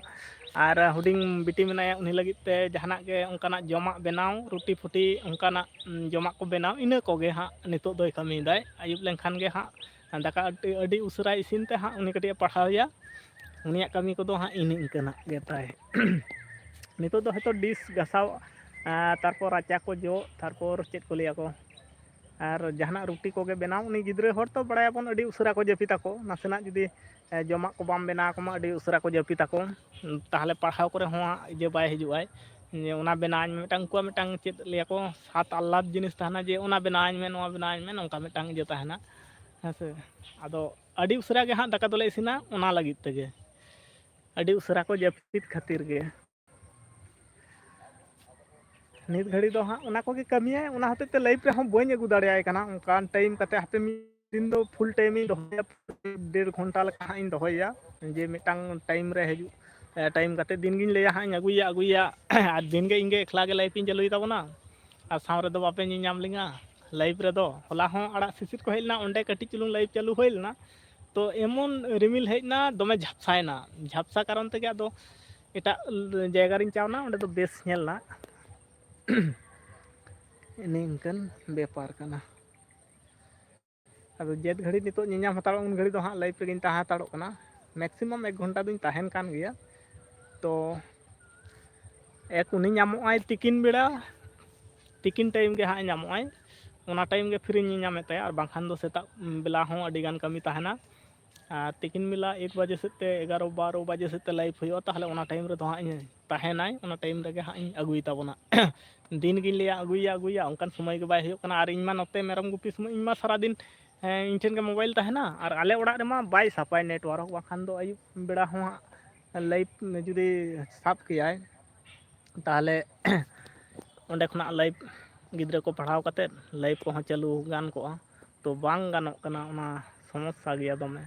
ᱟᱨ ᱦᱩᱰᱤᱧ ᱵᱤᱴᱤ ᱢᱮᱱᱟᱭᱟ, ᱩᱱᱤ ᱞᱟᱹᱜᱤᱫ ᱛᱮ ᱡᱟᱦᱟᱱᱟᱜ ᱜᱮ ᱚᱱᱠᱟᱱᱟᱜ ᱡᱚᱢᱟᱜ ᱵᱮᱱᱟᱣ, ᱨᱩᱴᱤ ᱯᱷᱩᱴᱤ ᱚᱱᱠᱟᱱᱟᱜ, ᱩᱸ, ᱡᱚᱢᱟᱜ ᱠᱚ ᱵᱮᱱᱟᱣ, ᱤᱱᱟᱹ ᱠᱚᱜᱮ ᱦᱟᱸᱜ ᱱᱤᱛᱚᱜ ᱫᱚᱭ ᱠᱟᱹᱢᱤᱭᱮᱫᱟᱭ᱾ ᱟᱹᱭᱩᱵ ᱞᱮᱱᱠᱷᱟᱱ ᱜᱮ ᱦᱟᱸᱜ ᱫᱟᱠᱟ ᱟᱹᱰᱤ, ᱟᱹᱰᱤ ᱩᱥᱟᱹᱨᱟᱭ ᱤᱥᱤᱱ ᱛᱮ ᱦᱟᱸᱜ ᱩᱱᱤ ᱠᱟᱹᱴᱤᱡ ᱮ ᱯᱟᱲᱦᱟᱣᱮᱭᱟ᱾ ᱩᱱᱤᱭᱟᱜ ᱠᱟᱹᱢᱤ ᱠᱚᱫᱚ ᱦᱟᱸᱜ ᱤᱱᱟᱹ ᱤᱱᱠᱟᱹᱱᱟᱜ ᱜᱮ ᱛᱟᱭ᱾ ᱱᱤᱛᱚᱜ ᱫᱚ ᱦᱚᱭᱛᱳ dish ᱜᱟᱥᱟᱣ, ᱟᱨ ᱛᱟᱨᱯᱚᱨ ᱨᱟᱪᱟ ᱠᱚ ᱡᱚᱜ, ᱛᱟᱨᱯᱚᱨ ᱪᱮᱫ ᱠᱚ ᱞᱟᱹᱭᱟ ᱠᱚ, ᱟᱨ ᱡᱟᱦᱟᱱᱟᱜ ᱨᱩᱴᱤ ᱠᱚᱜᱮ ᱵᱮᱱᱟᱣ᱾ ᱩᱱᱤ ᱜᱤᱫᱽᱨᱟᱹ ᱦᱚᱲ ᱛᱚ ᱵᱟᱲᱟᱭᱟᱵᱚᱱ, ᱟᱹᱰᱤ ᱩᱥᱟᱹᱨᱟ ᱠᱚ ᱡᱟᱹᱯᱤᱫ ᱟᱠᱚ, ᱱᱟᱥᱮᱱᱟᱜ ᱡᱩᱫᱤ, ᱮ, ᱡᱚᱢᱟᱜ ᱠᱚ ᱵᱟᱢ ᱵᱮᱱᱟᱣ ᱟᱠᱚ ᱢᱟ, ᱟᱹᱰᱤ ᱩᱥᱟᱹᱨᱟ ᱠᱚ ᱡᱟᱹᱯᱤᱫ ᱟᱠᱚ, ᱛᱟᱦᱚᱞᱮ ᱯᱟᱲᱦᱟᱣ ᱠᱚᱨᱮ ᱦᱚᱸ ᱤᱭᱟᱹ ᱵᱟᱭ ᱦᱤᱡᱩᱜᱼᱟᱭ᱾ ᱡᱮ ᱚᱱᱟ ᱵᱮᱱᱟᱣᱟᱹᱧ ᱢᱮ, ᱢᱤᱫᱴᱟᱝ ᱩᱱᱠᱩᱣᱟᱜ ᱢᱤᱫᱴᱟᱝ ᱪᱮᱫ ᱞᱟᱹᱭᱟᱠᱚ, ᱥᱟᱛ ᱟᱦᱞᱟᱫ ᱡᱤᱱᱤᱥ ᱛᱟᱦᱮᱱᱟ, ᱡᱮ ᱚᱱᱟ ᱵᱮᱱᱟᱣᱟᱹᱧ ᱢᱮ, ᱱᱚᱣᱟ ᱵᱮᱱᱟᱣᱟᱹᱧ ᱢᱮ, ᱱᱚᱝᱠᱟ ᱢᱤᱫᱴᱟᱝ ᱤᱭᱟᱹ ᱛᱟᱦᱮᱱᱟ᱾ ᱦᱮᱸ ᱥᱮ᱾ ᱟᱫᱚ ᱟᱹᱰᱤ ᱩᱥᱟᱹᱨᱟ ᱜᱮ ᱦᱟᱸᱜ ᱫᱟᱠᱟ ᱫᱚᱞᱮ ᱤᱥᱤᱱᱟ, ᱚᱱᱟ ᱞᱟᱹᱜᱤᱫ ᱛᱮᱜᱮ, ᱟᱹᱰᱤ ᱩᱥᱟᱹᱨᱟ ᱠᱚ ᱡᱟᱹᱯᱤᱫ ᱠᱷᱟᱹᱛᱤᱨ ᱜᱮ᱾ ᱱᱤᱛ ᱜᱷᱟᱹᱲᱤ ᱫᱚ ᱦᱟᱸᱜ ᱚᱱᱟ ᱠᱚᱜᱮ ᱠᱟᱹᱢᱤᱭᱟᱭ, ᱚᱱᱟ ᱦᱚᱛᱮᱡ ᱛᱮ live ᱨᱮᱦᱚᱸ ᱵᱟᱹᱧ ᱟᱹᱜᱩ ᱫᱟᱲᱮᱭᱟᱭ ᱠᱟᱱᱟ᱾ ᱚᱱᱠᱟᱱ time ᱠᱟᱛᱮ ᱦᱟᱯᱮ ᱢᱤᱫ ᱫᱤᱱ ᱫᱚ full time ᱤᱧ ᱫᱚᱦᱚᱭᱟ, ᱰᱮᱲ ᱜᱷᱚᱱᱴᱟ ᱞᱮᱠᱟ ᱦᱟᱸᱜ ᱤᱧ ᱫᱚᱦᱚᱭᱮᱭᱟ, ᱡᱮ ᱢᱤᱫᱴᱟᱝ time ᱨᱮ ᱦᱤᱡᱩᱜ, ᱮ, time ᱠᱟᱛᱮ ᱫᱤᱱ ᱜᱤᱧ ᱞᱟᱹᱭᱟ ᱦᱟᱸᱜ ᱤᱧ ᱟᱹᱜᱩᱭᱮᱭᱟ, ᱟᱹᱜᱩᱭᱮᱭᱟ᱾ ᱟᱨ ᱫᱤᱱ ᱜᱮ ᱤᱧ ᱜᱮ ᱮᱠᱞᱟ ᱜᱮ live ᱤᱧ ᱪᱟᱹᱞᱩᱭ ᱛᱟᱵᱚᱱᱟ, ᱟᱨ ᱥᱟᱶ ᱨᱮᱫᱚ ᱵᱟᱯᱮ ᱧᱮᱧᱟᱢ ᱞᱤᱧᱟ live ᱨᱮᱫᱚ᱾ ᱦᱚᱞᱟ ᱦᱚᱸ ᱟᱲᱟᱜ ᱥᱤᱥᱤᱨ ᱠᱚ ᱦᱮᱡ ᱞᱮᱱᱟ, ᱚᱸᱰᱮ ᱠᱟᱹᱴᱤᱡ ᱪᱩᱞᱩᱝ live ᱪᱟᱹᱞᱩ ᱦᱩᱭ ᱞᱮᱱᱟ, ᱛᱚ ᱮᱢᱚᱱ ᱨᱤᱢᱤᱞ ᱦᱮᱡ ᱮᱱᱟ, ᱫᱚᱢᱮ ᱡᱷᱟᱯᱥᱟᱭᱮᱱᱟ᱾ ᱡᱷᱟᱯᱥᱟ ᱠᱟᱨᱚᱱ ᱛᱮᱜᱮ ᱟᱫᱚ ᱮᱴᱟᱜ ᱡᱟᱭᱜᱟ ᱨᱤᱧ ᱪᱟᱣᱱᱟ, ᱚᱸᱰᱮ ᱫᱚ ᱵᱮᱥ ᱧᱮᱞ ᱮᱱᱟ᱾ ᱱᱤᱝᱠᱟᱹᱱ ᱵᱮᱯᱟᱨ ᱠᱟᱱᱟ᱾ ᱟᱫᱚ ᱡᱮᱫ ᱜᱷᱟᱹᱲᱤ ᱱᱤᱛᱚᱜ ᱧᱮᱧᱟᱢ ᱦᱟᱛᱟᱲᱚᱜ, ᱩᱱ ᱜᱷᱟᱹᱲᱤ ᱫᱚ ᱦᱟᱸᱜ live ᱨᱮᱜᱮᱧ ᱛᱟᱦᱮᱸ ᱦᱟᱛᱟᱲᱚᱜ ᱠᱟᱱᱟ᱾ Maximum ᱮᱠ ᱜᱷᱚᱱᱴᱟ ᱫᱚᱧ ᱛᱟᱦᱮᱱ ᱠᱟᱱ ᱜᱮᱭᱟ᱾ ᱛᱚ ᱮᱠ ᱩᱱᱤ ᱧᱟᱢᱚᱜᱼᱟᱭ ᱛᱤᱠᱤᱱ ᱵᱮᱲᱟ, ᱛᱤᱠᱤᱱ time ᱜᱮ ᱦᱟᱸᱜ ᱧᱟᱢᱚᱜᱼᱟᱭ, ᱚᱱᱟ time ᱜᱮ free ᱧᱮᱧᱟᱢᱮᱫ ᱛᱟᱭᱟ, ᱟᱨ ᱵᱟᱝᱠᱷᱟᱱ ᱫᱚ ᱥᱮᱛᱟᱜ ᱵᱮᱞᱟ ᱦᱚᱸ ᱟᱹᱰᱤ ᱜᱟᱱ ᱠᱟᱹᱢᱤ ᱛᱟᱦᱮᱱᱟ᱾ ᱟᱨ ᱛᱤᱠᱤᱱ ᱵᱮᱞᱟ ᱮᱠ ᱵᱟᱡᱮ ᱥᱮᱫ ᱛᱮ, ᱮᱜᱟᱨᱚ ᱵᱟᱨᱚ ᱵᱟᱡᱮ ᱥᱮᱫ ᱛᱮ live ᱦᱩᱭᱩᱜᱼᱟ, ᱛᱟᱦᱚᱞᱮ ᱚᱱᱟ time ᱨᱮᱫᱚ ᱦᱟᱸᱜ ᱤᱧ ᱛᱟᱦᱮᱱᱟᱭ, ᱚᱱᱟ time ᱨᱮᱜᱮ ᱦᱟᱸᱜ ᱤᱧ ᱟᱹᱜᱩᱭ ᱛᱟᱵᱚᱱᱟ᱾ ᱫᱤᱱ ᱜᱤᱧ ᱞᱟᱹᱭᱟ ᱟᱹᱜᱩᱭᱮᱭᱟ, ᱟᱹᱜᱩᱭᱮᱭᱟ, ᱚᱱᱠᱟᱱ ᱥᱚᱢᱚᱭ ᱜᱮ ᱵᱟᱭ ᱦᱩᱭᱩᱜ ᱠᱟᱱᱟ᱾ ᱟᱨ ᱤᱧ ᱢᱟ ᱱᱚᱛᱮ ᱢᱮᱨᱚᱢ ᱜᱩᱯᱤ ᱥᱚᱢᱚᱭ ᱤᱧ ᱢᱟ ᱥᱟᱨᱟᱫᱤᱱ, ᱦᱮᱸ, ᱤᱧ ᱴᱷᱮᱱ ᱜᱮ mobile ᱛᱟᱦᱮᱱᱟ, ᱟᱨ ᱟᱞᱮ ᱚᱲᱟᱜ ᱨᱮᱢᱟ ᱵᱟᱭ ᱥᱟᱯᱟᱭ network, ᱵᱟᱠᱷᱟᱱ ᱫᱚ ᱟᱹᱭᱩᱵ ᱵᱮᱲᱟ ᱦᱚᱸ ᱦᱟᱸᱜ live ᱡᱩᱫᱤ ᱥᱟᱵ ᱠᱮᱭᱟᱭ, ᱛᱟᱦᱚᱞᱮ ᱚᱸᱰᱮ ᱠᱷᱚᱱᱟᱜ live ᱜᱤᱫᱽᱨᱟᱹ ᱠᱚ ᱯᱟᱲᱦᱟᱣ ᱠᱟᱛᱮᱫ live ᱠᱚᱦᱚᱸ ᱪᱟᱹᱞᱩ ᱜᱟᱱ ᱠᱚᱜᱼᱟ᱾ ᱛᱚ ᱵᱟᱝ ᱜᱟᱱᱚᱜ ᱠᱟᱱᱟ, ᱚᱱᱟ ᱥᱚᱢᱚᱥᱥᱟ ᱜᱮᱭᱟ ᱫᱚᱢᱮ᱾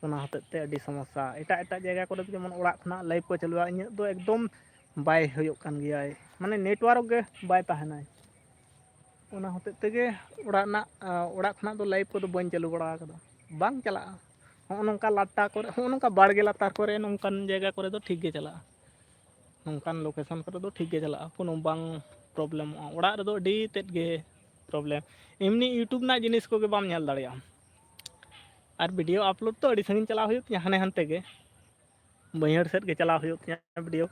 ᱚᱱᱟ ᱦᱚᱛᱮᱡ ᱛᱮ ᱟᱹᱰᱤ ᱥᱚᱢᱚᱥᱥᱟ᱾ ᱮᱴᱟᱜ ᱮᱴᱟᱜ ᱡᱟᱭᱜᱟ ᱠᱚᱨᱮ ᱫᱚ ᱡᱮᱢᱚᱱ ᱚᱲᱟᱜ ᱠᱷᱚᱱᱟᱜ live ᱠᱚ ᱪᱟᱹᱞᱩᱭᱟ, ᱤᱧᱟᱹᱜ ᱫᱚ ᱮᱠᱫᱚᱢ ᱵᱟᱭ ᱦᱩᱭᱩᱜ ᱠᱟᱱ ᱜᱮᱭᱟ, ᱢᱟᱱᱮ network ᱜᱮ ᱵᱟᱭ ᱛᱟᱦᱮᱱᱟᱭ᱾ ᱚᱱᱟ ᱦᱚᱛᱮᱡ ᱛᱮᱜᱮ ᱚᱲᱟᱜ ᱨᱮᱱᱟᱜ, ᱟ, ᱚᱲᱟᱜ ᱠᱷᱚᱱᱟᱜ ᱫᱚ live ᱠᱚᱫᱚ ᱵᱟᱹᱧ ᱪᱟᱹᱞᱩ ᱵᱟᱲᱟ ᱟᱠᱟᱫᱟ, ᱵᱟᱝ ᱪᱟᱞᱟᱜᱼᱟ᱾ ᱦᱚᱸᱜᱼᱚ ᱱᱚᱝᱠᱟ ᱞᱟᱴᱟ ᱠᱚᱨᱮ, ᱦᱚᱸᱜᱼᱚ ᱱᱚᱝᱠᱟ ᱵᱟᱲᱜᱮ ᱞᱟᱛᱟᱨ ᱠᱚᱨᱮ, ᱱᱚᱝᱠᱟᱱ ᱡᱟᱭᱜᱟ ᱠᱚᱨᱮ ᱫᱚ ᱴᱷᱤᱠ ᱜᱮ ᱪᱟᱞᱟᱜᱼᱟ᱾ ᱱᱚᱝᱠᱟᱱ location ᱠᱚᱨᱮ ᱫᱚ ᱴᱷᱤᱠ ᱜᱮ ᱪᱟᱞᱟᱜᱼᱟ, ᱠᱳᱱᱳ ᱵᱟᱝ problemᱚᱜᱼᱟ᱾ ᱚᱲᱟᱜ ᱨᱮᱫᱚ ᱟᱹᱰᱤ ᱛᱮᱫ ᱜᱮ problem᱾ ᱮᱢᱱᱤ YouTube ᱨᱮᱱᱟᱜ ᱡᱤᱱᱤᱥ ᱠᱚᱜᱮ ᱵᱟᱢ ᱧᱮᱞ ᱫᱟᱲᱮᱭᱟᱜᱼᱟ᱾ ᱟᱨ video upload ᱛᱚ ᱟᱹᱰᱤ ᱥᱟᱺᱜᱤᱧ ᱪᱟᱞᱟᱣ ᱦᱩᱭᱩᱜ ᱛᱤᱧᱟᱹ, ᱦᱟᱱᱮ ᱦᱟᱱᱛᱮ ᱜᱮ, ᱵᱟᱹᱭᱦᱟᱹᱲ ᱥᱮᱫ ᱜᱮ ᱪᱟᱞᱟᱣ ᱦᱩᱭᱩᱜ ᱛᱤᱧᱟᱹ video᱾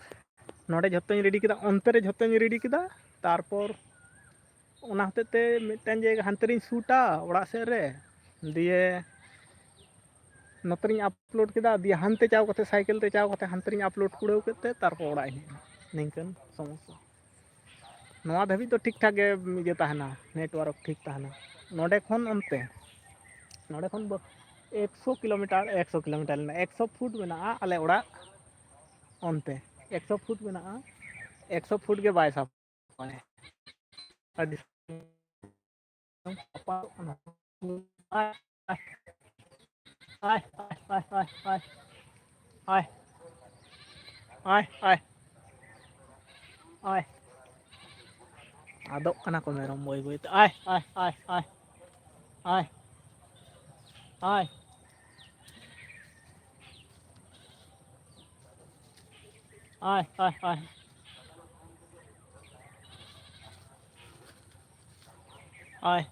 ᱱᱚᱰᱮ ᱡᱷᱚᱛᱚᱧ ready ᱠᱮᱫᱟ, ᱚᱱᱛᱮ ᱨᱮ ᱡᱷᱚᱛᱚᱧ ready ᱠᱮᱫᱟ, ᱛᱟᱨᱯᱚᱨ ᱚᱱᱟ ᱦᱚᱛᱮᱡ ᱛᱮ ᱢᱤᱫᱴᱟᱝ ᱡᱟᱭᱜᱟ ᱦᱟᱱᱛᱮ ᱨᱤᱧ ᱥᱩᱴᱟ ᱚᱲᱟᱜ ᱥᱮᱫ ᱨᱮ, ᱫᱤᱭᱮ ᱱᱚᱛᱮ ᱨᱤᱧ upload ᱠᱮᱫᱟ, ᱫᱤᱭᱮ ᱦᱟᱱᱛᱮ ᱪᱟᱣ ᱠᱟᱛᱮ, ᱥᱟᱭᱠᱮᱞ ᱛᱮ ᱪᱟᱣ ᱠᱟᱛᱮ ᱦᱟᱱᱛᱮ ᱨᱤᱧ upload ᱠᱩᱲᱟᱹᱣ ᱠᱮᱫ ᱛᱮ ᱛᱟᱨᱯᱚᱨ ᱚᱲᱟᱜ ᱤᱧ ᱦᱮᱡ ᱮᱱᱟ᱾ ᱱᱤᱝᱠᱟᱹᱱ ᱥᱚᱢᱚᱥᱥᱟ᱾ ᱱᱚᱣᱟ ᱫᱷᱟᱹᱵᱤᱡ ᱫᱚ ᱴᱷᱤᱠ ᱴᱷᱟᱠ ᱜᱮ ᱤᱭᱟᱹ ᱛᱟᱦᱮᱱᱟ, network ᱴᱷᱤᱠ ᱛᱟᱦᱮᱱᱟ᱾ ᱱᱚᱰᱮ ᱠᱷᱚᱱ ᱚᱱᱛᱮ ᱱᱚᱰᱮ ᱠᱷᱚᱱ ᱵᱚ-, ᱮᱠᱥᱚ ᱠᱤᱞᱳᱢᱤᱴᱟᱨ, ᱮᱠᱥᱚ ᱠᱤᱞᱳᱢᱤᱴᱟᱨ ᱞᱮᱱᱟ, ᱮᱠᱥᱚ ᱯᱷᱩᱴ ᱢᱮᱱᱟᱜᱼᱟ ᱟᱞᱮ ᱚᱲᱟᱜ ᱚᱱᱛᱮ, ᱮᱠᱥᱚ ᱯᱷᱩᱴ ᱢᱮᱱᱟᱜᱼᱟ, ᱮᱠᱥᱚ ᱯᱷᱩᱴ ᱜᱮ ᱵᱟᱭ ᱥᱟᱵ᱾ ᱟᱹᱰᱤ ᱟᱭ, ᱟᱭ, ᱟᱭ, ᱟᱭ, ᱟᱭ, ᱟᱭ, ᱟᱭ, ᱟᱭ, ᱟᱭ, ᱟᱭ, ᱟᱭ᱾ ᱟᱫᱚᱜ ᱠᱟᱱᱟ ᱠᱚ ᱢᱮᱨᱚᱢ ᱵᱟᱹᱭ ᱵᱟᱹᱭ ᱛᱮ᱾ ᱟᱭ, ᱟᱭ, ᱟᱭ, ᱟᱭ, ᱟᱭ, ᱟᱭ᱾ ᱟᱭ, ᱟᱭ, ᱟᱭ᱾ ᱟᱭ᱾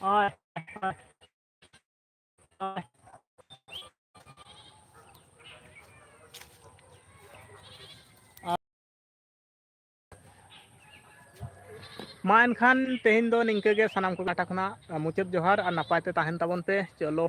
ᱟᱭ, ᱟᱭ, ᱟᱭ᱾ ᱢᱟ ᱮᱱᱠᱷᱟᱱ ᱛᱮᱦᱮᱧ ᱫᱚ ᱱᱤᱝᱠᱟᱹ ᱜᱮ, ᱥᱟᱱᱟᱢ ᱠᱚ ᱯᱟᱦᱴᱟ ᱠᱷᱚᱱᱟᱜ ᱢᱩᱪᱟᱹᱫ ᱡᱚᱦᱟᱨ ᱟᱨ ᱱᱟᱯᱟᱭ ᱛᱮ ᱛᱟᱦᱮᱱ ᱛᱟᱵᱚᱱ ᱯᱮ᱾ ᱪᱚᱞᱚ,